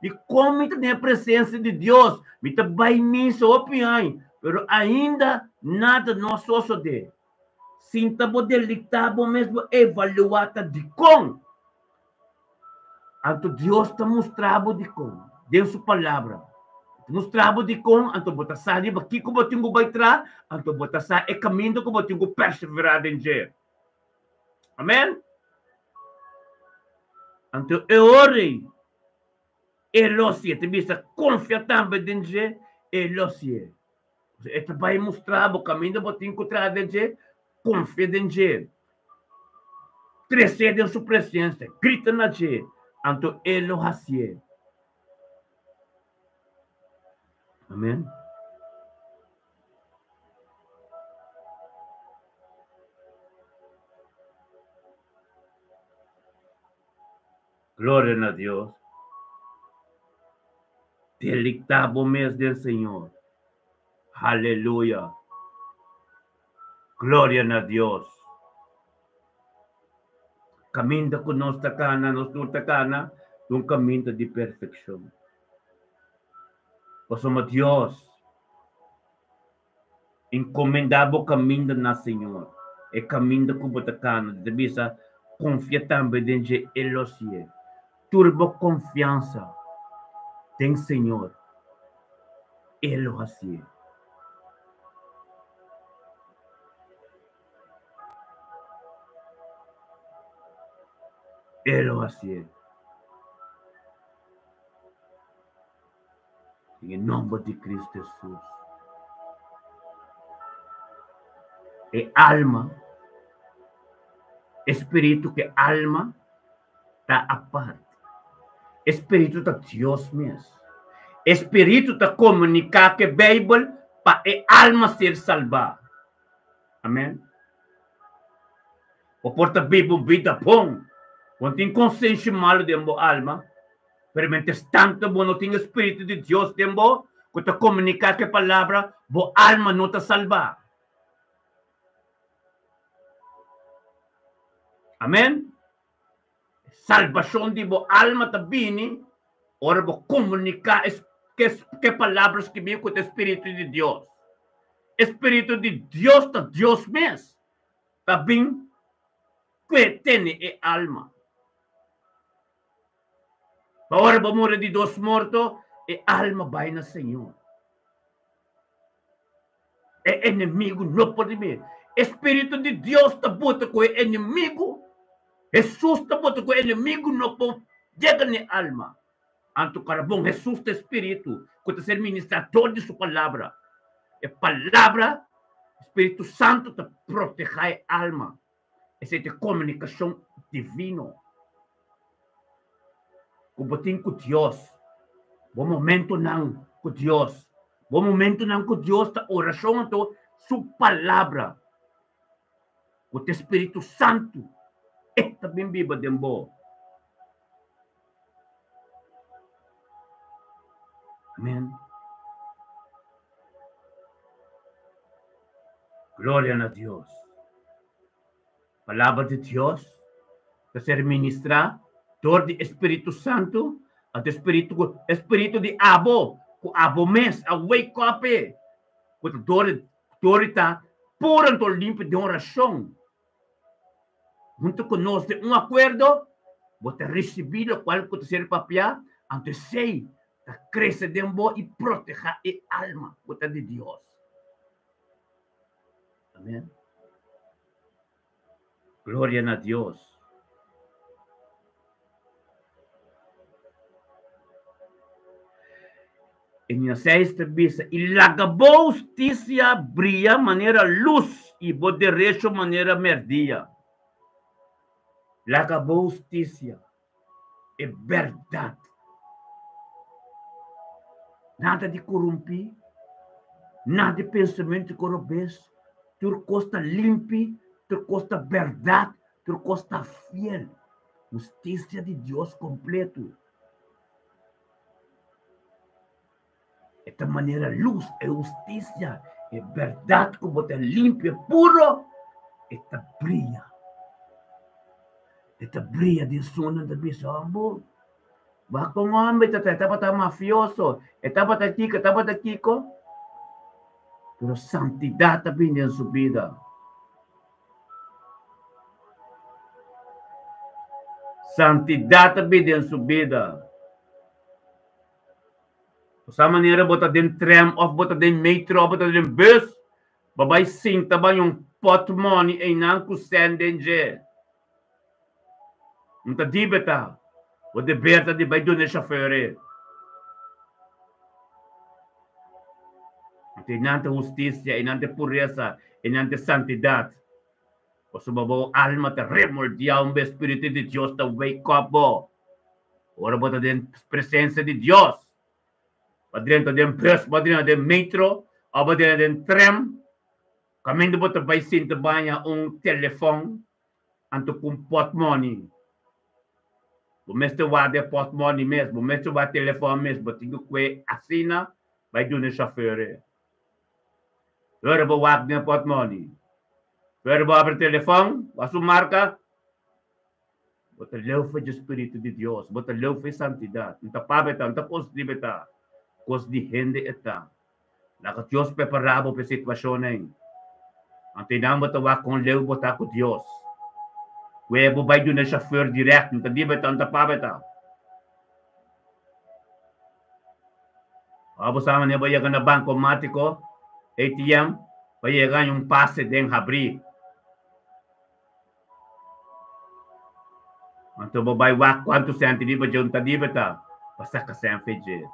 Di kon mi ta den e presensia di Dios, mi ta bai misa hopi aña, pero ainda nada no a sosodé. Sinta bo deleitá bo mes, bo evaluá ta dikon. Anto Dios ta mustra bo dikon den su Palabra. E ta mustra bo dikon, anto bo ta sa riba kiko bo tin ku bai tra, anto bo ta sa e kaminda ku bo tin ku perseverá den dje. Amèn. Anto e ora ei, e lo hasié. Ta bisa, Konfia tambe den dje, e lo hasié. E ta bai mustra bo kaminda bo tin ku traha den dje, konfia den dje, tresé den su presensia, grita na dje, anto e lo hasié. Amèn. Gloria na Dios. Deleitá bo mes den Señor. Haleluya. Gloria na Dios. Kaminda ku nos ta kana, nos tur ta kana, ta un kaminda di perfekshon. Pasobra Dios Encomenda bo caminda na Señor, e caminda cu bo ta cana. Di ta bisa, Confia tambe den dje, e lo hacié. Tur bo confiansa den Señor, e lo hacié. E lo hacié. Den e nomber di Cristo Jesus. E alma, e spiritu ku e alma ta apart. E spiritu ta Dios mes. E spiritu ta komuniká ku e Beibel pa e alma ser salbá. Amen. Bo por ta biba un bida bon, bo no tin konsenshi malu den bo alma, Pero mientras tanto bo no tin e Spiritu di Dios den bo ku ta komuniká ku e Palabra, bo alma no ta salbá. Amen. Salbashon di bo alma ta bini ora bo komuniká ku e Palabra skibí ku ta e Spiritu di Dios. E Spiritu di Dios ta Dios mes ta bin ku e tene e alma. Pa ora bo muri di dos morto, e alma bai na Señor. E enemigu no por di mira. E Spiritu di Dios ta bota ku e enemigu. Hesus ta bota ku e enemigu no por yega na e alma. Anto karabon Hesus ta e Spiritu ku ta ser ministrador di su palabra. E palabra, Spiritu Santu ta protehá e alma. Esei ta e komunikashon divino. ku bo tin ku Dios, bo momentonan ku Dios. Bo momentonan ku Dios ta orashon anto su palabra. Ku ta Spiritu Santu e ta bin biba den bo. Amen. Gloria na Dios. Palabra di Dios ta ser ministrá dor di e Spiritu Santu, anto e Spiritu ku e Spiritu di abo ku abo mes a wake up e ku ta dor dor di ta puro anto limpi den orashon huntu ku nos den un akuerdo, bo ta risibí lokual ku ta ser papiá, anto esei ta krese den bo i protehá e alma ku ta di Dios. Amen. Gloria na Dios. E niña seis ta bisa, I laga bo hustisia bria manera lus i bo derecho manera merdia. Laga bo hustisia e bèrdat. Nada di korumpí, nada di pensamentu ku robes, tur kos ta limpi, tur kos ta bèrdat, tur kos ta fiel. Hustisia di Dios kompletu. E ta manera lus, e hustisia, e bèrdat ku bo ta limpio, puro, e ta bria. E ta bria den sonnan ta bisa, Ambo, wak un hòmber ta ta, e tabata mafioso, e tabata kiko, e tabata kiko. Pero santidat ta bini den su bida. Santidat ta bini den su bida. Sa manera bo ta den tram of bo ta den metro of bo ta den bus, bo bai sinta bai un potmoni einan ku sèn den dje. Un ta dibeta, bo deber ta di bai duna e shofèr e. Anto einan ta hustisia, einan ta puresa, einan ta santidat. Pasobra bo alma ta remoldiá un bes spiritu di Dios ta wake up bo. Ora bo ta den presensia di Dios, bo drenta den bus, bo drenta den metro, of bo drenta den tram, kaminda bo ta bai sinta baña un telefon anto ku un potmoni. Bo mester warda e potmoni mes, bo mester warda e telefon mes, bo tin ku kue asina bai duna e shofèr e. Ora bo wak den e potmoni, ora bo abri telefon, wak su marka. Bo ta leu for dje Spiritu di Dios, bo ta leu for e santidat. N ta papia ta, n ta kos riba e ta, kos di hende e ta. Laga Dios prepará bo pa e situashon ei. Anto einan bo ta wak kon leu bo ta ku Dios. Kue bo bai duna e shofèr dirèkt, n ta riba e ta, n ta papia ta. Ora bo sa manera bo yega na bankomátiko, ATM, pa yega haña un pase den habrí. Anto bo bai wak kuantu sènti riba dje un ta riba ta pa saka sèn fe dje.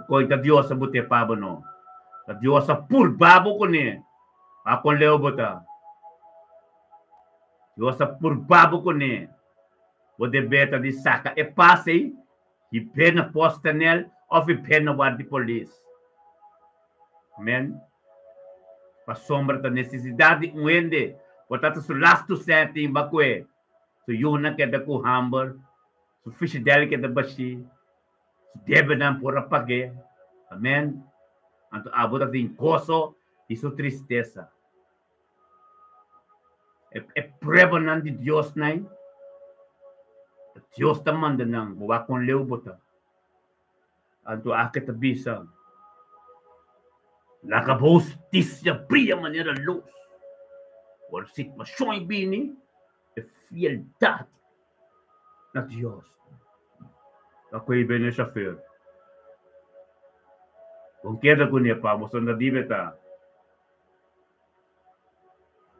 Koe ta Dios a bot'é pa bo no. Ta Dios a purba bo kuné. Wak kon leu bo ta. Dios a purba bo kuné. Bo debe ta di saka e pas ei i be na postanel òf i be na ward di polis. Amen. Pasobra ta nesesidat di un hende por ta ta su lastu sèti in bakue, su yunan keda ku hamber, su fishidèl keda bashí, su debenan por a pag'é. Amèn. Anto abo ta tin goso di su tristesa. E pruebanan di Dios nan, Dios ta manda nan, bo wak kon leu bo ta. Anto Ake ta bisa, Laga bo hustisia bria manera lus. Ora situashon ei bini, e fieldat na Dios ta kohe bini e shafer. Bon keda kuné pa boso no ta dibe ta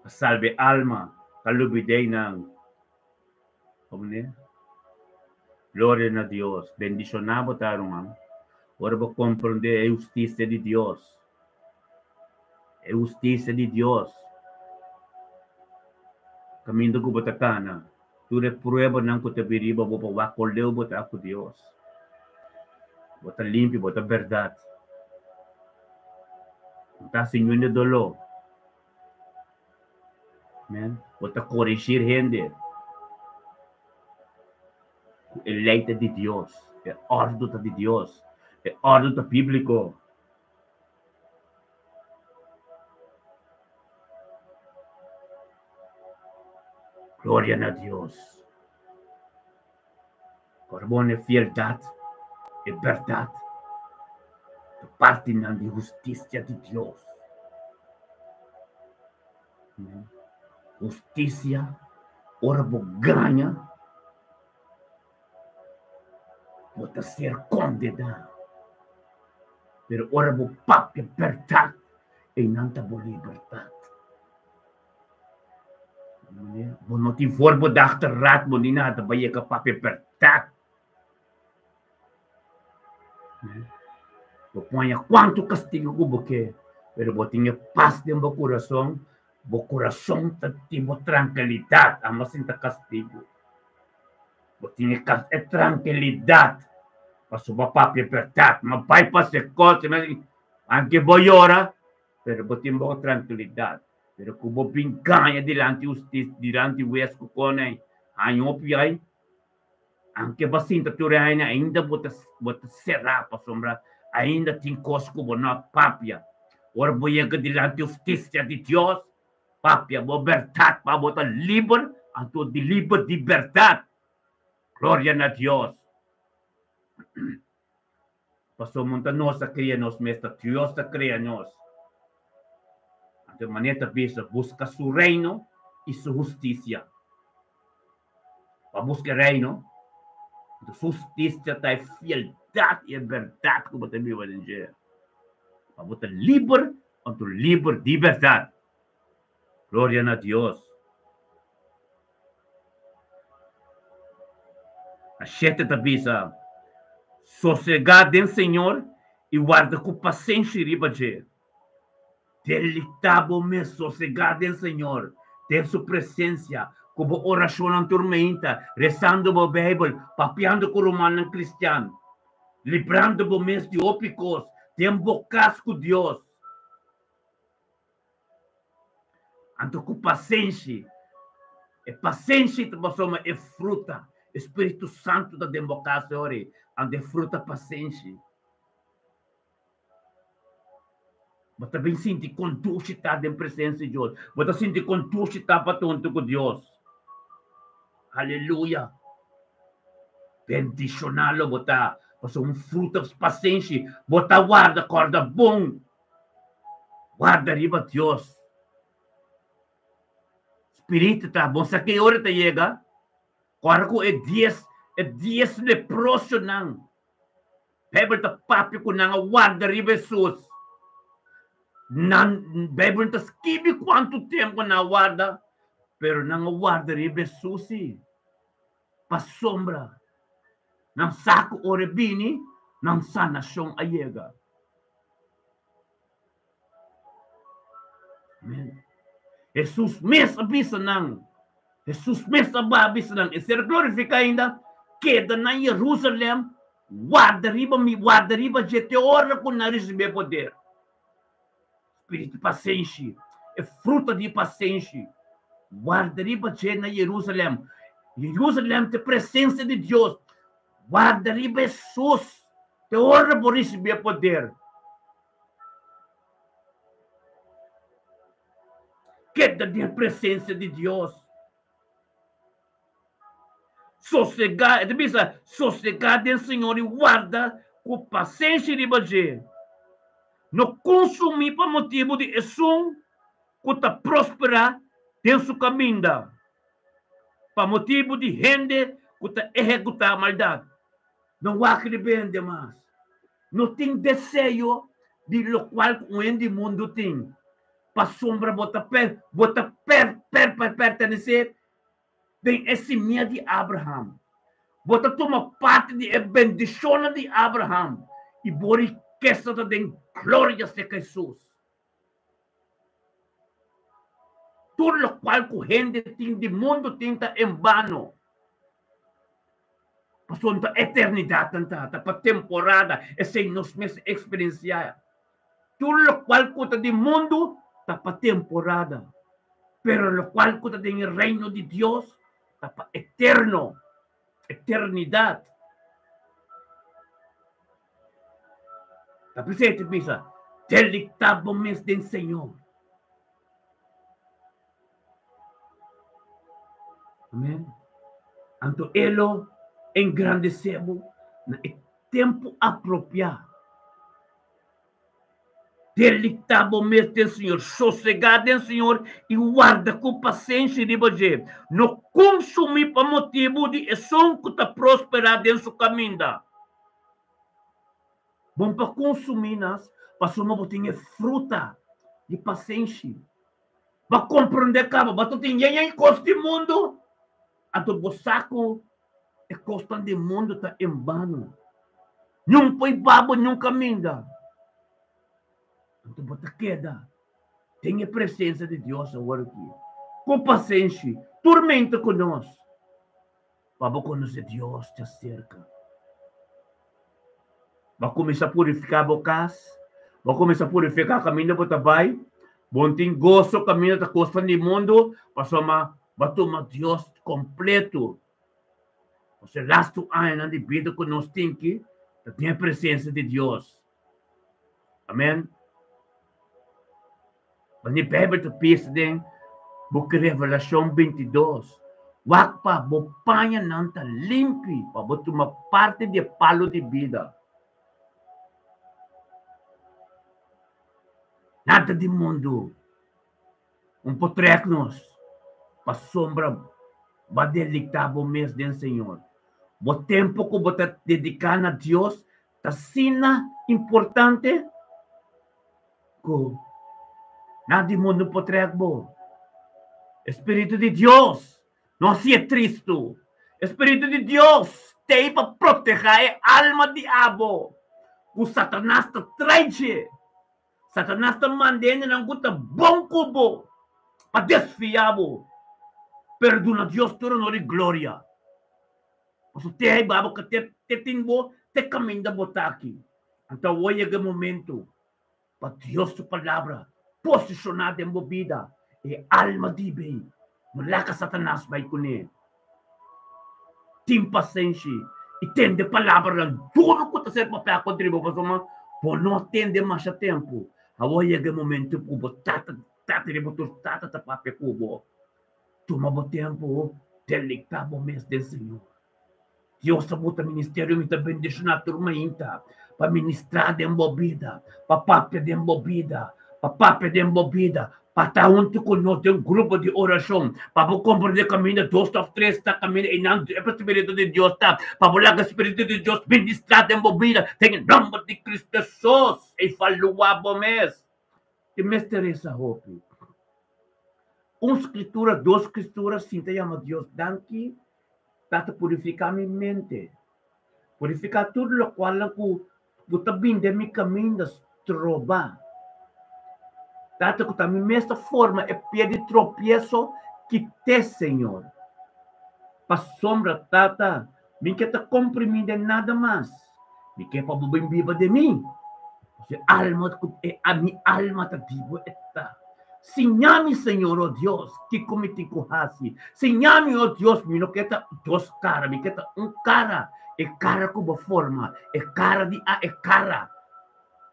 pa salba e alma ta lubid'é nan. Komprendé? Gloria na Dios. Bendishoná bo ta, ruman, ora bo komprendé e hustisia di Dios. E hustisia di Dios. Kaminda ku bo ta kana. Tur e pruebanan ku ta bin riba bo pa wak kon leu bo ta ku Dios. Bo ta limpi, bo ta bèrdat. Bo ta hasi niun di doló. Amen. Bo ta korigir hende ku e lei ta di Dios, e òrdu ta di Dios, e òrdu ta bíbliko. Gloria na Dios. Ora bo ne fieldad, e berdad, ta partinan di husticia di Dios. Husticia, ora bo gaña, bo ta ser kondená. Pero ora bo papia bèrdat, einan ta bo libertat. Bo no tin voorbedachte raad, bo ni nada, bo yega papia bèrdat. Bo poña kuantu kastigu ku bo ke, pero bo tin e pas den bo kurason, bo kurason ta tin bo trankilidat, amo sinta kastigu. Bo tin e kas e trankilidat pasobra bo papia bèrdat. Ma bai pasa e kos anke bo yora pero bo tin bo trankilidat. Pero ku bo bin gaña dilanti hustis dilanti wes ku kone haña hopi ai anke bo sinta tur e aña ainda bo ta bo ta será pasobra ainda tin kos ku bo no a papia. Ora bo yega dilanti hustisia di Dios Papia bo bèrdat pa bo ta liber, anto di liber di bèrdat. Gloria na Dios. Pasobra no ta nos a kria nos mes, ta Dios ta kria nos. Anto e manera ta bisa, buska su reino i su hustisia. Pa buska e reino, anto su hustisia ta e fieldat i e bèrdat ku bo ta biba den dje. Pa bo ta liber Anto liber di berdad. Gloria na Dios. A shete ta bisa, Sosegá den Señor i warda ku pasenshi riba dje. Deleitá bo mes, sosegá den Señor, den su presensia, ku bo orashonnan tur meinta, resando bo Beibel, papiando ku rumannan kristian. Librando bo mes di hopi kos den bo kas ku Dios. Anto ku pasenshi, e pasenshi ta pasobra e fruta, e Spiritu Santu ta den bo kas e ora ei, anto e fruta pasenshi. Bo ta bin sinti kon dushi ta den presensia di Dios. Bo ta sinti kon dushi ta pa ta huntu ku Dios. Aleluya! Bendishoná lo bo ta, pasobra un fruta pasenshi bo ta warda. Kòrda bon, warda riba Dios. Spiritu ta bon. Sa ki ora ta yega? Ora ku e dies, e dies leprosonan Bijbel ta papia ku nan a warda riba Hesus. Nan, Bijbel no ta skibi kuantu tempu nan a warda, pero nan a warda riba Hesus si, pasobra nan sa ku ora e bini, nan sanashon a yega. Amen. Hesus mes a bisa nan, Hesus mes a baha bisa nan, e ser glorifiká ainda, keda na Jerusalèm, warda riba mi, warda riba dje te ora ku nan risibí e poder. Spiritu pasenshi, e fruta di pasenshi, warda riba dje na Jerusalèm. Jerusalèm ta e presensia di Dios, warda riba Hesus te ora bo risibí e poder. Keda den presensia di Dios. Sosegá, e ta bisa, sosegá den Señor i warda ku pasenshi riba dje. No konsumí pa motibu di esun ku ta prosperá den su kaminda, pa motibu di hende ku ta ehekutá maldat. No wak riba hende mas. No tin deseo di lokual ku un hende di mundu tin, pasobra bo ta per, bo ta per, per, per, pertenesé den e simia di Abraham. Bo ta tuma parti di e bendishonnan di Abraham i bo rikesa ta den gloria serka Hesus. Tur lokual ku hende tin di mundu tin ta en bano. Pasobra ta eternidat nan ta, ta pa temporada, esei nos mester eksperensiá. Tur lokual ku ta di mundu ta pa temporada, pero lokual ku ta den e Reino di Dios ta pa eterno, eternidat. Ta p'esei ta bisa, Deleitá bo mes den Señor. Amen. Anto e lo engrandesé bo na e tempu apropiá. Deleitá bo mes den Señor, sosegá den Señor i warda ku pasenshi riba dje. No kunsumí pa motibu di esun ku ta prosperá den su kaminda. Bon pa kunsumí nas pasobra bo tin e fruta di pasenshi. Bo a komprondé kaba bo ta tin yen yen kos di mundu, anto bo sa ku e kosnan di mundu ta en bano. Niun por hiba bo niun kaminda. Anto bo ta keda den e presensia di Dios awor aki, ku pasenshi, turmenta ku nos, pa bo konosé Dios djaserka. Bo a kuminsá purifiká bo kas, bo a kuminsá purifiká kaminda bo ta bai, bo no tin goso kaminda ta kosnan di mundu, pasobra bo a tuma Dios kompleto. Nos e lastu añanan di bida ku nos tin ki ta den e presensia di Dios. Amen. Wanneer Bijbel ta bisa den buki Revelashon 22, wak pa bo pañanan ta limpi pa bo tuma parti di e palu di bida. Nada di mundu Un por trek nos, pasobra bo a deleitá bo mes den Señor. Bo tempu ku bo ta dediká na Dios ta asina importante ku nada di mundu por trek bo. E spiritu di Dios no hasié tristu. E spiritu di Dios t'ei pa protehá e alma di abo ku Satanas ta trai dje. Satanas ta manda hendenan ku ta bon ku bo pa desfiá bo, pero duna Dios tur honor i gloria. Pasobra te ei babo ka te te tin bo te kaminda bo ta aki. Anto awor yega e momento pa Dios su palabra posishoná den bo bida e alma di bei. No laga Satanas bai kuné. Tin pasenshi i tende palabranan duru ku ta ser papiá kontra bo, pasobra bo no tende masha tempu. Awor yega e momentu ku bo tata, tata di bo tur tata ta papia ku bo. Tuma bo tempu, deleitá bo mes den Señor. Dios ta buta ministerio, mi ta bendishoná tur mainta pa ministrá den bo bida, pa papia den bo bida, pa papia den bo bida, pa ta huntu ku nos den un grupo di orashon, pa bo komprendé kaminda dos òf tres ta kaminda einan e Spiritu di Dios ta, pa bo laga Spiritu di Dios ministrá den bo bida den e nòmber di Kristu Hesus. Evaluá bo mes. E mester resa hopi. Un skritura, dos skritura sinta yama Dios danki Tata purifiká mi mente. Purifiká tur lokualnan ku ku ta bin den mi kaminda stroba. Tata ku ta mi mes ta forma e pia di tropieso kit'é Señor. Pasobra Tata mi ke ta komprimí den nada mas. Mi ke pa bo bin biba den mi. Pasobra e alma ku e mi alma ta di bo e ta. Siña mi, Señor, o Dios, kiko mi tin ku hasi. Siña mi, o Dios, mi no ke ta dos kara, mi ke ta un kara, e kara ku bo forma, e kara di a e kara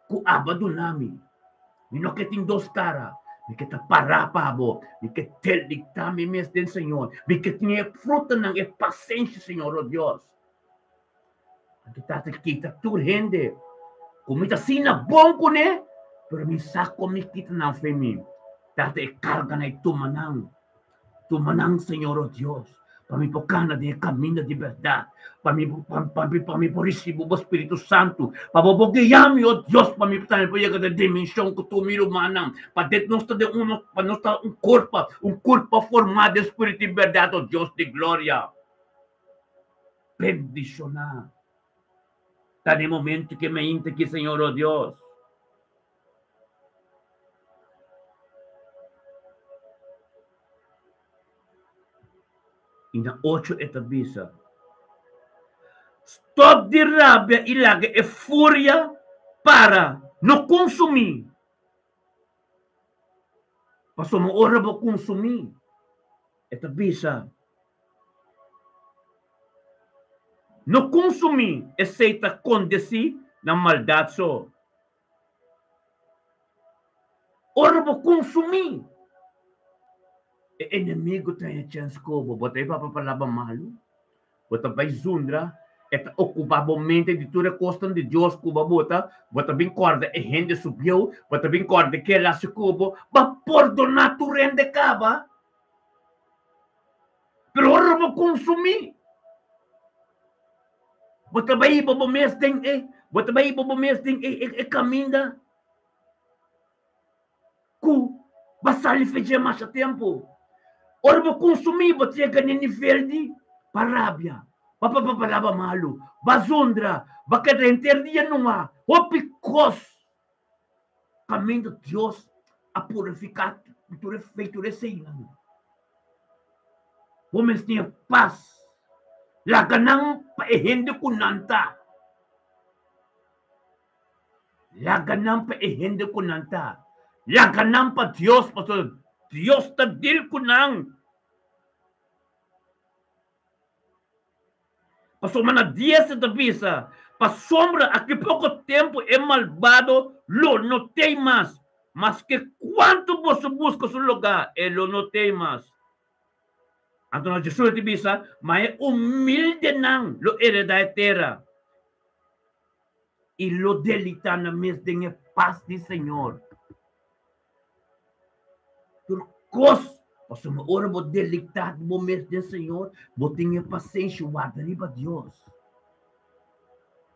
ku abo a duna mi. Mi no ke tin dos kara, mi ke ta pará pa bo, mi ke deleitá mi mes den Señor, mi ke tin e frutanan, e pasenshi, Señor, o Dios. Anto Tata kita tur hende ku mi ta asina bon kuné, pero mi sa kon mi kita nan fe mi. Tata e karga na e tuma nan. Tuma nan, Señor, o Dios, pa mi por kana den e kaminda di bèrdat, pa mi pa mi pa mi por risibi bo Spiritu Santu, pa bo por guia mi, o Dios, pa mi tambe por yega den dimenshon ku tur mi rumannan, pa den nos ta den uno, pa nos ta un kurpa, un kurpa formá den spiritu i bèrdat, o Dios di gloria. Bendishoná ta den momento ke mainta ki Señor o Dios. I na ocho e ta bisa. Stop di rabia i laga e furia para, no kunsumí. Pasobra ora bo kunsumí, e ta bisa, No kunsumí, esei ta kondesí na maldat so. Ora bo kunsumí, e enemigu ta haña chèns ku bo. Bo ta hiba pa palabra malu, bo ta bai zundra, e ta okupá bo mente di tur e kosnan di Dios ku bo a bota, bo ta bin kòrda e hende su bieu, bo ta bin kòrda ke el hasi ku bo, bo a pordoná tur hende kaba. Pero ora bo konsumí, bo ta bai hiba bo mes den e, bo ta bai hiba bo mes den e, e, e kaminda ku ba sali fedje masha tempu. Ora bo konsumí, bo ta yega na e nivel di ba rabia, ba papia palabra malu, ba zundra, ba keda henter dia nua, hopi kos. Kaminda Dios a purifiká tur e fe, tur eseinan. Bo mes tin e pas. Laga nan pa e hende ku nan ta. Laga nan pa e hende ku nan ta. Laga nan pa Dios, pasobra Dios ta dil ku nan. Pasobra na dies e ta bisa, Pasobra aki poko tempu e malbado lo no tei mas, maske kuantu boso buska su lugá, e lo no tei mas. Anto na Jesus e ta bisa, Ma e humildenan lo heredá e tera, i lo delitá nan mes den e pas di Señor. Tur kos, pasobra ora bo deleitá bo mes den Señor, bo tin e pasenshi warda riba Dios.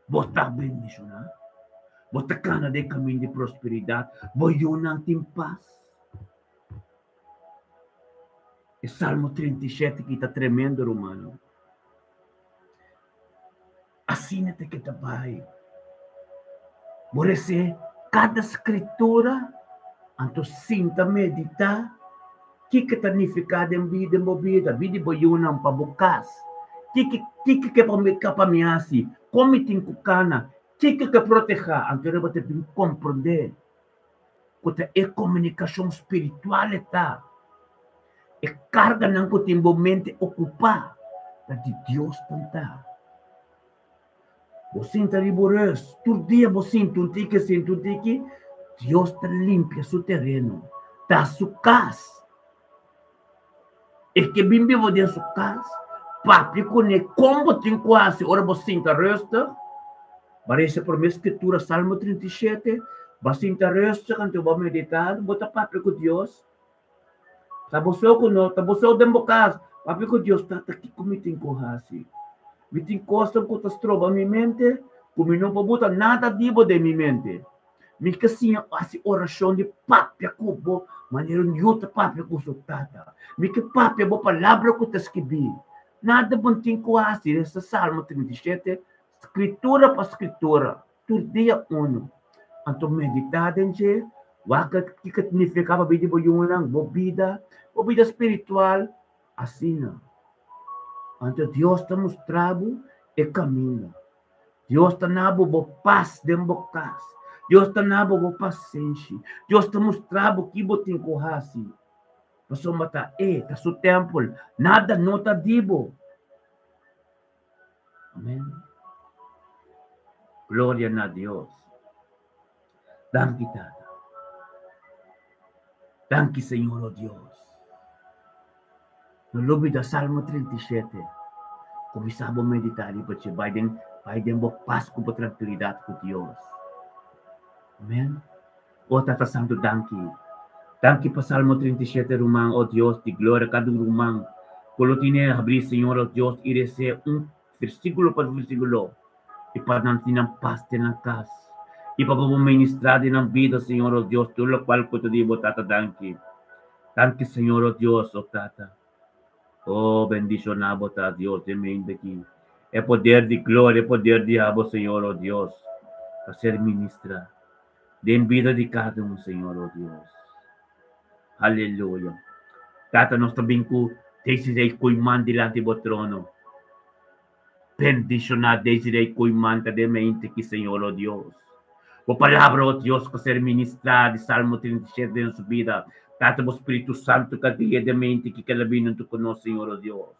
Bo ta bendishoná, bo ta kana den kamin di prosperidat, bo yunan tin pas. E Salmo 37 ki ta tremendo, rumannan. Asina ta keda bai. Bo resé kada skritura, anto sinta meditá kiko ta nifiká den bida den bo bida, bida di bo yunan, pa bo kas. Kiko kiko ke pa mi pa mi hasi? Kon mi tin ku kana? Kiko ke protehá? Anto bo ta bin komprondé ku ta e komunikashon spiritual e ta. E karganan ku tin bo mente okupá ta di Dios nan ta. Bo sinta riba bo rus, tur dia bo sinta un tiki, sinta un tiki, Dios ta limpia su tereno, ta su kas. E ke bin biba den su kas, papia kuné kon bo tin ku hasi ora bo sinta rustig. Ba resa promé skritura Salmo 37, ba sinta rustig anto bo meditá, bo ta papia ku Dios. Ta bo so ku no, ta bo so den bo kas, papia ku Dios, Tata kiko mi tin ku hasi? Mi tin kosnan ku ta stroba mi mente, ku mi no por buta nada di bo den mi mente. Mi ke siña hasi orashon di papia ku bo manera un yu ta papia ku su tata. Mi ke papia bo palabra ku ta skibí. Nada bo tin ku hasi. Resa Salmo 37, skritura pa skritura, tur dia unu. Anto meditá den dje, wak kiko ta nifiká pa bida di bo yunan, bo bida, bo bida spiritual. Asina. Anto Dios ta mustra bo e kaminda. Dios ta na bo bo pas den bo kas. Dios ta na bo bo pasenshi. Dios ta mustra bo ki bo tin ku hasi. Pasobra ta e, ta su tèmpel. Nada no ta di bo. Amen. Gloria na Dios. Danki Tata. Danki Señor, oh Dios. No lubida Salmo 37. Kuminsá bo meditá riba dje. Bai den, bai den bo pas ku bo trankilidat ku Dios. Amen. O Tata Santu, danki. Danki pa Salmo 37, ruman, o Dios di gloria, kada un ruman ku lo tine habrí, Señor, o Dios, i resé un versíkulo pa versíkulo. I pa nan tin nan pas den nan kas. I pa bo ministrá den nan bida, Señor, o Dios, tur lokual ku ta di bo, Tata, danki. Danki, Señor, o Dios, o Tata. O, bendishoná bo ta, Dios, den mente aki. E poder di gloria, e poder di abo, Señor, o Dios, pa ser ministrá den bida di kada un, Señor, o Dios. Aleluya. Tata, nos ta bin ku tesis ei koiman dilanti bo trono. Bendishoná Desiree Koeiman ta den mente ki Señor o Dios. Bo palabra o Dios ku ser ministrá di Salmo 37 den su bida. Tata bo Spiritu Santu ka guia den mente ki keda bini huntu ku nos Señor o Dios.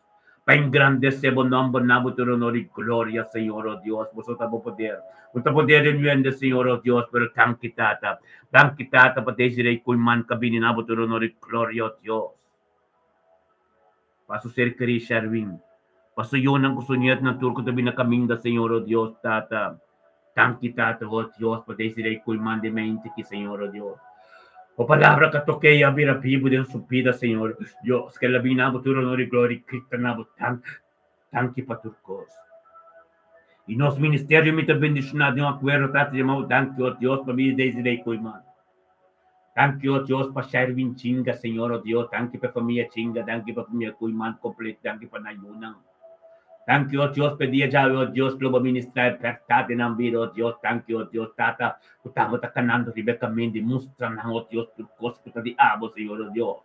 Pa engrandesé bo nòmber na bo tur honor i gloria Señor o Dios. Boso ta bo poder. Bo ta poder den yuende Señor o Dios pero danki Tata. Danki Tata pa Desiree Koeiman ka bini na bo tur honor i gloria o Dios. Pa su ser kerí Sherwin. Pa su yunan ku su nietnan tur ku ta bini na kaminda Señor o Dios Tata. Danki Tata o Dios pa Desiree Koeiman di mente ki Señor o Dios. Bo palabra ka tok'é i a bira bibu den su bida Señor Dios. Ke el a bini na bo tur honor i gloria i grita na bo danki pa tur kos. I nos ministerio mi ta bendishoná den un akuerdo Tata yama bo danki o Dios pa bida di Desiree Koeiman. Danki o Dios pa Sherwin Chinga Señor o Dios danki pa e famia Chinga danki pa famia Koeiman kompleto danki pa nan yunan danki o Dios pa e dia djawe o Dios lo bo ministra e bèrdat den nan bida o Dios danki o Dios Tata ku tabata kanando riba e kaminda i mustra nan o Dios tur kos ku ta di abo Señor o Dios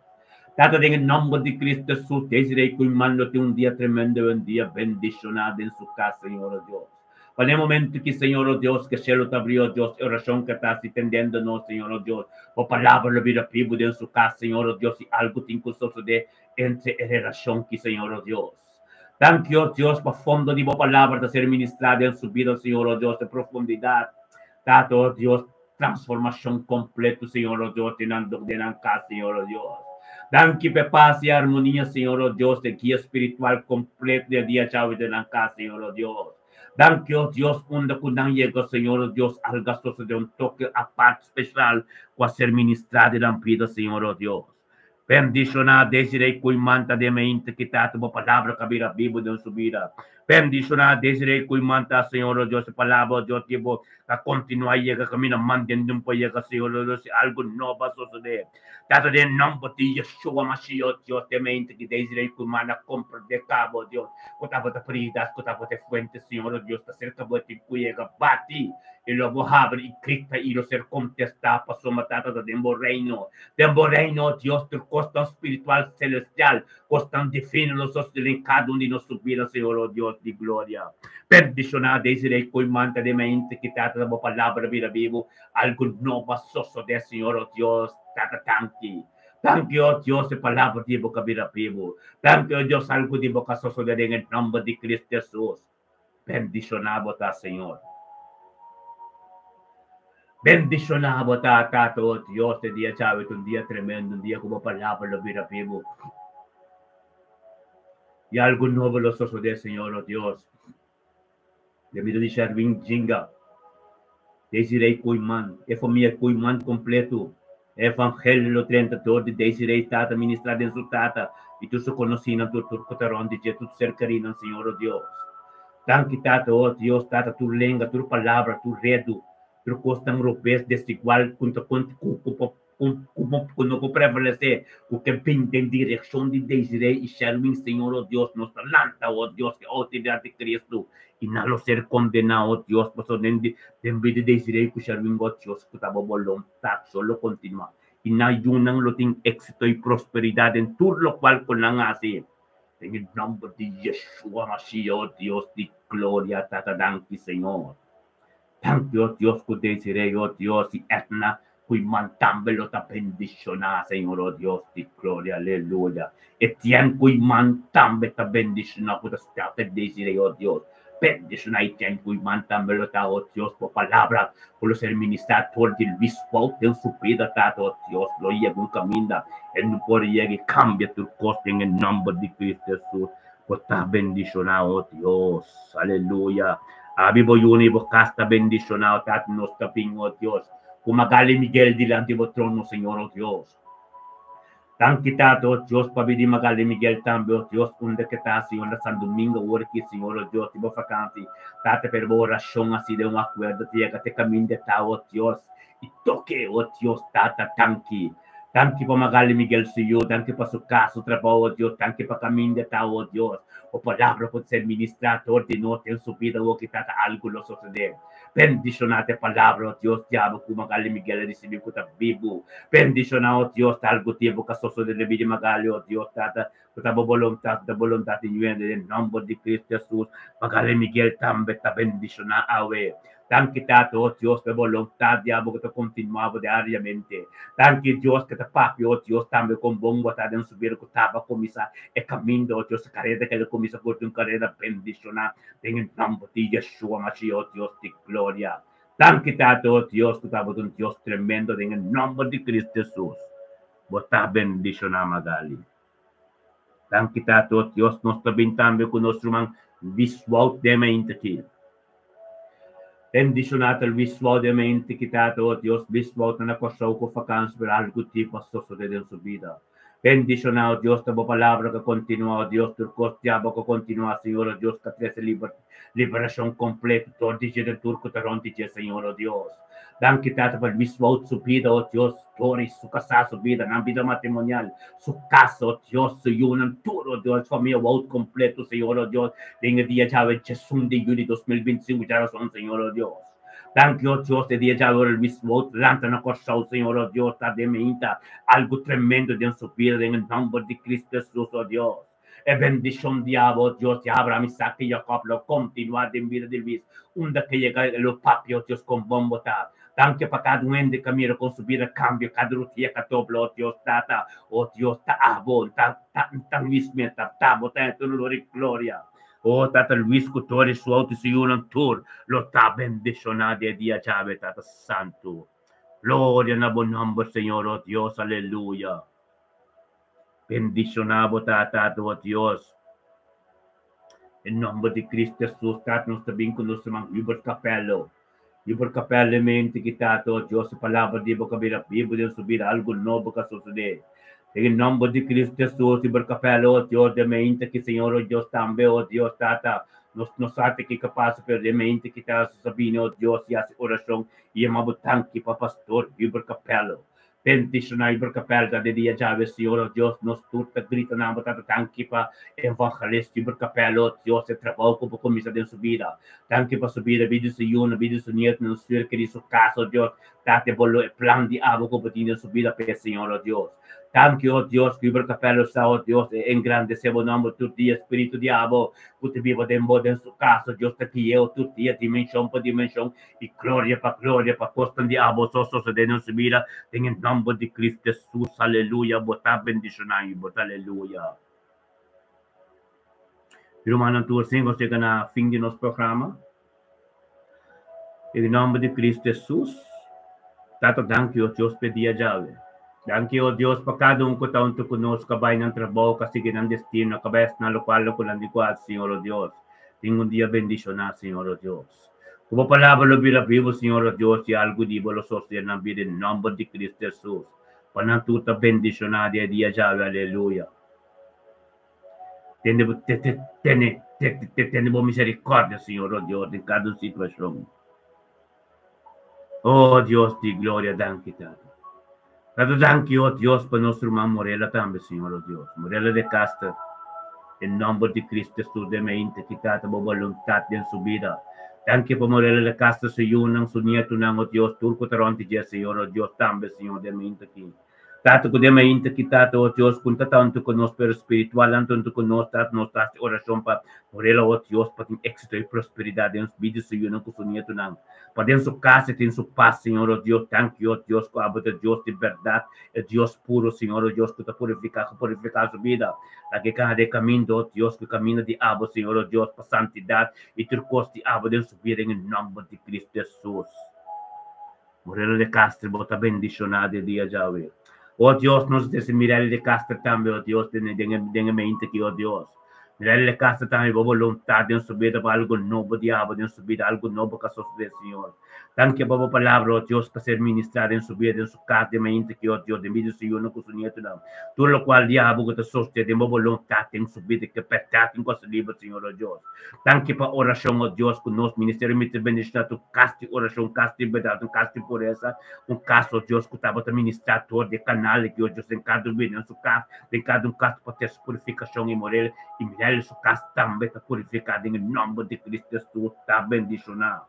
Tata den e nòmber di Cristo Jesus Desiree Koeiman lo tin un dia tremendo i un dia bendishoná den su kas Señor o Dios. Pa n'e momento ki, Señor, o Dios, ke shelu ta abrí, o Dios, e orashon ke ta hasi tendendo nos, Señor, o Dios, Bo palabra lo bira bibu den su kas, Señor, o Dios, i algu tin ku sosodé entre e relashon ki, Señor, o Dios. Danki, o Dios, pa fondo di Bo palabra ta ser ministrá den su bida, Señor, o Dios, e profundidat, Tata, o Dios, transformashon kompleto, Señor, o Dios, den nan den nan kas, Señor, o Dios. Danki pa e pas i armonia, Señor, o Dios, e guia spiritual kompleto di e dia djawe den nan kas, Señor, o Dios. Danki, o Dios, unda ku nan yega, Señor, o Dios, alga sosodé un toke apart speshal ku a ser ministrá den nan bida, Señor, o Dios. Bendishoná Desiree Koeiman ta den mente ki tata bo palabra ka bira bibu den su bida. Bendishoná Desiree Koeiman ta Señor o Dios e palabra o Dios di bo ta kontinuá yega kaminda mantende un pa yega Señor o Dios si algu nobo a sosodé. Tata den nomber di Yeshua Mashiach o Dios den mente ki Desiree Koeiman a komprendé kaba o Dios ku tabata prioridat ku tabata e fuente Señor o Dios ta serka bo e tin ku yega bati i lo bo habri i grita i lo ser kontestá pasobra Tata ta den bo reino. Den bo reino, Dios, tur kosnan spiritual selestial, kosnan divino lo sosodé den kada un di nos su bida, Señor, o Dios di gloria. Bendishoná Desiree Koeiman ta den mente ki Tata ta bo palabra bira bibu, algu nobo a sosodé, Señor, o Dios. Tata, danki. Danki, o Dios, e palabra di bo ka bira bibu. Danki, o Dios, algu di bo ka sosodé den e nomber di Cristo Jesus. Bendishoná bo ta, Señor. Bendishoná bo ta, Tata, o Dios, e dia djawe ta un dia tremendo, un dia ku bo palabra lo bira bibu. I algu nobo lo sosodé, Señor, o Dios. Den bida di Sherwin Jinga, Desiree Koeiman, e famia Koeiman kompleto, e evangelio lo drenta dor di Desiree tata ministrá den su tata i tur su konosínan, tur tur ku ta rònt di dje, tur ser kerínan, Señor, o Dios. Danki Tata, o Dios Tata, tur lenga, tur palabra, tur redu, tur kosnan robes, desigual, ku ta ku ku ku ku no por prevalesé, ku ke bin den direkshon di Desiree i Sherwin, Señor, o Dios, nos ta lanta, o Dios, ku e outoridat di Cristo, i nan lo ser kondená, o Dios, pasobra den den bida di Desiree ku Sherwin, o Dios, ku ta bo boluntat so lo kontinuá, i nan yunan lo tin éksito i prosperidat den tur lokual ku nan hasi. Den e nomber di Yeshua Mashiach, o Dios di gloria, Tata danki Señor. Danki, o Dios, ku Desiree, o Dios, i Edna, ku i man tambe lo ta bendishoná, Señor, o Dios di gloria, aleluya. Etienne ku i man tambe ta bendishoná ku ta sta pe Desiree, o Dios. Bendishoná Etienne ku i man tambe lo ta, o Dios, bo palabra ku lo ser ministrá tor di Luis Wout den su bida, Tata, o Dios, lo yega un kaminda e no por yega i kambia tur kos den e nòmber di Cristo Hesus. Bo ta bendishoná, o Dios. Aleluya. Abi bo yuna i bo kas ta bendishoná, o Tata, nos ta bin, o Dios, ku Magali Miguel dilanti bo trono, Señor, o Dios. Danki Tata, o Dios, pabia di Magali Miguel tambe, o Dios, unda ke ta, Señor, na San Domingo awor aki, Señor, o Dios, di bo vakansi, Tata, pero bo orashon a sido un akuerdo ta yega te kaminda e ta, o Dios, i toke, o Dios, Tata, danki. Danki pa Magali Miguel su yu, danki pa su kas, su trabou, o Dios, danki pa kaminda ta, o Dios. O palabra ku ta ser ministrá dor di nos den su bida awoki, Tata, algu lo sosodé. Bendishoná ta e palabra, o Dios, diablo ku Magali Miguel a risibí ku ta bibu. Bendishoná, o Dios, ta algu tempu ku a sosodé den bida di Magali, o Dios, Tata, ku ta bo boluntat, ku ta boluntat di ñuende, den nòmber di Kristu Hesus. Magali Miguel tambe ta bendishoná awe. Danki Tata, o Dios, pa e boluntat di abo ku ta kontinuá bo diariamente. Danki Dios ku ta papia, o Dios, tambe kon bon bo ta den su bida ku taba kuminsá e kaminda, o Dios, e kareda ku el a kuminsá por ta un kareda bendishoná den e nòmber di Yeshua Mashiach, o Dios di gloria. Danki Tata, o Dios, ku tabata un Dios tremendo den e nòmber di Cristo Hesus. Bo ta bendishoná Magali. Danki Tata, o Dios, nos ta bin tambe ku nos ruman Luis Wout den mente aki. Bendishoná ta Luis Wout den mente aki, Tata, o Dios. Luis Wout ta na Kòrsou ku vakansi, pero algu tipo a sosodé den su bida. Bendishoná, o Dios, ta bo palabra ka kontinuá, o Dios, tur kos diablo ka kontinuá, Señor, o Dios, ka trese liberashon kompleto dor di dje den tur ku ta rònt di dje, Señor, o Dios. Danki, Tata, pa Luis Wout su bida, o Dios, Doris su kasá su bida, nan bida matrimonial, su kas, o Dios, su yunan, tur, o Dios, famia Wout kompleto, Señor, o Dios, den e dia djawe djesun di yuli 2025, djarason, Señor, o Dios. Danki, o Dios, e dia djawe ora Luis Wout lanta na Kòrsou, Señor, o Dios, ta den meinta algu tremendo den su bida, den e nòmber di Cristo Hesus, o Dios. E bendishon di abo, o Dios di Abraham, Isaac i Jacob, lo kontinuá den bida di Luis, unda ke yega e lo papia, o Dios, kon bon bo ta. Danki pa kada un hende ka mira kon su bida kambia, kada rutia ka dobla, o Dios Tata, o Dios, ta abo, ta, ta, ta Luis mes, ta, ta bo ta tur honor i gloria. O Tata Luis ku Tori su outo i su yunan tur lo ta bendishoná di e dia djawe, Tata Santu. Gloria na bo nòmber, Señor, o Dios, aleluya. Bendishoná bo ta, Tata, o Dios. Den nòmber di Cristo Hesus, Tata, nos ta bin ku nos ruman Hubert Capello. Hubert Capello e mente ki, Tata, o Dios, e palabra di bo ka bira bibu den su bida, algu nobo ka sosodé. Den e nòmber di Cristo Hesus, Hubert Capello, o Dios, den mente ki, Señor, o Dios, tambe, o Dios, Tata, nos no sa te kiko pasa, pero den mente ki ta Sabine, o Dios, i hasi orashon i yama bo danki pa Pastor Hubert Capello. Bendishoná i Berkapel ta de dia djawe, Señor, o Dios, nos tur ta grita na bo, Tata, danki pa evangelist i Berkapel, o Dios, e trabou ku bo kuminsá den su bida. Danki pa su bida, bida di su yunan, bida di su nietunan, su ser kerí, su kas, o Dios, Tata, e bo lo e plan di abo ku bo tin den su bida p'e, Señor, o Dios. Danki, o Dios, ku Berkapel lo sa, o Dios, e engrandesé bo nòmber tur dia, Spiritu di abo ku ta biba den bo, den su kas, o Dios, ta gui'é tur dia, dimenshon pa dimenshon, I gloria pa gloria pa kosnan di abo so sosodé den su bida den e nòmber di Cristo Jesus aleluya bo ta bendishoná i bo ta aleluya. Mi rumannan tur sin nos yega na fin di nos programa den e nòmber di Cristo Jesus Tata danki o Dios p'e dia djawe danki o Dios pa kada un ku ta huntu ku nos ku a bai nan trabou ku a sigui nan destino ku a bai hasi nan lokual lo ku nan di ku hasi Señor o Dios tin un dia bendishoná Señor o Dios. Ku bo palabra lo bira bibu, Señor o Dios, i algu di bo lo sosodé na nan bida den nòmber di Cristo Hesus, pa nan tur ta bendishoná di e dia djawe. Aleluya. Tene bo, te, te, tene, te, te, tene bo miserikòrdia, Señor o Dios, den kada un situashon. O Dios di gloria, danki, Tata. Tata, danki, o Dios, pa nos ruman Morela tambe, Señor o Dios. Morela de Caster, den nòmber di Cristo Hesus, den mente ki Tata bo boluntat den su bida. Danki pa Morela de Caster, su yunan, su nietunan, o Dios, tur ku ta rònt di dje, Señor o Dios, tambe, Señor, den mente ki. Tata, ku den mainta ki Tata, o Dios, ku no ta tantu ku nos, pero spiritual tantu ku nos, Tata, nos ta hasi orashon pa Morela, o Dios, pa tin éksito i prosperidat den su bida, su yunan ku su nietunan, pa den su kas e tin su pas, Señor, o Dios. Danki, o Dios, ku abo ta Dios di bèrdat, e Dios puro, Señor, o Dios, ku ta purifiká, ku purifiká su bida. Laga e kana den kaminda, o Dios, ku e kaminda di abo, Señor, o Dios, pa santidat i tur kos di abo den su bida, den e nòmber di Cristo Hesus. Morelo de Castro, bo ta bendishoná de dia djawe. O Dios, nos desi Mirelli de Castro tambe, o Dios, den, den, den e mente aki, o Dios. Mira el casa tambe bo voluntad den su bida pa algo nobo di abo den su bida, algo nobo ka sosode, Señor. Danki pa bo palabra, oh Dios, ka ser ministrá den su bida, den su cas, den mainta ki, oh Dios, den bida di su yunan ku su nietonan. Tur lokual di abo ku ta sosode den bo voluntad den su bida, ke pèrtè tin kos liber, Señor, oh Dios. Danki pa orashon, oh Dios, ku nos ministerio mester bendishoná tur kas di orashon, kas di bèrdat, un kas di puresa, un kas, oh Dios, ku tabata ministrá tur di e kanal aki, oh Dios, den kada un bida, den su kas, Den kada un kas pa ter su purifikashon i morel, i mirel su kas tambe ta purifiká den e nòmber di Cristo Hesus ta bendishoná.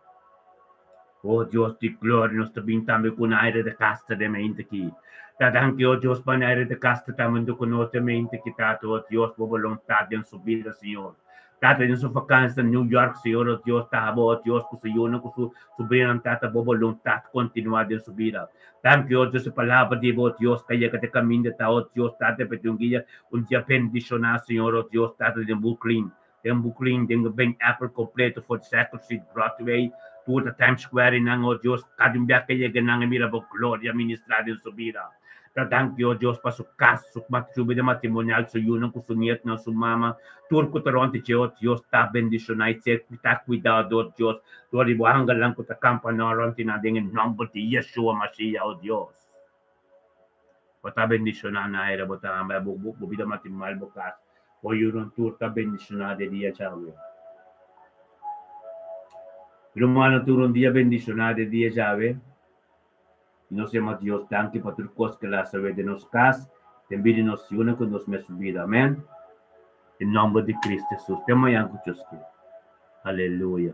O Dios di gloria, nos ta bin tambe ku un aire de kasta den mente aki. Ta danki, o Dios, pa un aire de kasta tambe huntu ku nos den mente aki, Tata, o Dios, bo boluntat den su bida, Señor. Tata den su vakansia na New York, Señor, o Dios, ta abo, o Dios, ku su yunan, ku su subrinanan, Tata, bo boluntat kontinuá den su bida. Danki, o Dios, e palabra di bo, Dios, ta yega te kaminda ta, o Dios, Tata, p'e un guia, un dia bendishoná, Señor, o Dios, Tata, den Brooklyn, den Brooklyn, den Ben Apple kompleto, 42nd Street, Broadway, tur ta Times Square, i nan, o Dios, kada un bia ke yega nan a mira bo gloria ministrá den su bida. Ta danki, o Dios, pa su kas, su su bida matrimonial, su yunan ku su nietnan, su mama, tur ku ta rònt di dje, o Dios, ta bendishoná i ser ta kuidá dor Dios, dor di bo angelnan ku ta kampa nan rònt di nan den e nòmber di Yeshua Mashiach, o Dios. Bo ta bendishoná nan era bo ta ama bo bo bida matrimonial, bo kas, bo yunan tur ta bendishoná de dia djawe. Rumannan tur un dia bendishoná de dia djawe. I nos yama Dios danki pa tur kos ku el a hasawe den nos kas, den bida di nos yunan ku nos mes bida. Amen. Den nòmber di Kristu Hesus. Te mañan ku Dios ke. Aleluya.